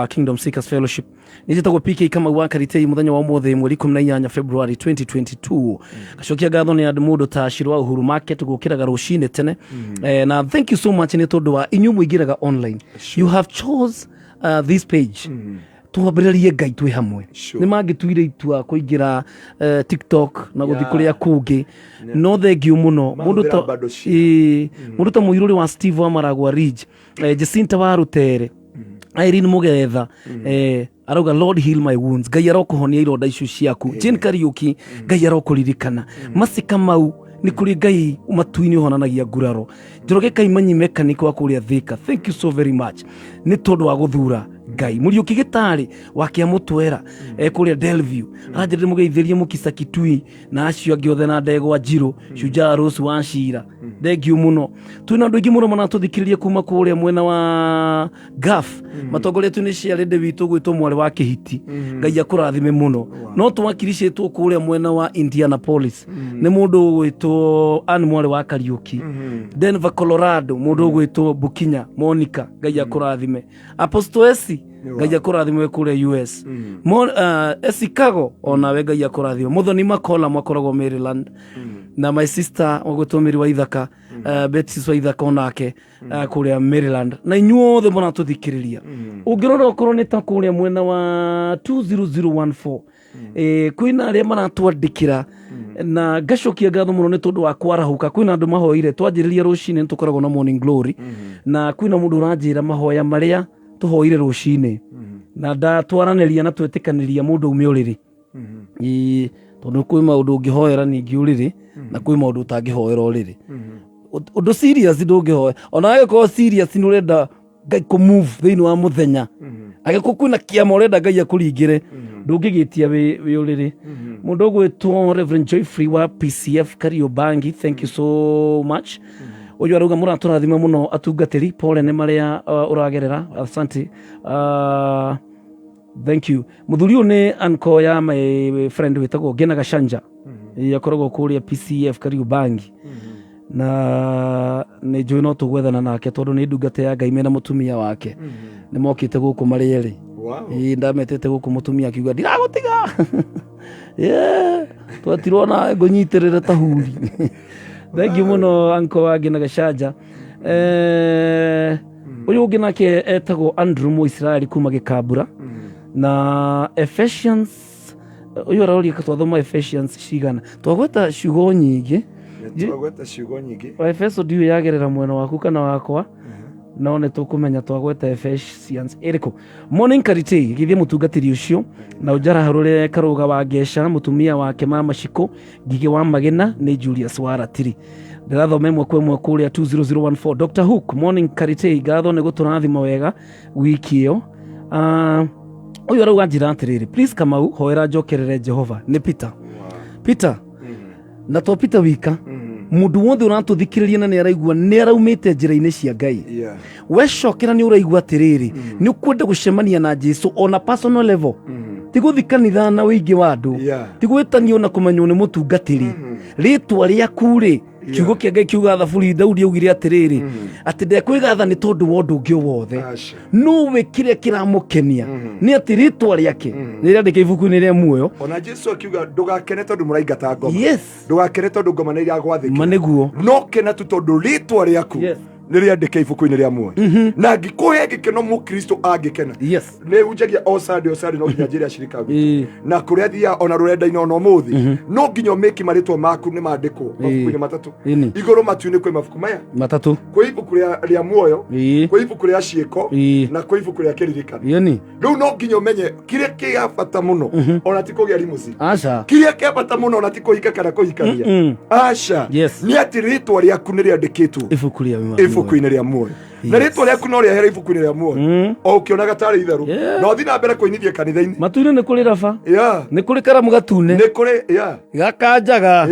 Kingdom Seekers Fellowship. Nĩ njĩtagwo PK Kamau wa Karitei. Mũthenya wa ũmũthĩ, mweri 18 February 2022, gacokia ngatho nĩ andũ, mũndũ ta Shiro wa Uhuru Market gũkĩraga rũcinĩ tene. Na thank you so much nĩ tondũ wa inyuĩ mũingĩraga online. You have chose this page twambĩrĩrie Ngai twĩ hamwe. Nĩ mangĩtuire itua kũingĩra TikTok na gũthiĩ kũrĩa kũngĩ, no thengiũ mũno mũndũ ta Mahũthĩra bado cia. Ĩĩ, mũndũ ta mũirũrĩ wa Steve wa Maragwa Ridge, Jacinta wa Rutere, Irene Mugetha, arauga, "Lord, heal my wounds." Ngai arokũhonia ironda icio ciaku. Jane Kariuki, Ngai arokũririkana. Masi Kamau, nĩ kũrĩ Ngai matu-inĩ ũhonanagia nguraro. Njoroge Kaimanyi, mechanic wa kũrĩa Thika, thank you so very much nĩ tondũ wa gũthura Ngai. Mũriũki Gĩtarĩ wa Kĩamũtwera, kũrĩa Delview, aranjĩrĩre mũgeithĩrie Mũkisa Kitui na acio angĩ othe na ndegwa Njirũ Shujaa Rose wa Cira. Thengiũ mũno. Twĩna andũ aingĩ mũno maratũthikĩrĩria kuma kũrĩa mwena wa Gaf, matongoretio nĩ ciarĩndĩ witũ gwĩtwo mwarĩ wa Kĩhiti. Ngai akũrathime mũno. No twakiricĩtwo kũrĩa mwena wa Indianapolis nĩ mũndũ ũgwĩtwo Ann mwarĩ wa Kariũki. Denver, Colorado, mũndũ ũgwĩtwo Bukinya Monica, Ngai akũrathime. Apostle Esi, Ngai akũrathime we kũrĩa US. Chicago, onawe Ngai akũrathime. Muthoni Makola makoragwo Maryland, na my sister ũgwĩtwo Mary wa Ithaka, Betsy wa Ithaka, onake kũrĩa Maryland, na inyuothe mũratũthikĩrĩria. Ũngĩrora okorwo nĩ ta kũrĩa mwena wa 20014, kwĩna arĩa maratwandĩkĩra, na ngacokia ngatho mũno nĩ tondũ wa kwarahũka. Kwĩna andũ mahoire twanjĩrĩria rũcinĩ, nĩ tũkoragwo na morning glory, na kwĩna mũndũ ũranjĩra mahoya marĩa tũhoire rũcinĩ, na ndatwaranĩria na twetĩkanĩria mũndũ aume ũrĩrĩ. Ĩĩ, tondũ kwĩ maũndũ ũngĩhoera ningĩ ũrĩrĩ, na kwĩ maũndũ ũtangĩhoera ũrĩrĩ. Ũndũ serious ndũngĩhoya, ona angĩkorwo serious nĩ ũrenda Ngai kũ move thĩinĩ wa mũthenya, angĩkorwo kwĩna kĩama ũrenda Ngai akũringĩre, ndũngĩgĩtia wĩ ũrĩrĩ. Mũndũ ũgwĩtwo Reverend Joyfrey wa PCF Kariobangi, thank you so much. Ũyũ arauga, mũratũrathima mũno atungatĩri, pole nĩ marĩa ũragerera. Asante, thank you. Mũthuri ũyũ nĩ uncle ya my friend wĩtagwo Ngena Gacanja. Ĩĩ, akoragwo kũrĩa PCF Kariobangi, na nĩ njũĩ no tũgwethana nake tondũ nĩ ndungata ya Ngai. Mena mũtumia wake nĩ mokĩte gũkũ marĩ erĩ. Ĩĩ, ndametĩte gũkũ, mũtumia akiuga ndiragũtiga. Yeah, twatirwo na ngũnyitĩrĩre ta huri. Thank you mũno, uncle wa Ngina Gacanja. Ũyũ ũngĩ nake etagwo Andrew Mũisiraeli kuma Gĩkambura na Ephesians. Ũyũ aroria twathoma Ephesians cigana. Twagweta ciugo nyingĩ. Twagweta ciugo nyingĩ. Efeso ndiũĩ yagerera mwena waku kana wakwa. No nĩ tũkũmenya twagweta Ephesians ĩrĩkũ. Morning Karitei, githie mũtungatĩri ũcio na ũnjarahũrĩre Karũga wa Ngeca, mũtumia wake Mama Shiko, Ngigĩ wa Magĩna, nĩ Julius wa Ratiri. Ndĩrathoma ĩmwe kwa ĩmwe kũrĩa 20014. Dr. Hook, morning Karitei, ngatho nĩ gũtũrathima wega wiki ĩyo. Ũyũ arauga njĩra atĩrĩrĩ, please Kamau, hoera njokerere Jehova. Nĩ Peter. Peter, na to Peter wika, mũndũ wothe ũratũthikĩrĩria na nĩ araigua nĩ araumĩte njĩra-inĩ cia Ngai. Wecokera nĩ ũraigua atĩrĩrĩ, nĩ ũkwenda gũcemania na Jesu ona personal level, ti gũthi kanitha na ũingĩ wa andũ, ti gwĩtanio na kũmenywo nĩ mũtungatĩri. Rĩtwa rĩaku rĩ, kiugo kĩa Ngai kiuga Thaburi, Daudi augire atĩrĩrĩ, atĩ ndekwĩgatha nĩ tondũ wa ũndũ ũngĩ o wothe, nowe kĩrĩa kĩramũkenia nĩ atĩ rĩtwa rĩake nĩ rĩandĩke ibuku-inĩ rĩa muoyo. Ona Jesu akiuga ndũgakene tondũ mũraingata ngoma. Ndũgakene tondũ ngoma nĩ iragwathĩkĩra. Ma nĩguo. No kena tu tondũ rĩtwa rĩaku nĩ rĩandĩke ibuku-inĩ rĩa muoyo. Na angĩkũhe gĩkeno mũkristo angĩkena. Nĩ hunjagia o Sunday, o Sunday no nginya njĩre ashirika gwitũ. Na kũrĩa thiaga ona rũrenda-inĩ ona ũmũthĩ, no nginya ũmĩki marĩtwa maku nĩ mandĩkwo mabuku-inĩ matatũ. Igũrũ matu-inĩ kwĩ mabuku maya matatũ. Kwĩ ibuku rĩa muoyo, kwĩ ibuku rĩa ciĩko, na kwĩ ibuku rĩa kĩririkano. Rĩu no nginya ũmenye kĩrĩa kĩa bata mũno ona ti kũgĩa limousine. Aca. Kĩrĩa kĩa bata mũno ona ti kũhika kana kũhikania. Aca. Nĩ atĩ rĩtwa rĩaku nĩ rĩandĩkĩtwo ibuku rĩa muoyo. Ibuku-inĩ rĩa muoyo. Na rĩtwa rĩaku no rĩehere ibuku-inĩ rĩa muoyo o ũkĩonaga tarĩ itherũ, na ũthiĩ na mbere kũinithia kanitha-inĩ. Matu-inĩ nĩ kũrĩ raba, nĩ kũrĩ karamu gatune, nĩ kũrĩ gakanjaga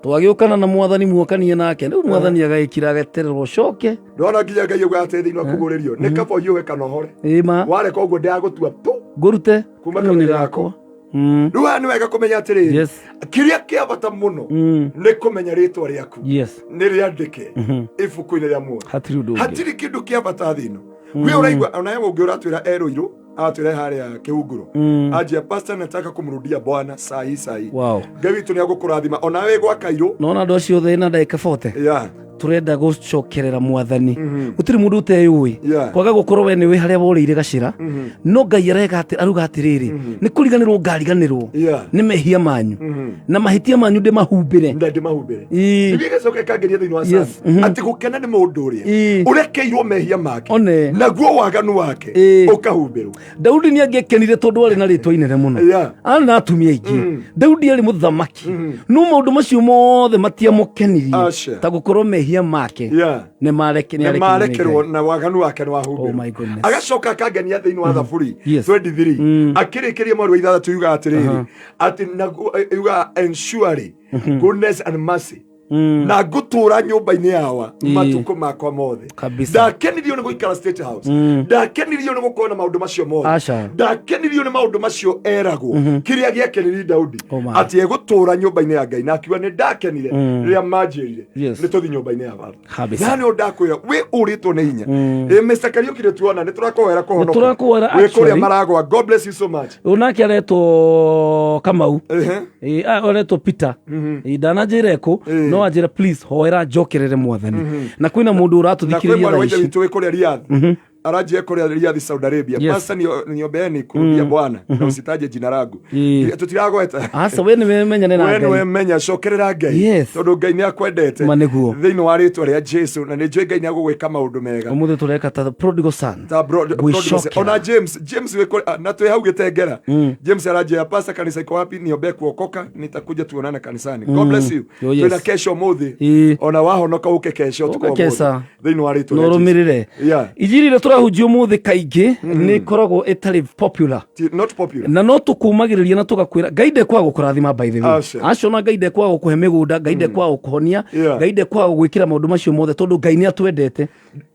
twagĩũkana na mwathani muokanie nake. Rĩu mwathani agagĩkira agetererwo ũcoke. Ndona nginya Ngai auga atĩ thĩinĩ wa kũgũrĩrio nĩ kaba ũhiũhe kana ũhore. Ĩma. Wareka ũguo ndagũtua tu ngũrute kuma kanua-inĩ kanua-inĩ gakwa. gakwa. Rĩu haha nĩ wega kũmenya atĩrĩrĩ, kĩrĩa kĩa bata mũno nĩ kũmenya rĩtwa rĩaku nĩ rĩandĩke ibuku-inĩ rĩa muoyo. Hatirĩ ũndũ ũngĩ. Hatirĩ kĩndũ kĩa bata thĩ ĩno. Wĩ ũraigua ona he ũngĩ ũratwĩra erũirũ atwĩra harĩa kĩhunguro, anjia pastor, nataka kumrudia Bwana saa hii saa hii. Ngai witũ nĩ agũkũrathima ona wĩ gwa kairũ. Nona andũ acio othe na ndagĩka 40 turenda gũcokerera mwathani. Gũtirĩ mũndũ ũteyũĩ. Kwaga gũkorwo we nĩ wĩ harĩa worĩire gacĩra, no Ngai arega atĩ aruga atĩrĩrĩ, nĩ kũriganĩrwo ngariganĩrwo nĩ mehia manyu na mahĩtia manyu ndĩmahumbĩre. Nda ndĩmahumbĩre. Bibilia ĩgacoka ĩkangeria thĩinĩ wa Psalm atĩ gũkena nĩ mũndũ ũrĩa ũrekeirwo mehia make, One. naguo waganu wake ũkahumbĩrwo. Daudi nĩ angĩakenire tondũ arĩ na rĩtwa inene mũno, arĩ na atumia aingĩ. Daudi arĩ mũthamaki, no maũndũ macio mothe matiamũkenirie Aca. ta gũkorwo mehia make nĩ nĩ marekerwo na waganu wake nĩ wahumbĩrwo. Oh my goodness. Agacoka akangenia thĩinĩ wa Thaburi 23 akĩrĩkĩria mweri wa ithathatũ yugaga atĩrĩrĩ, atĩ naguo yugaga and surely goodness and mercy, na ngũtũra nyũmba-inĩ yawa matukũ makwa mothe. Kabisa. Ndakenirio nĩ gũikara State House, ndakenirio nĩ gũkorwo na maũndũ macio mothe, Aca. ndakenirio nĩ maũndũ macio eragwo. Kĩrĩa gĩakenirie Daudi Oh my. atĩ egũtũra nyũmba-inĩ ya Ngai, na akiuga nĩ ndakenire rĩrĩa manjĩrire nĩ tũthi nyũmba-inĩ ya baba. Kabisa. Na nĩ ndakwĩra wĩ ũrĩtwo nĩ hinya. Mr. Kariuki, nĩ tuona nĩ tũrakũhoera kũhonoka. Nĩtũrakũhoera, Wĩ kũrĩa actually. maragwa. God bless you so much. Onake aretwo Kamau. Aretwo Peter. Ndananjĩra ĩkũ, no anjĩra please hoera njokerere mwathani, na kwĩna mũndũ Na kwĩ ũratũthikĩrĩria mwarĩ thaa wa ithe ici. witũ wĩ kũrĩa Riyadh, aranjia kũrĩa Riyadh, Saudi Arabia. Pastor, niombeeni kurudia Bwana na usitaje jina langu. Tutiragweta. Aca, we nĩwe menyane na We nĩwe Ngai. menya cokerera Ngai, tondũ Ngai nĩ akwendete Ma nĩguo. Thĩinĩ wa rĩtwa rĩa Jesu, na nĩ njũĩ Ngai nĩ agũgwĩka maũndũ mega. Ũmũthĩ tũreka ta prodigal son. Ta prodigal son. Gwĩcokera. Ona James wĩ na twĩ hau gĩtengera, James aranjia, pastor, kanisa iko wapi? Niombee kuokoka, nitakuja tuonane kanisani. God bless you. Oh, yes. Twĩna kesho ũmũthĩ. Ona wahonoka ũke kesho Ũke ũtukũ wa ũmũthĩ. kesha. Thĩinĩ wa rĩtwa Na rĩa Jesu. ũrũmĩrĩre injiri ĩrĩa tũrahunjia ũmũthĩ kaingĩ nĩ ĩkoragwo ĩtarĩ popular. Not popular. Na no tũkũmagĩrĩria na tũgakwĩra Ngai ndekwaga gũkũrathima, by the way. Aca. Aca, ona Ngai ndekwaga gũkũhe mĩgũnda, Ngai ndekwaga gũkũhonia, Ngai ndekwaga gũgwĩkĩra maũndũ macio mothe tondũ Ngai nĩ atwendete.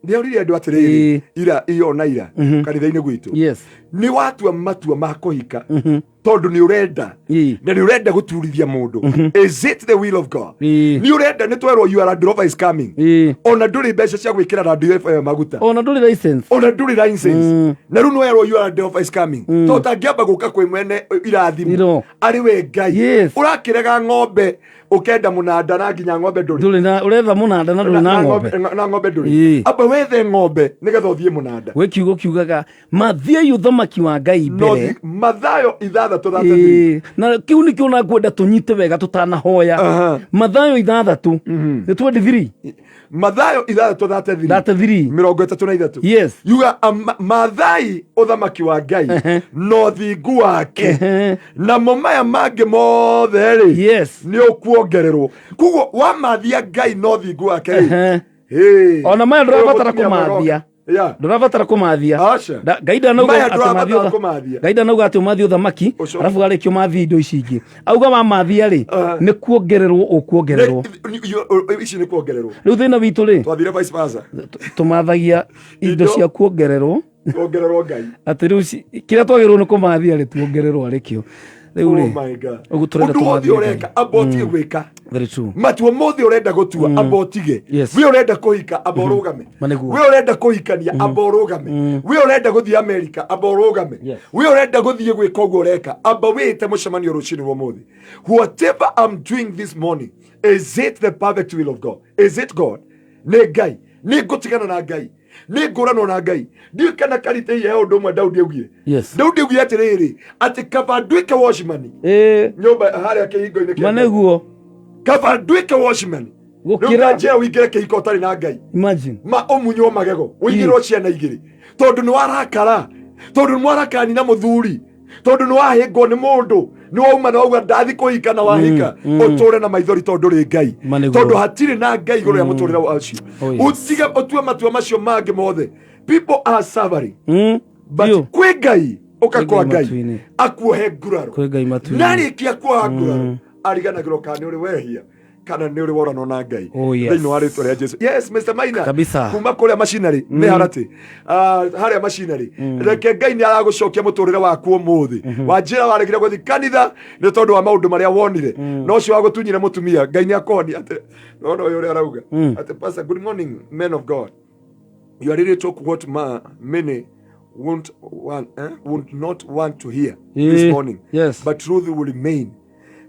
Nĩ oririe andũ atĩrĩrĩ, ira iyo na ira kanitha-inĩ gwitũ, nĩ watua matua ma kũhika tondũ nĩ ũrenda na nĩ ũrenda gũturithia mũndũ, is it the will of God? Nĩ ũrenda nĩ twerwo your Land Rover is coming, ona ndũrĩ mbeca cia gwĩkĩra Land Rover maguta, ona ndũrĩ license, ona ndũrĩ license, na rĩu nĩwerwo your Land Rover is coming, to ũtangĩamba gũka kwĩ mwene irathimo arĩ we Ngai. Ũrakĩrega ng'ombe ũkenda mũnanda na nginya ng'ombe ndũrĩ. Ndũrĩ na ũretha mũnanda na ndũrĩ na ng'ombe. Na ng'ombe ndũrĩ. Amba wethe ng'ombe nĩgetha ũthiĩ mũnanda. Gwĩ kiugo kiugaga mathiei ũthamaki. ũthamaki wa Ngai No mbere. Mathayo ithathatũ 33. Ĩĩ, na kĩu nĩkĩo na ngwenda tũnyite wega tũtanahoya. Mathayo ithathatũ nĩ 23. Mathayo ithathatũ 33. 33. 33. Yes. Yuga mathai ũthamaki wa Ngai na ũthingu wake, namo maya mangĩ mothe rĩ, yes, nĩ ũkuongererwo. Koguo wamathia Ngai na ũthingu wake rĩ, hey, Ona maya ndũrabatara ũyũ mũtumia mwega. kũmathia. Yeah. Ndũrabatara kũmathia. Aca. Ngai ndanauga Maya atĩ mathie ndũrabatara kũmathia. Ngai ndanauga atĩ ũmathie ũthamaki, arabu warĩkia ũmathie indo ici ingĩ. Auga wamathia rĩ, nĩ kuongererwo ũkuongererwo. Ici nĩ kuongererwo. Rĩu thĩna witũ rĩ, Twathire vice versa. Tũmathagia indo Indo. cia kuongererwo. Kuongererwo Ngai. Atĩ rĩu kĩrĩa twagĩrĩirwo nĩ kũmathia rĩ, tuongererwo arĩ kĩo. Rĩu Oh rĩ, my God. ũguo tũrenda Ũndũ wothe tũmathie Ngai. ũreka amba ũtige gwĩka. Very true. Matua mothe ũrenda gũtua amba ũtige. Yes. We ũrenda kũhika amba ũrũgame. Ma nĩguo. We ũrenda kũhikania amba ũrũgame. We ũrenda gũthiĩ America amba ũrũgame. Yes. We ũrenda gũthiĩ gwĩka ũguo ũreka amba wĩte mũcemanio rũcinĩ rwa ũmũthĩ. Whatever I'm doing this morning, is it the perfect will of God? Is it God? Nĩ Ngai? Nĩ ngũtigana na Ngai? Nĩ ngũranwo na Ngai? Ndiũĩ kana karite he ũndũ ũmwe Daudi augire. Yes. Daudi augire atĩrĩrĩ, atĩ kaba nduĩke watchman nyũmba harĩa kĩhingo-inĩ kĩa Ma Ngai. nĩguo. Kaba nduĩke watchman. Gũkĩra- Rĩu ta njĩra ũingĩre kĩhiko ũtarĩ na Ngai. Imagine. Ma ũmunywo magego, ũigĩrwo ciana igĩrĩ tondũ nĩ warakara, tondũ nĩ mwarakani na mũthuri, tondũ nĩ wahĩngwo nĩ mũndũ, nĩ wauma na wauga ndathi kũhika na wahika, ũtũre na maithori tondũ ndũrĩ Ngai. Ma nĩguo. Tondũ hatirĩ na Ngai igũrũ rĩa mũtũrĩre wacio. Oh, yes. Ũtige ũtue matua macio mangĩ mothe. People are suffering. But Biũ. kwĩ Ngai, ũka Kwĩ kwa Ngai Ngai matu-inĩ. akuohe nguraro. Kwĩ Ngai matu-inĩ. Na arĩkia kuoha nguraro ariganagĩrwo kana nĩ ũrĩ wehia kana nĩ ũrĩ woranwo na Ngai. Oh, yes. Thĩinĩ wa rĩtwa rĩa Jesu. Yes, Mr. Maina. Kabisa. Kuma kũrĩa machinery mĩharatĩ, harĩa machinery, reke Ngai nĩ aragũcokia mũtũrĩre waku ũmũthĩ. Wanjĩra waregire gũthiĩ kanitha nĩ tondũ wa maũndũ marĩa wonire, no ũcio wagũtunyire mũtumia, Ngai nĩ akũhonia. Atĩ nona ũyũ ũrĩa arauga atĩ, "Pastor, good morning, men of God. You are really talk what many won't want, would not want to hear this morning. But truth will remain.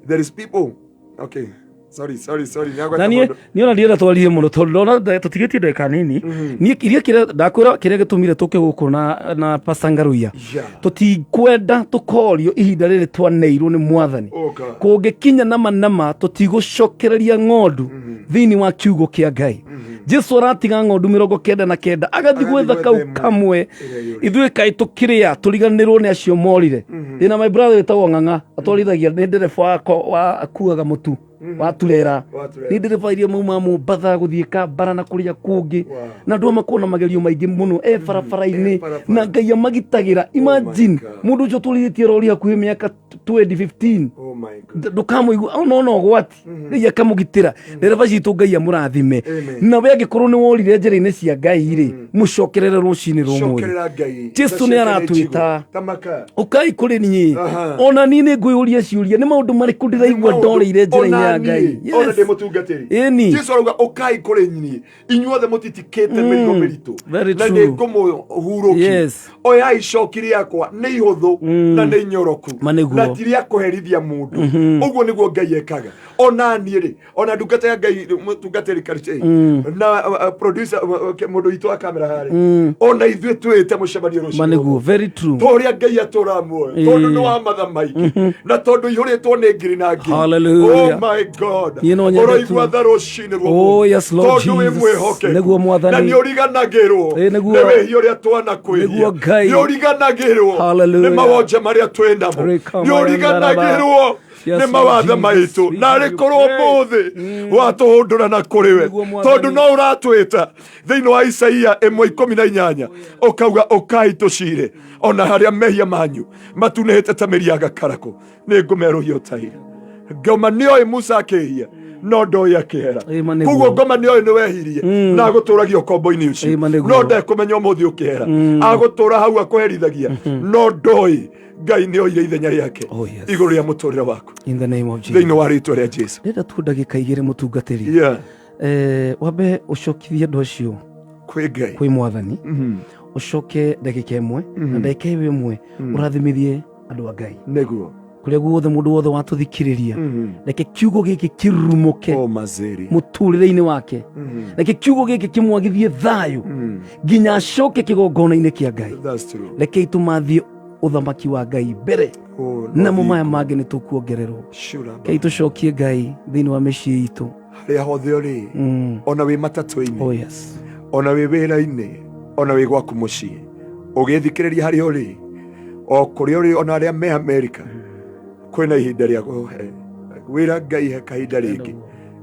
There is people." Okay, sorry, sorry, sorry. Nĩagweta Na niĩ mũndũ. Niĩ ona ndienda twarie mũno tondũ ndona tũtigĩtie ndagĩka nini. Niĩ iria kĩrĩa ndakwĩra, kĩrĩa gĩtũmire tũke gũkũ na Pastor Ngaruiya, tũtikwenda tũkorio ihinda rĩrĩ twaneirwo nĩ mwathani. Oh, God. Kũngĩkinya nama nama tũtigũcokereria ng'ondu thĩinĩ wa kiugo kĩa Ngai. Jesu aratiga ng'ondu 99 agathiĩ gwetha kau gwetha ĩmwe kamwe. Ĩrĩa yũrĩte. Ithuĩ kaĩ tũkĩrĩa tũriganĩrwo nĩ acio morire. Ndĩna my brother wĩtagwo Ng'ang'a, atwarithagia, nĩ ndereba wakwa wa akuaga mũtu wa turera. Wa turera. Nĩ ndereba iria mauma Mombatha gũthiĩ Kambara na kũrĩa kũngĩ, na andũ makorwo na magerio maingĩ mũno e barabara-inĩ. E barabara. Na Ngai amagitagĩra. Imagine God. mũndũ ũcio tũrithĩtie rori hakuhĩ mĩaka 2015. Oh my God. Ndũkamũigua ona ona ũgwati, Ngai akamũgitĩra. Ndereba citũ, Ngai amũrathime. Amen. Na we angĩkorwo nĩ worire njĩra-inĩ cia Ngai rĩ, mũcokerere rũcinĩ rwa ũmũthĩ. Cokerera Ngai. Jesu nĩ aratwĩta. Tamaka. Ũkai kũrĩ niĩ. Ona niĩ nĩ ngwĩyũria ciũria, nĩ maũndũ marĩkũ ndĩraigua ndorĩire njĩra-inĩ ya Ngai? Ona ndĩ mũtungatĩri. Ĩni. Jesu arauga, "Ũkai kũrĩ niĩ inyuothe mũtitikĩte mĩrigo mĩritũ, Very na true. nĩ ngũmũhurũkia. Oyai icoki rĩakwa, nĩ ihũthũ na nĩ inyoroku, Ma nĩguo. na ti rĩa kũherithia mũndũ." Ũguo nĩguo Ngai ekaga. Ona niĩ rĩ, ona ndungata ya Ngai mũtungatĩri Karĩchei na producer, mũndũ witũ wa kamera harĩa, ona ithuĩ twĩte mũcemanio Ma rũciũ nĩguo, very true. ta ũrĩa Ngai atũraga muoyo, tondũ nĩ wa matha maingĩ na tondũ ihũrĩtwo nĩ ngiri na ngiri. Hallelujah. Oh my God. Niĩ no nyende Ũroigua tu. tha rũcinĩ rwa Oh, ũmũthĩ. yes, Lord Tondũ wĩ Jesus. mwĩhokeku Nĩguo Mwathani. na nĩ ũriganagĩrwo Ĩĩ, nĩguo. nĩ wĩhia ũrĩa twanakwĩhia. Nĩguo Ngai. Nĩ ũriganagĩrwo Hallelujah. nĩ mawonje marĩa twĩ namo. Rĩka Nĩ ũriganagĩrwo Yes, nĩ Lord mawathe Jesus, maitũ. we Na give arĩ you korwo praise. ũmũthĩ watũhũndũra na kũrĩ we, Nĩguo Mwathani. tondũ no ũratwĩta thĩinĩ wa Isaia 1:18, ũkauga, "Ũkai tũcire, ona harĩa mehia manyu matunĩhĩte ta mĩri ya gakarakũ, nĩ ngũmerũhia ũtaira." Ngoma nĩoĩ Musa akĩhia no ndoĩ akĩhera. Ĩĩ, ma nĩguo. Koguo ngoma nĩoĩ nĩ wehirie na agũtũragia ũkombo-inĩ ũcio, Ĩĩ, ma nĩguo. no ndekũmenya ũmũthĩ ũkĩhera agũtũra hau akũherithagia, no ndoĩ Ngai nĩ oire ithenya rĩake Oh, yes. igũrũ rĩa mũtũrĩre waku. In the name of Jesus. Thĩinĩ wa rĩtwa rĩa Jesu. Ndĩrenda tu ndagĩka igĩrĩ, mũtungatĩri. Wambe ũcokithie andũ acio kwĩ Ngai, kwĩ mwathani, ũcoke ndagĩka ĩmwe, na ndagĩka ĩyo ĩmwe ũrathimithie andũ a Ngai kũrĩa guothe mũndũ wothe watũthikĩrĩria. Reke kiugo gĩkĩ kĩrurumũke o mazeri mũtũrĩre-inĩ wake. Reke kiugo gĩkĩ kĩmwagithie thayũ nginya acoke kĩgongona-inĩ kĩa Ngai. That's true. Reke itũmathiĩ Ũthamaki wa Ngai mbere, namo maya mangĩ nĩ tũkuongererwo. Kei tũcokie Ngai thĩinĩ wa mĩciĩ itũ harĩa hothe ũrĩ, ona wĩ matatũ-inĩ, oh yes, ona wĩ wĩra-inĩ, ona wĩ gwaku mũciĩ ũgĩthikĩrĩria, harĩa ũrĩ, o kũrĩa ũrĩ, ona arĩa me Amerika, kwĩna ihinda rĩa kũhe wĩra Ngai, he kahinda rĩngĩ,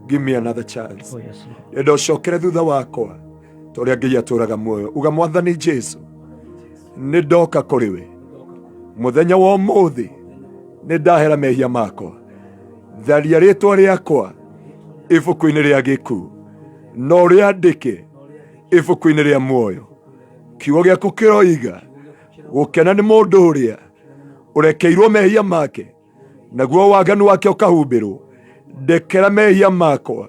give me another chance. Oh yes, Lord. Enda ũcokere thutha wakwa ta ũrĩa Ngai atũraga muoyo. Uga, Mwathani Jesu, nĩ ndoka kũrĩ we mũthenya wa ũmũthĩ, nĩ ndahera mehia makwa, tharia rĩtwa rĩakwa ibuku-inĩ rĩa gĩkuũ na ũrĩandĩke ibuku-inĩ rĩa muoyo. Kiugo gĩaku kĩroiga gũkena nĩ mũndũ ũrĩa ũrekeirwo mehia make, naguo waganu wake ũkahumbĩrwo. Ndekera mehia makwa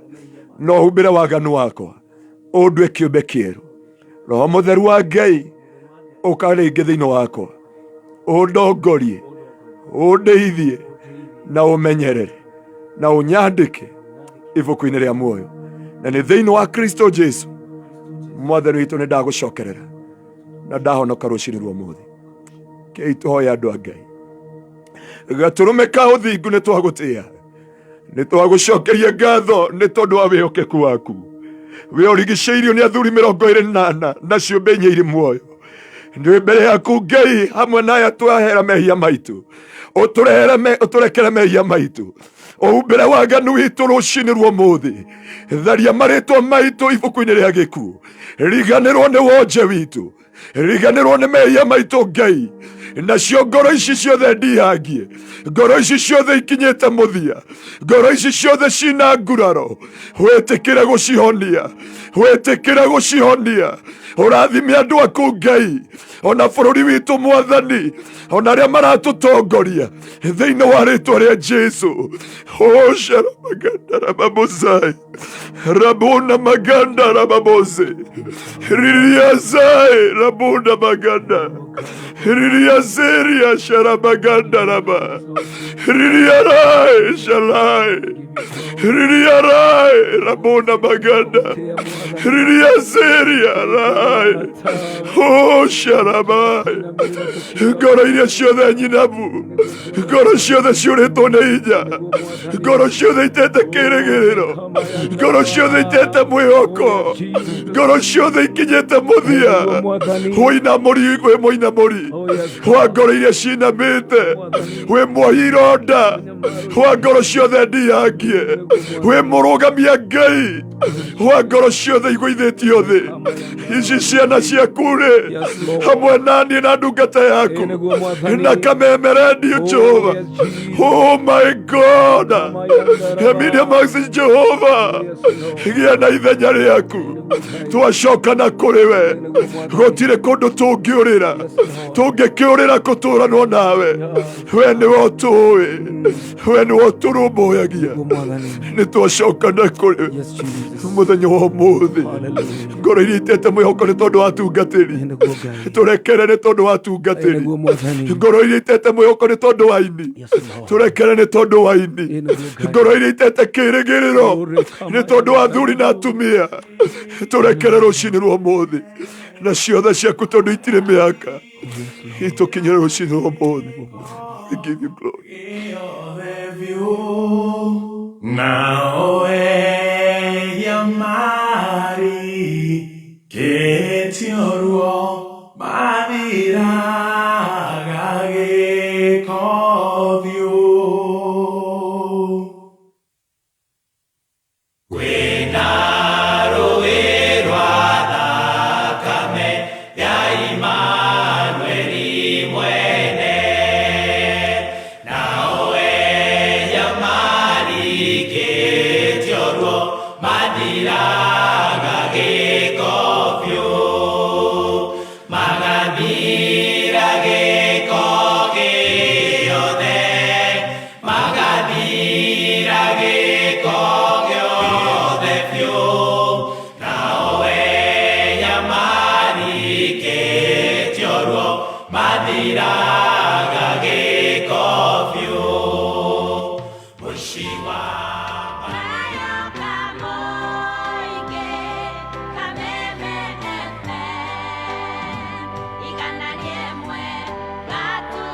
na ũhumbĩre waganu wakwa, ũndue kĩũmbe kĩerũ. Roho Mũtheru wa Ngai, ũka rĩngĩ thĩinĩ wakwa, ũndongorie, ũndeithie na ũmenyerere na ũnyandĩke ibuku-inĩ rĩa muoyo, na nĩ thĩinĩ wa Kristo Jesu Mwathani witũ nĩ ndagũcokerera na ndahonoka rũcinĩ rwa ũmũthĩ. Kei tũhoe andũ a Ngai. Gatũrũme ka ũthingu, nĩ twagũtĩa, nĩ twagũcokeria ngatho nĩ tondũ wa wĩhokeku waku. We ũrigicĩirio nĩ athuri 24 na ciũmbe inya irĩ muoyo. Nĩ mbere yaku Ngai, hamwe na aya twahera mehia maitũ, ũtũrekere mehia maitũ, ũhumbĩre waganu witũ rũcinĩ rwa ũmũthĩ. Tharia marĩtwa maitũ ibuku-inĩ rĩa gĩkuũ, riganĩrwo nĩ wonje witũ, riganĩrwo nĩ mehia maitũ Ngai. Nacio ngoro ici ciothe ndihangie, ngoro ici ciothe ikinyĩte mũthia, ngoro ici ciothe cina nguraro, wĩtĩkĩre gũcihonia, wĩtĩkĩre gũcihonia. Ũrathime andũ aku Ngai, ona bũrũri witũ Mwathani, ona arĩa maratũtongoria, thĩinĩ wa rĩtwa rĩa Jesu. Osharamagandara rabuna maganda rababose ririazai rabuna maganda ririazeria sharabaganda raba ririarai shalai ririarai rabuna maganda ririazeria rai o sharabai. Ngoro iria ciothe nyinabu, ngoro ciothe ciũrĩtwo nĩ hinya, ngoro ciothe itete kĩrĩgĩrĩro, ngoro ciothe itete mwĩhoko, ngoro ciothe ikinyĩte mũthia, wĩinamũri, wĩ mũinamũri wa ngoro iria cinamĩte, wĩ muohi ironda wa ngoro ciothe ndihangie, wĩ mũrũgamia Ngai wa ngoro ciothe igũithĩtio thĩ. Ici ciana ciaku rĩ, hamwe na niĩ na ndungata yaku na Kameme Redio, Jehova, oh my God, Emilia Max, Jehova, gĩa na ithenya rĩaku. Twacoka na kũrĩ we, gũtirĩ kũndũ tũngĩũrĩra, tũngĩkĩũrĩra kũtũranwo nawe. We nĩwe ũtũĩ, we nĩwe ũtũrũmbũyagia. Nĩ twacoka na kũrĩ mũthenya wa ũmũthĩ. Ngoro iria itete mwĩhoko nĩ tondũ wa tungatĩri, tũrekere nĩ tondũ wa tungatĩri. Ngoro iria itete mwĩhoko nĩ tondũ wa ini, tũrekere nĩ tondũ wa ini. Ngoro iria itete kĩrĩgĩrĩro nĩ tondũ wa athuri na atumia, tũrekere rũcinĩ rwa ũmũthĩ. Na ciothe ciaku, tondũ itirĩ mĩaka, itũkinyĩre rũcinĩ rwa ũmũthĩ. We give you glory. Nao ehia marikĩtio ruo mathiraga gĩko biũ. Kwĩna rũĩ rwa thakame ya Imanueli mwene, nao ehia marikĩtio ruo mathiraga gĩko biũ, magathira gĩko gĩothe, magathira gĩko gĩothe biũ. Nao ehia marikĩtio ruo mathiraga gĩko biũ. Mũciĩ wa Kameme FM 101.3.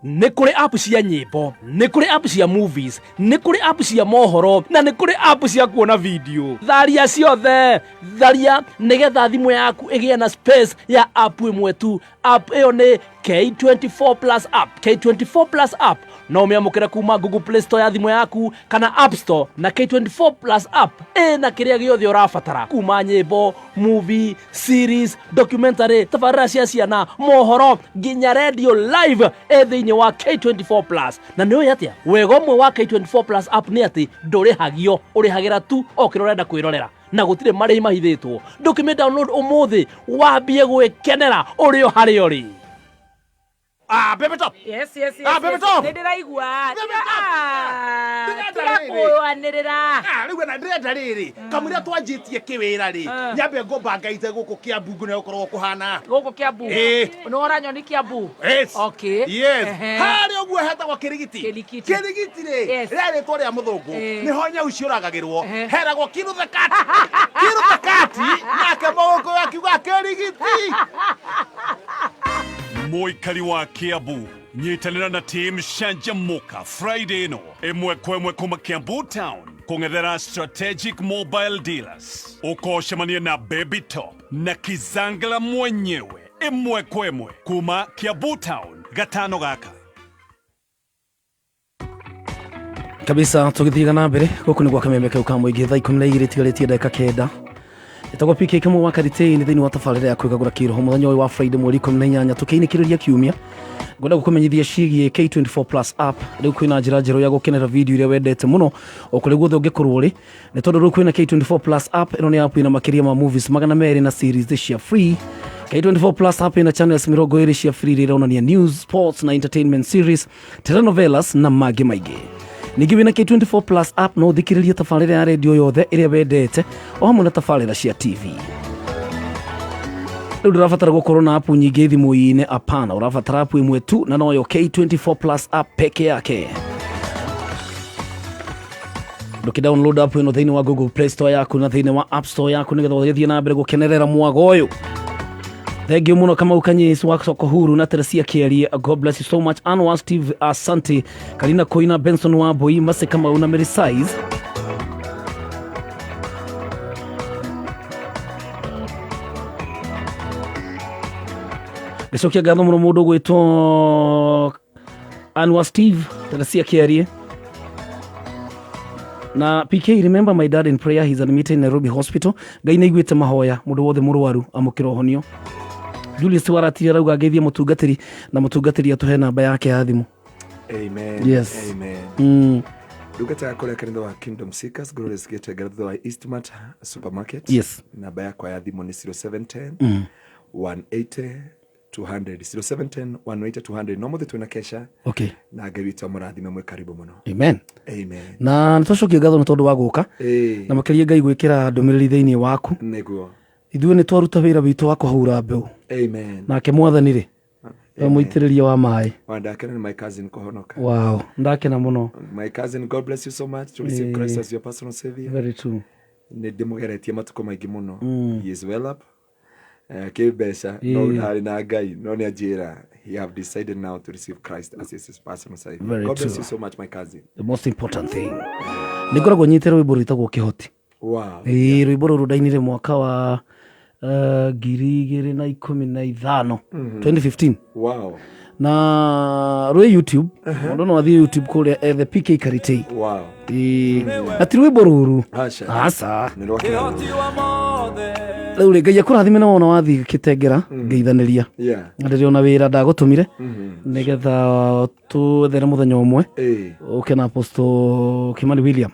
Nĩ kũrĩ app cia nyĩmbo, nĩ kũrĩ app cia movies, nĩ kũrĩ app cia mohoro, na nĩ kũrĩ app cia kuona video. Tharia ciothe, tharia nĩgetha thimũ yaku ĩgĩe na space ya app ĩmwe tu. App ĩyo nĩ K24 Plus app. K24 Plus app no ũmĩamũkĩre kuma Google Play Store ya thimũ yaku kana App Store, na K24 Plus app ĩna kĩrĩa gĩothe ũrabatara kuma nyĩmbo, movie, series, documentary, tabarĩra cia ciana, mohoro nginya radio live ĩ thĩinĩ wa K24 Plus. Na nĩ ũĩ atĩa wega ũmwe wa K24 Plus app nĩ atĩ ndũrĩhagio, ũrĩhagĩra tu o kĩrĩa ũrenda kwĩrorera na gũtirĩ marĩhi mahithĩtwo. Ndũkĩmĩ download ũmũthĩ wambie gwĩkenera ũrĩ o harĩa ũrĩ. Ah, baby top. Yes, yes, yes. Ah, baby yes. top. Nĩ ndĩraigua. Baby Tiga- top. Ah, Ndĩrenda tiga rĩrĩ. kũrũanĩrĩra. Ah, rĩu ena ndĩrenda rĩrĩ kamũira twanjĩtie kĩwĩra rĩ, nyambe ngũbangaite gũkũ Kĩambu ngũne gũkoragwo kũhana Gũkũ Kĩambu. Ĩĩ. Nĩ ũranyoni Kĩambu. Yes. Okay. Yes. Ehe. Harĩa ũguo hetagwo Kĩrigiti. Kĩrigiti. Kĩrigiti rĩ, Yes. rĩa rĩtwa rĩa mũthũngũ. Ĩĩ. Nĩho nyau ciũragagĩrwo. Ehe. Heragwo kiru the cat. Kiru the cat. Nake mũgũkũyũ akiuga Kĩrigiti. Mũikari wa Kiambu, nyitanĩra na team Canjamũka Friday ĩno ĩmwe kwa ĩmwe kuma Kiambu town kũng'ethera Strategic Mobile Dealers, ũkocemania na Baby Top na Kizangla mwenyewe ĩmwe kwa ĩmwe kuma Kiambu town gatano gaka. Kabisa, tũgĩthiaga na mbere gũkũ nĩ gwa kameme kau ka mũingĩ, thaa 12 itigarĩtie ndagĩka 9. Ĩtagwo PK Kamau wa Karitĩ thĩinĩ wa tabarĩra ya kwĩgagũra kĩroho mũthenya ũyũ wa Friday mweri 18 tũkĩinĩkĩrĩria kiumia. Ngwenda gũkũmenyithia ciĩgiĩ K24 Plus app. Rĩu kwĩna njĩra njerũ ya gũkenera video iria wendete mũno o kũrĩa guothe ũngĩkorwo ũrĩ, nĩ tondũ rĩu kwĩna K24 Plus app. Ĩno nĩ app ĩna makĩria ma movies 200 na series cia free. K24 Plus app ĩna channels 20 cia free iria ironania news, sports na entertainment series, telenovelas na mangĩ maingĩ. Ningĩ wĩna K24 Plus app no ũthikĩrĩrie tabarĩra ya redio yothe ĩrĩa wendete o hamwe na tabarĩra cia TV. Rĩu ndũrabatara gũkorwo na app nyingĩ thimũ-inĩ, apana, ũrabatara app ĩmwe tu na noyo K24 Plus app peke yake. Ndũkĩ-download app ĩno thĩinĩ wa Google Play Store yaku na thĩinĩ wa App Store yaku nĩgetha ũgĩthiĩ na mbere gũkenerera mwago ũyũ. Thank you muno Kamau Kanyis wa Soko Huru na Teresia Kiarie. God bless you so much. Anwar Steve, asante. Karina Koina, Benson Wambui, Mase Kamau na Mary Size. Gĩcokia ngatho mũno mũndũ gwĩtwo Anwar Steve, Teresia Kiarie na PK. Remember my dad in prayer, he's admitted in Nairobi Hospital. Ngai nĩ aiguĩte mahoya, mũndũ wothe mũrwaru amũkĩra ũhonio. Julius Waratiri arauga ngeithie mũtungatĩri na mũtungatĩri atũhe namba yake ya thimũ. Amen. Yes. Amen. Ndungata yakwa rĩa kanitha wa Kingdom Seekers, Glorious Gate, thutha wa Eastmart Supermarket. Yes. Namba yakwa ya thimũ nĩ 0710 180 200, 0710 180 200. No mũthĩ twĩna kesha na Ngai witũ amũrathime, mwĩ karibu mũno. Amen. Amen. Na nĩ twacokia ngatho nĩ tondũ wa gũka na makĩria Ngai gwĩkĩra ndũmĩrĩri thĩinĩ waku. Nĩguo. Ithuĩ nĩ twaruta wĩra witũ wa kũhura mbeũ, Amen. nake Mwathani rĩ we mũitĩrĩria wa maĩ. Wandakena nĩ my cousin kũhonoka. Wow, ndakena mũno. My cousin, God bless you so much to receive Christ as your personal savior. Very true. Nĩ ndĩmũgeretie matukũ maingĩ mũno. He is well up kĩ mbeca no ndarĩ na Ngai, no nĩ anjĩra he have decided now to receive Christ as his personal savior. Very God bless true. you so much, my cousin. The most important thing, nĩ ngoragwo nyitĩte rwĩmbo rwĩtagwo Kĩhoti. Ĩĩ, rwĩmbo rũrũ ndainire mwaka wa 2015, 2015. Na rwĩ YouTube, mũndũ no athiĩ YouTube kũrĩa ethe PK Karitei. Ĩĩ, na ti rwĩmbo rũru. Aca. Aca. Nĩ rwa kĩhoti. Rĩu rĩ, Ngai akũrathime na wona wathiĩ gĩtengera ngeithanĩria na ndĩrĩona wĩra ndagũtũmire nĩgetha twethere mũthenya ũmwe ũke na Apostle Kimani William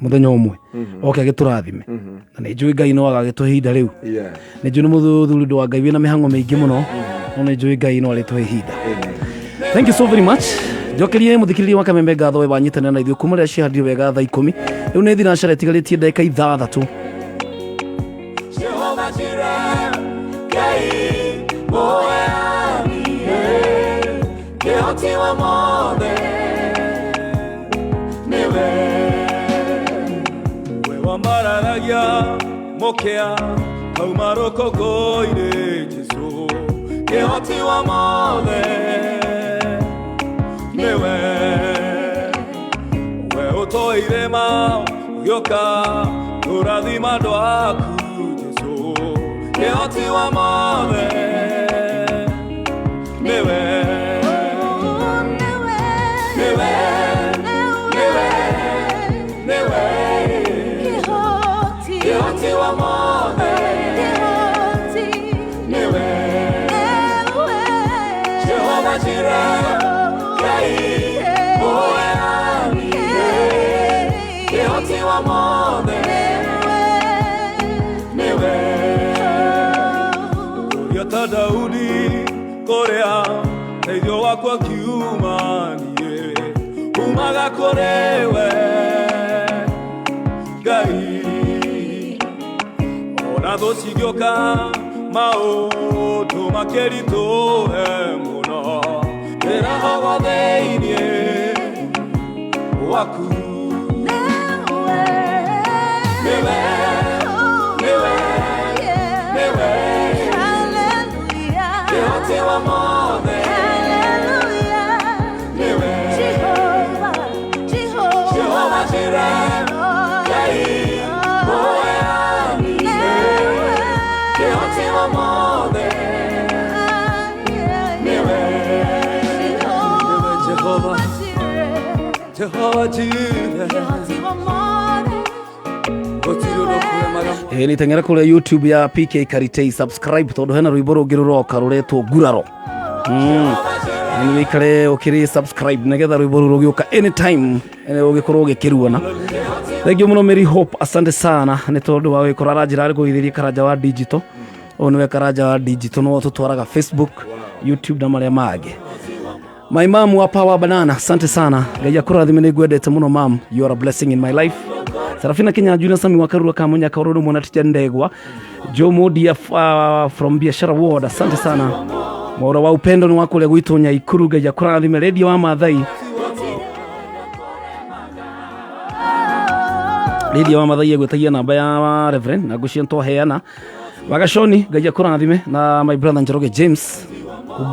mũthenya ũmwe oke agĩtũrathime, na nĩ njũĩ Ngai no agagĩtũhe ihinda rĩu. Nĩ njũĩ nĩ mũthuri ũndũ wa Ngai wĩna mĩhang'o mĩingĩ mũno, no nĩ njũĩ Ngai no arĩtũhe ihinda. Thank you so very much. Njokerie mũthikĩrĩria wa kamembe ngatho we wanyitanĩra na ithuĩ kuma rĩrĩa ciahandire wega thaa 10. Rĩu nĩ thinacara ĩtigarĩtie ndagĩka 6. Jehovah Jireh, Ngai mũheani, kĩhoti wa mothe nĩwe. We wamararagia mũkĩa kauma rũkũngũ-inĩ, Jesũ kĩhoti wa mothe. Ũtoire ma ũgĩũka kũrathima andũ aku Jesũ kĩhoti wa mothe nĩwe nĩwe nĩwe nĩwe kĩhoti wa mothe nĩwe Jehova Jireh Ngai mũheani kĩhoti wa mothe nĩwe Ũrĩa ta Daudi kũrĩa teithio wakwa kiuma niĩ umaga kũrĩ we Ngai ona thũ cigĩũka maũndũ makĩritũhe mũno ndĩrahogwo thĩiniĩ waku nĩwe nĩwe nĩwe kĩhoti wa mothe nĩwe Jehova Jireh Ngai mũheani kĩhoti wa mothe nĩwe nĩwe Jehova Jehova Jireh gũtirĩ ũndũ kũremaga Ĩ nĩ teng'era kũrĩa YouTube ya PK Karitei, subscribe tondũ hena rwĩmbo rũngĩ rũroka rũretwo nguraro. Nĩ wĩikare ũkĩrĩ subscribe nĩgetha rwĩmbo rũu rũgĩũka anytime ũgĩkorwo ũgĩkĩruona. Thank you mũno Mary Hope, asante sana nĩ tondũ wa gũgĩkorwo aranjĩra arĩ kũgithĩria karanja wa digital. Ũyũ nĩwe karanja wa digital no tũtwaraga Facebook, YouTube na marĩa mangĩ. My mom wa Power Banana, asante sana. Ngai akũrathime, nĩ ngwendete mũno mam. You are a blessing in my life. Sarafina Kinyanjui na Sami wa Karura Kamunya Kaururu mwana tija Ndegwa. Joe Modia from Biashara Ward, asante sana. Mwaura wa upendo ni wako gwitũ Nyaikuru, Ngai akũrathime. Radio wa Mathai. Radio wa Mathai egwĩtagia namba ya Reverend na ngũcia twaheana. Wagashoni, Ngai akũrathime na my brother Njoroge James.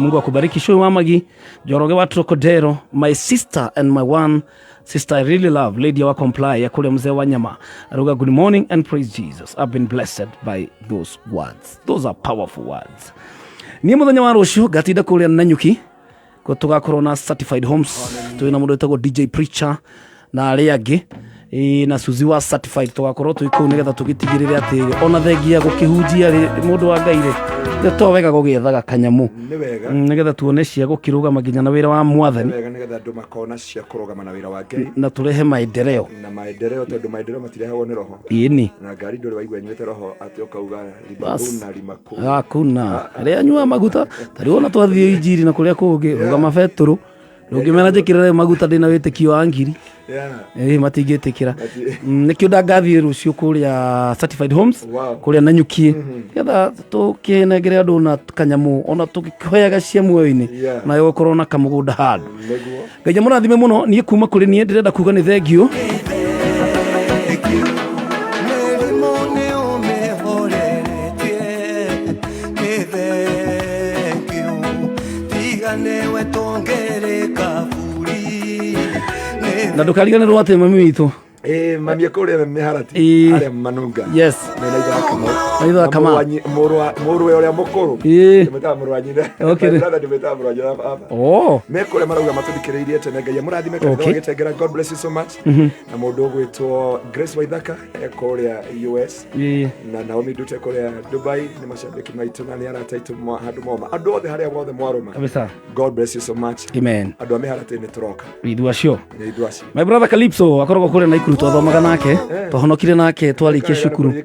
Mungu akubariki. Shui wa Magi, Njoroge wa Trokodero, my sister and my one sister I really love, Lady wa Comply ya kule mzee wa nyama. Aruga, good morning and praise Jesus. I've been blessed by those words. Those are powerful words. Niĩ mũthenya wa rũciũ ngatinda kũrĩa Nanyuki ko tũgakorwo na Certified Homes, twĩna mũndũ wĩtagwo DJ Preacher na arĩa angĩ. Ĩ, na Suzi wa Certified, tũgakorwo twĩ kũu nĩgetha tũgĩtigĩrĩre atĩ ona thengia gũkĩhunjia rĩ, mũndũ wa Ngai rĩ, nĩ to wega gũgĩethaga kanyamũ. Nĩ wega. Nĩgetha tuone cia gũkĩrũgama nginya na wĩra wa Nĩ mwathani. Wega nĩgetha andũ makona cia kũrũgama na wĩra wa Ngai. Na tũrehe maendeleo. Na maendeleo, tondũ maendeleo matirehagwo nĩ roho. Ĩni. Na ngari ndũrĩ waigua nyuĩte roho atĩ ũkauga Bas. limakuna limaku. Hakuna arĩa anyuaga maguta tarĩu ona twathiĩ injiri na kũrĩa kũngĩ rũgama betũrũ ndũngĩmera njĩkĩrĩre maguta ndĩna wĩtĩkio wa ngiri. Ĩ, matingĩtĩkĩra. Nĩkĩo ndangathiĩ rũciũ kũrĩa Certified Homes kũrĩa Nanyuki nĩgetha tũkĩnengere andũ na kanyamũ ona tũkĩhoyaga cia muoyo-inĩ nayo gũkorwo na kamũgũnda handũ. Nĩguo. Ngai amũrathime mũno. Niĩ kuma kũrĩ niĩ ndĩrenda kuga nĩ thengiũ. Mĩrimũ nĩ ũmĩhoreretie nĩ thengiũ tiga nĩwe tũngĩrĩ kaburi nĩ Na ndũkariganĩrwo atĩ mami witũ Ĩ, mami kũrĩa mĩharati Ĩ. arĩa Manunga mena ithe wa Kamau. Na ithe wa Na Kamau. mũrũwe ũrĩa mũkũrũ. Ĩ. Ndĩmwĩtaga mũrũ wa nyina. Okay. My brother ndĩmwĩtaga mũrũ wa nyina baba. Oh. Me kũrĩa marauga matũthikĩrĩirie tene. Ngai amũrathime kanitha wa Gĩtengera. God bless you so much. Na mũndũ ũgwĩtwo Grace Waithaka e kũrĩa US na Naomi Ndute kũrĩa Dubai nĩ macambĩki maitũ na nĩ arata aitũ handũ moma andũ othe harĩa wothe mwarũma. Kabisa. God bless you so much. Amen. Andũ a mĩharatĩ nĩ tũroka. Ithu acio. Nĩ ithuĩ acio. My brother Calypso akoragwo kũrĩa Naikuru, twathomaga nake, twahonokire nake twarĩkia cukuru. Nĩ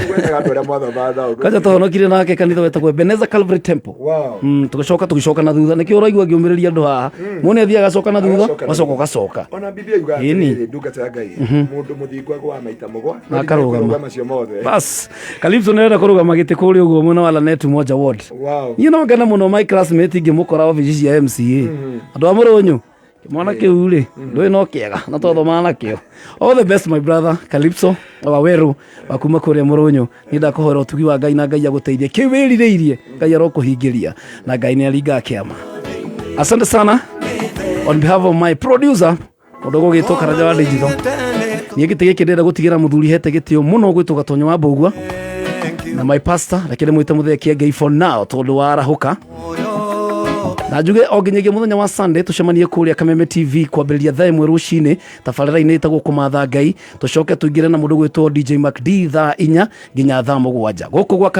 gwethaga andũ arĩa mwathomaga nao. Kanja twahonokire nake kanitha wetagwo Ebenezer Calvary Temple. Tũgĩcoka na thutha, nĩkĩo ũraigua ngĩũmĩrĩria andũ haha muone athiaga acoka na thutha. Agacoka na Wacoka ũgacoka. Ona Biblia yugaga Ĩni. atĩrĩrĩ, ndungata ya Ngai, mũndũ mũthingu agũaga maita mũgwa no Na akarũgama. kũrũgama macio mothe. Bas, Calypso nĩarenda kũrũgama gĩtĩ kũrĩa ũguo mwena wa Lanet Moja Ward. Niĩ no ngene mũno my classmate ingĩmũkora obici cia MCA. Andũ a Mũrũnyũ, kĩmwana kĩu rĩ, ndũĩ no kĩega na twathomaga nakĩo. All the best, my brother Calypso wa Weru wa kuma kũrĩa Mũrũnyũ. Niĩ ndakũhoera ũtugi wa Ngai na Ngai agũteithie kĩu wĩrirĩirie, Ngai arokũhingĩria na Ngai nĩ aringaga kĩama. Asante sana on behalf of my producer. Mũndũ ũgũgĩtwo Karanja wa Digital. Niĩ gĩtĩ gĩkĩ ndĩrenda gũtigĩra mũthuri hete gĩtĩo mũno gwĩtwo Gatonyo wa Mbũgua na my pastor, reke ndĩmwĩte Mũthee Kĩengei for now tondũ warahũka. Na njuge o nginyagia mũthenya wa Sunday tũcemanie kũrĩa Kameme TV kwambĩrĩria thaa 1 rũcinĩ tabarĩra-inĩ ĩtagwo Kũmatha Ngai, tũcoke tũingĩre na mũndũ gwĩtwo DJ MacD thaa 4 nginya thaa 7 gũkũ gwa Kameme.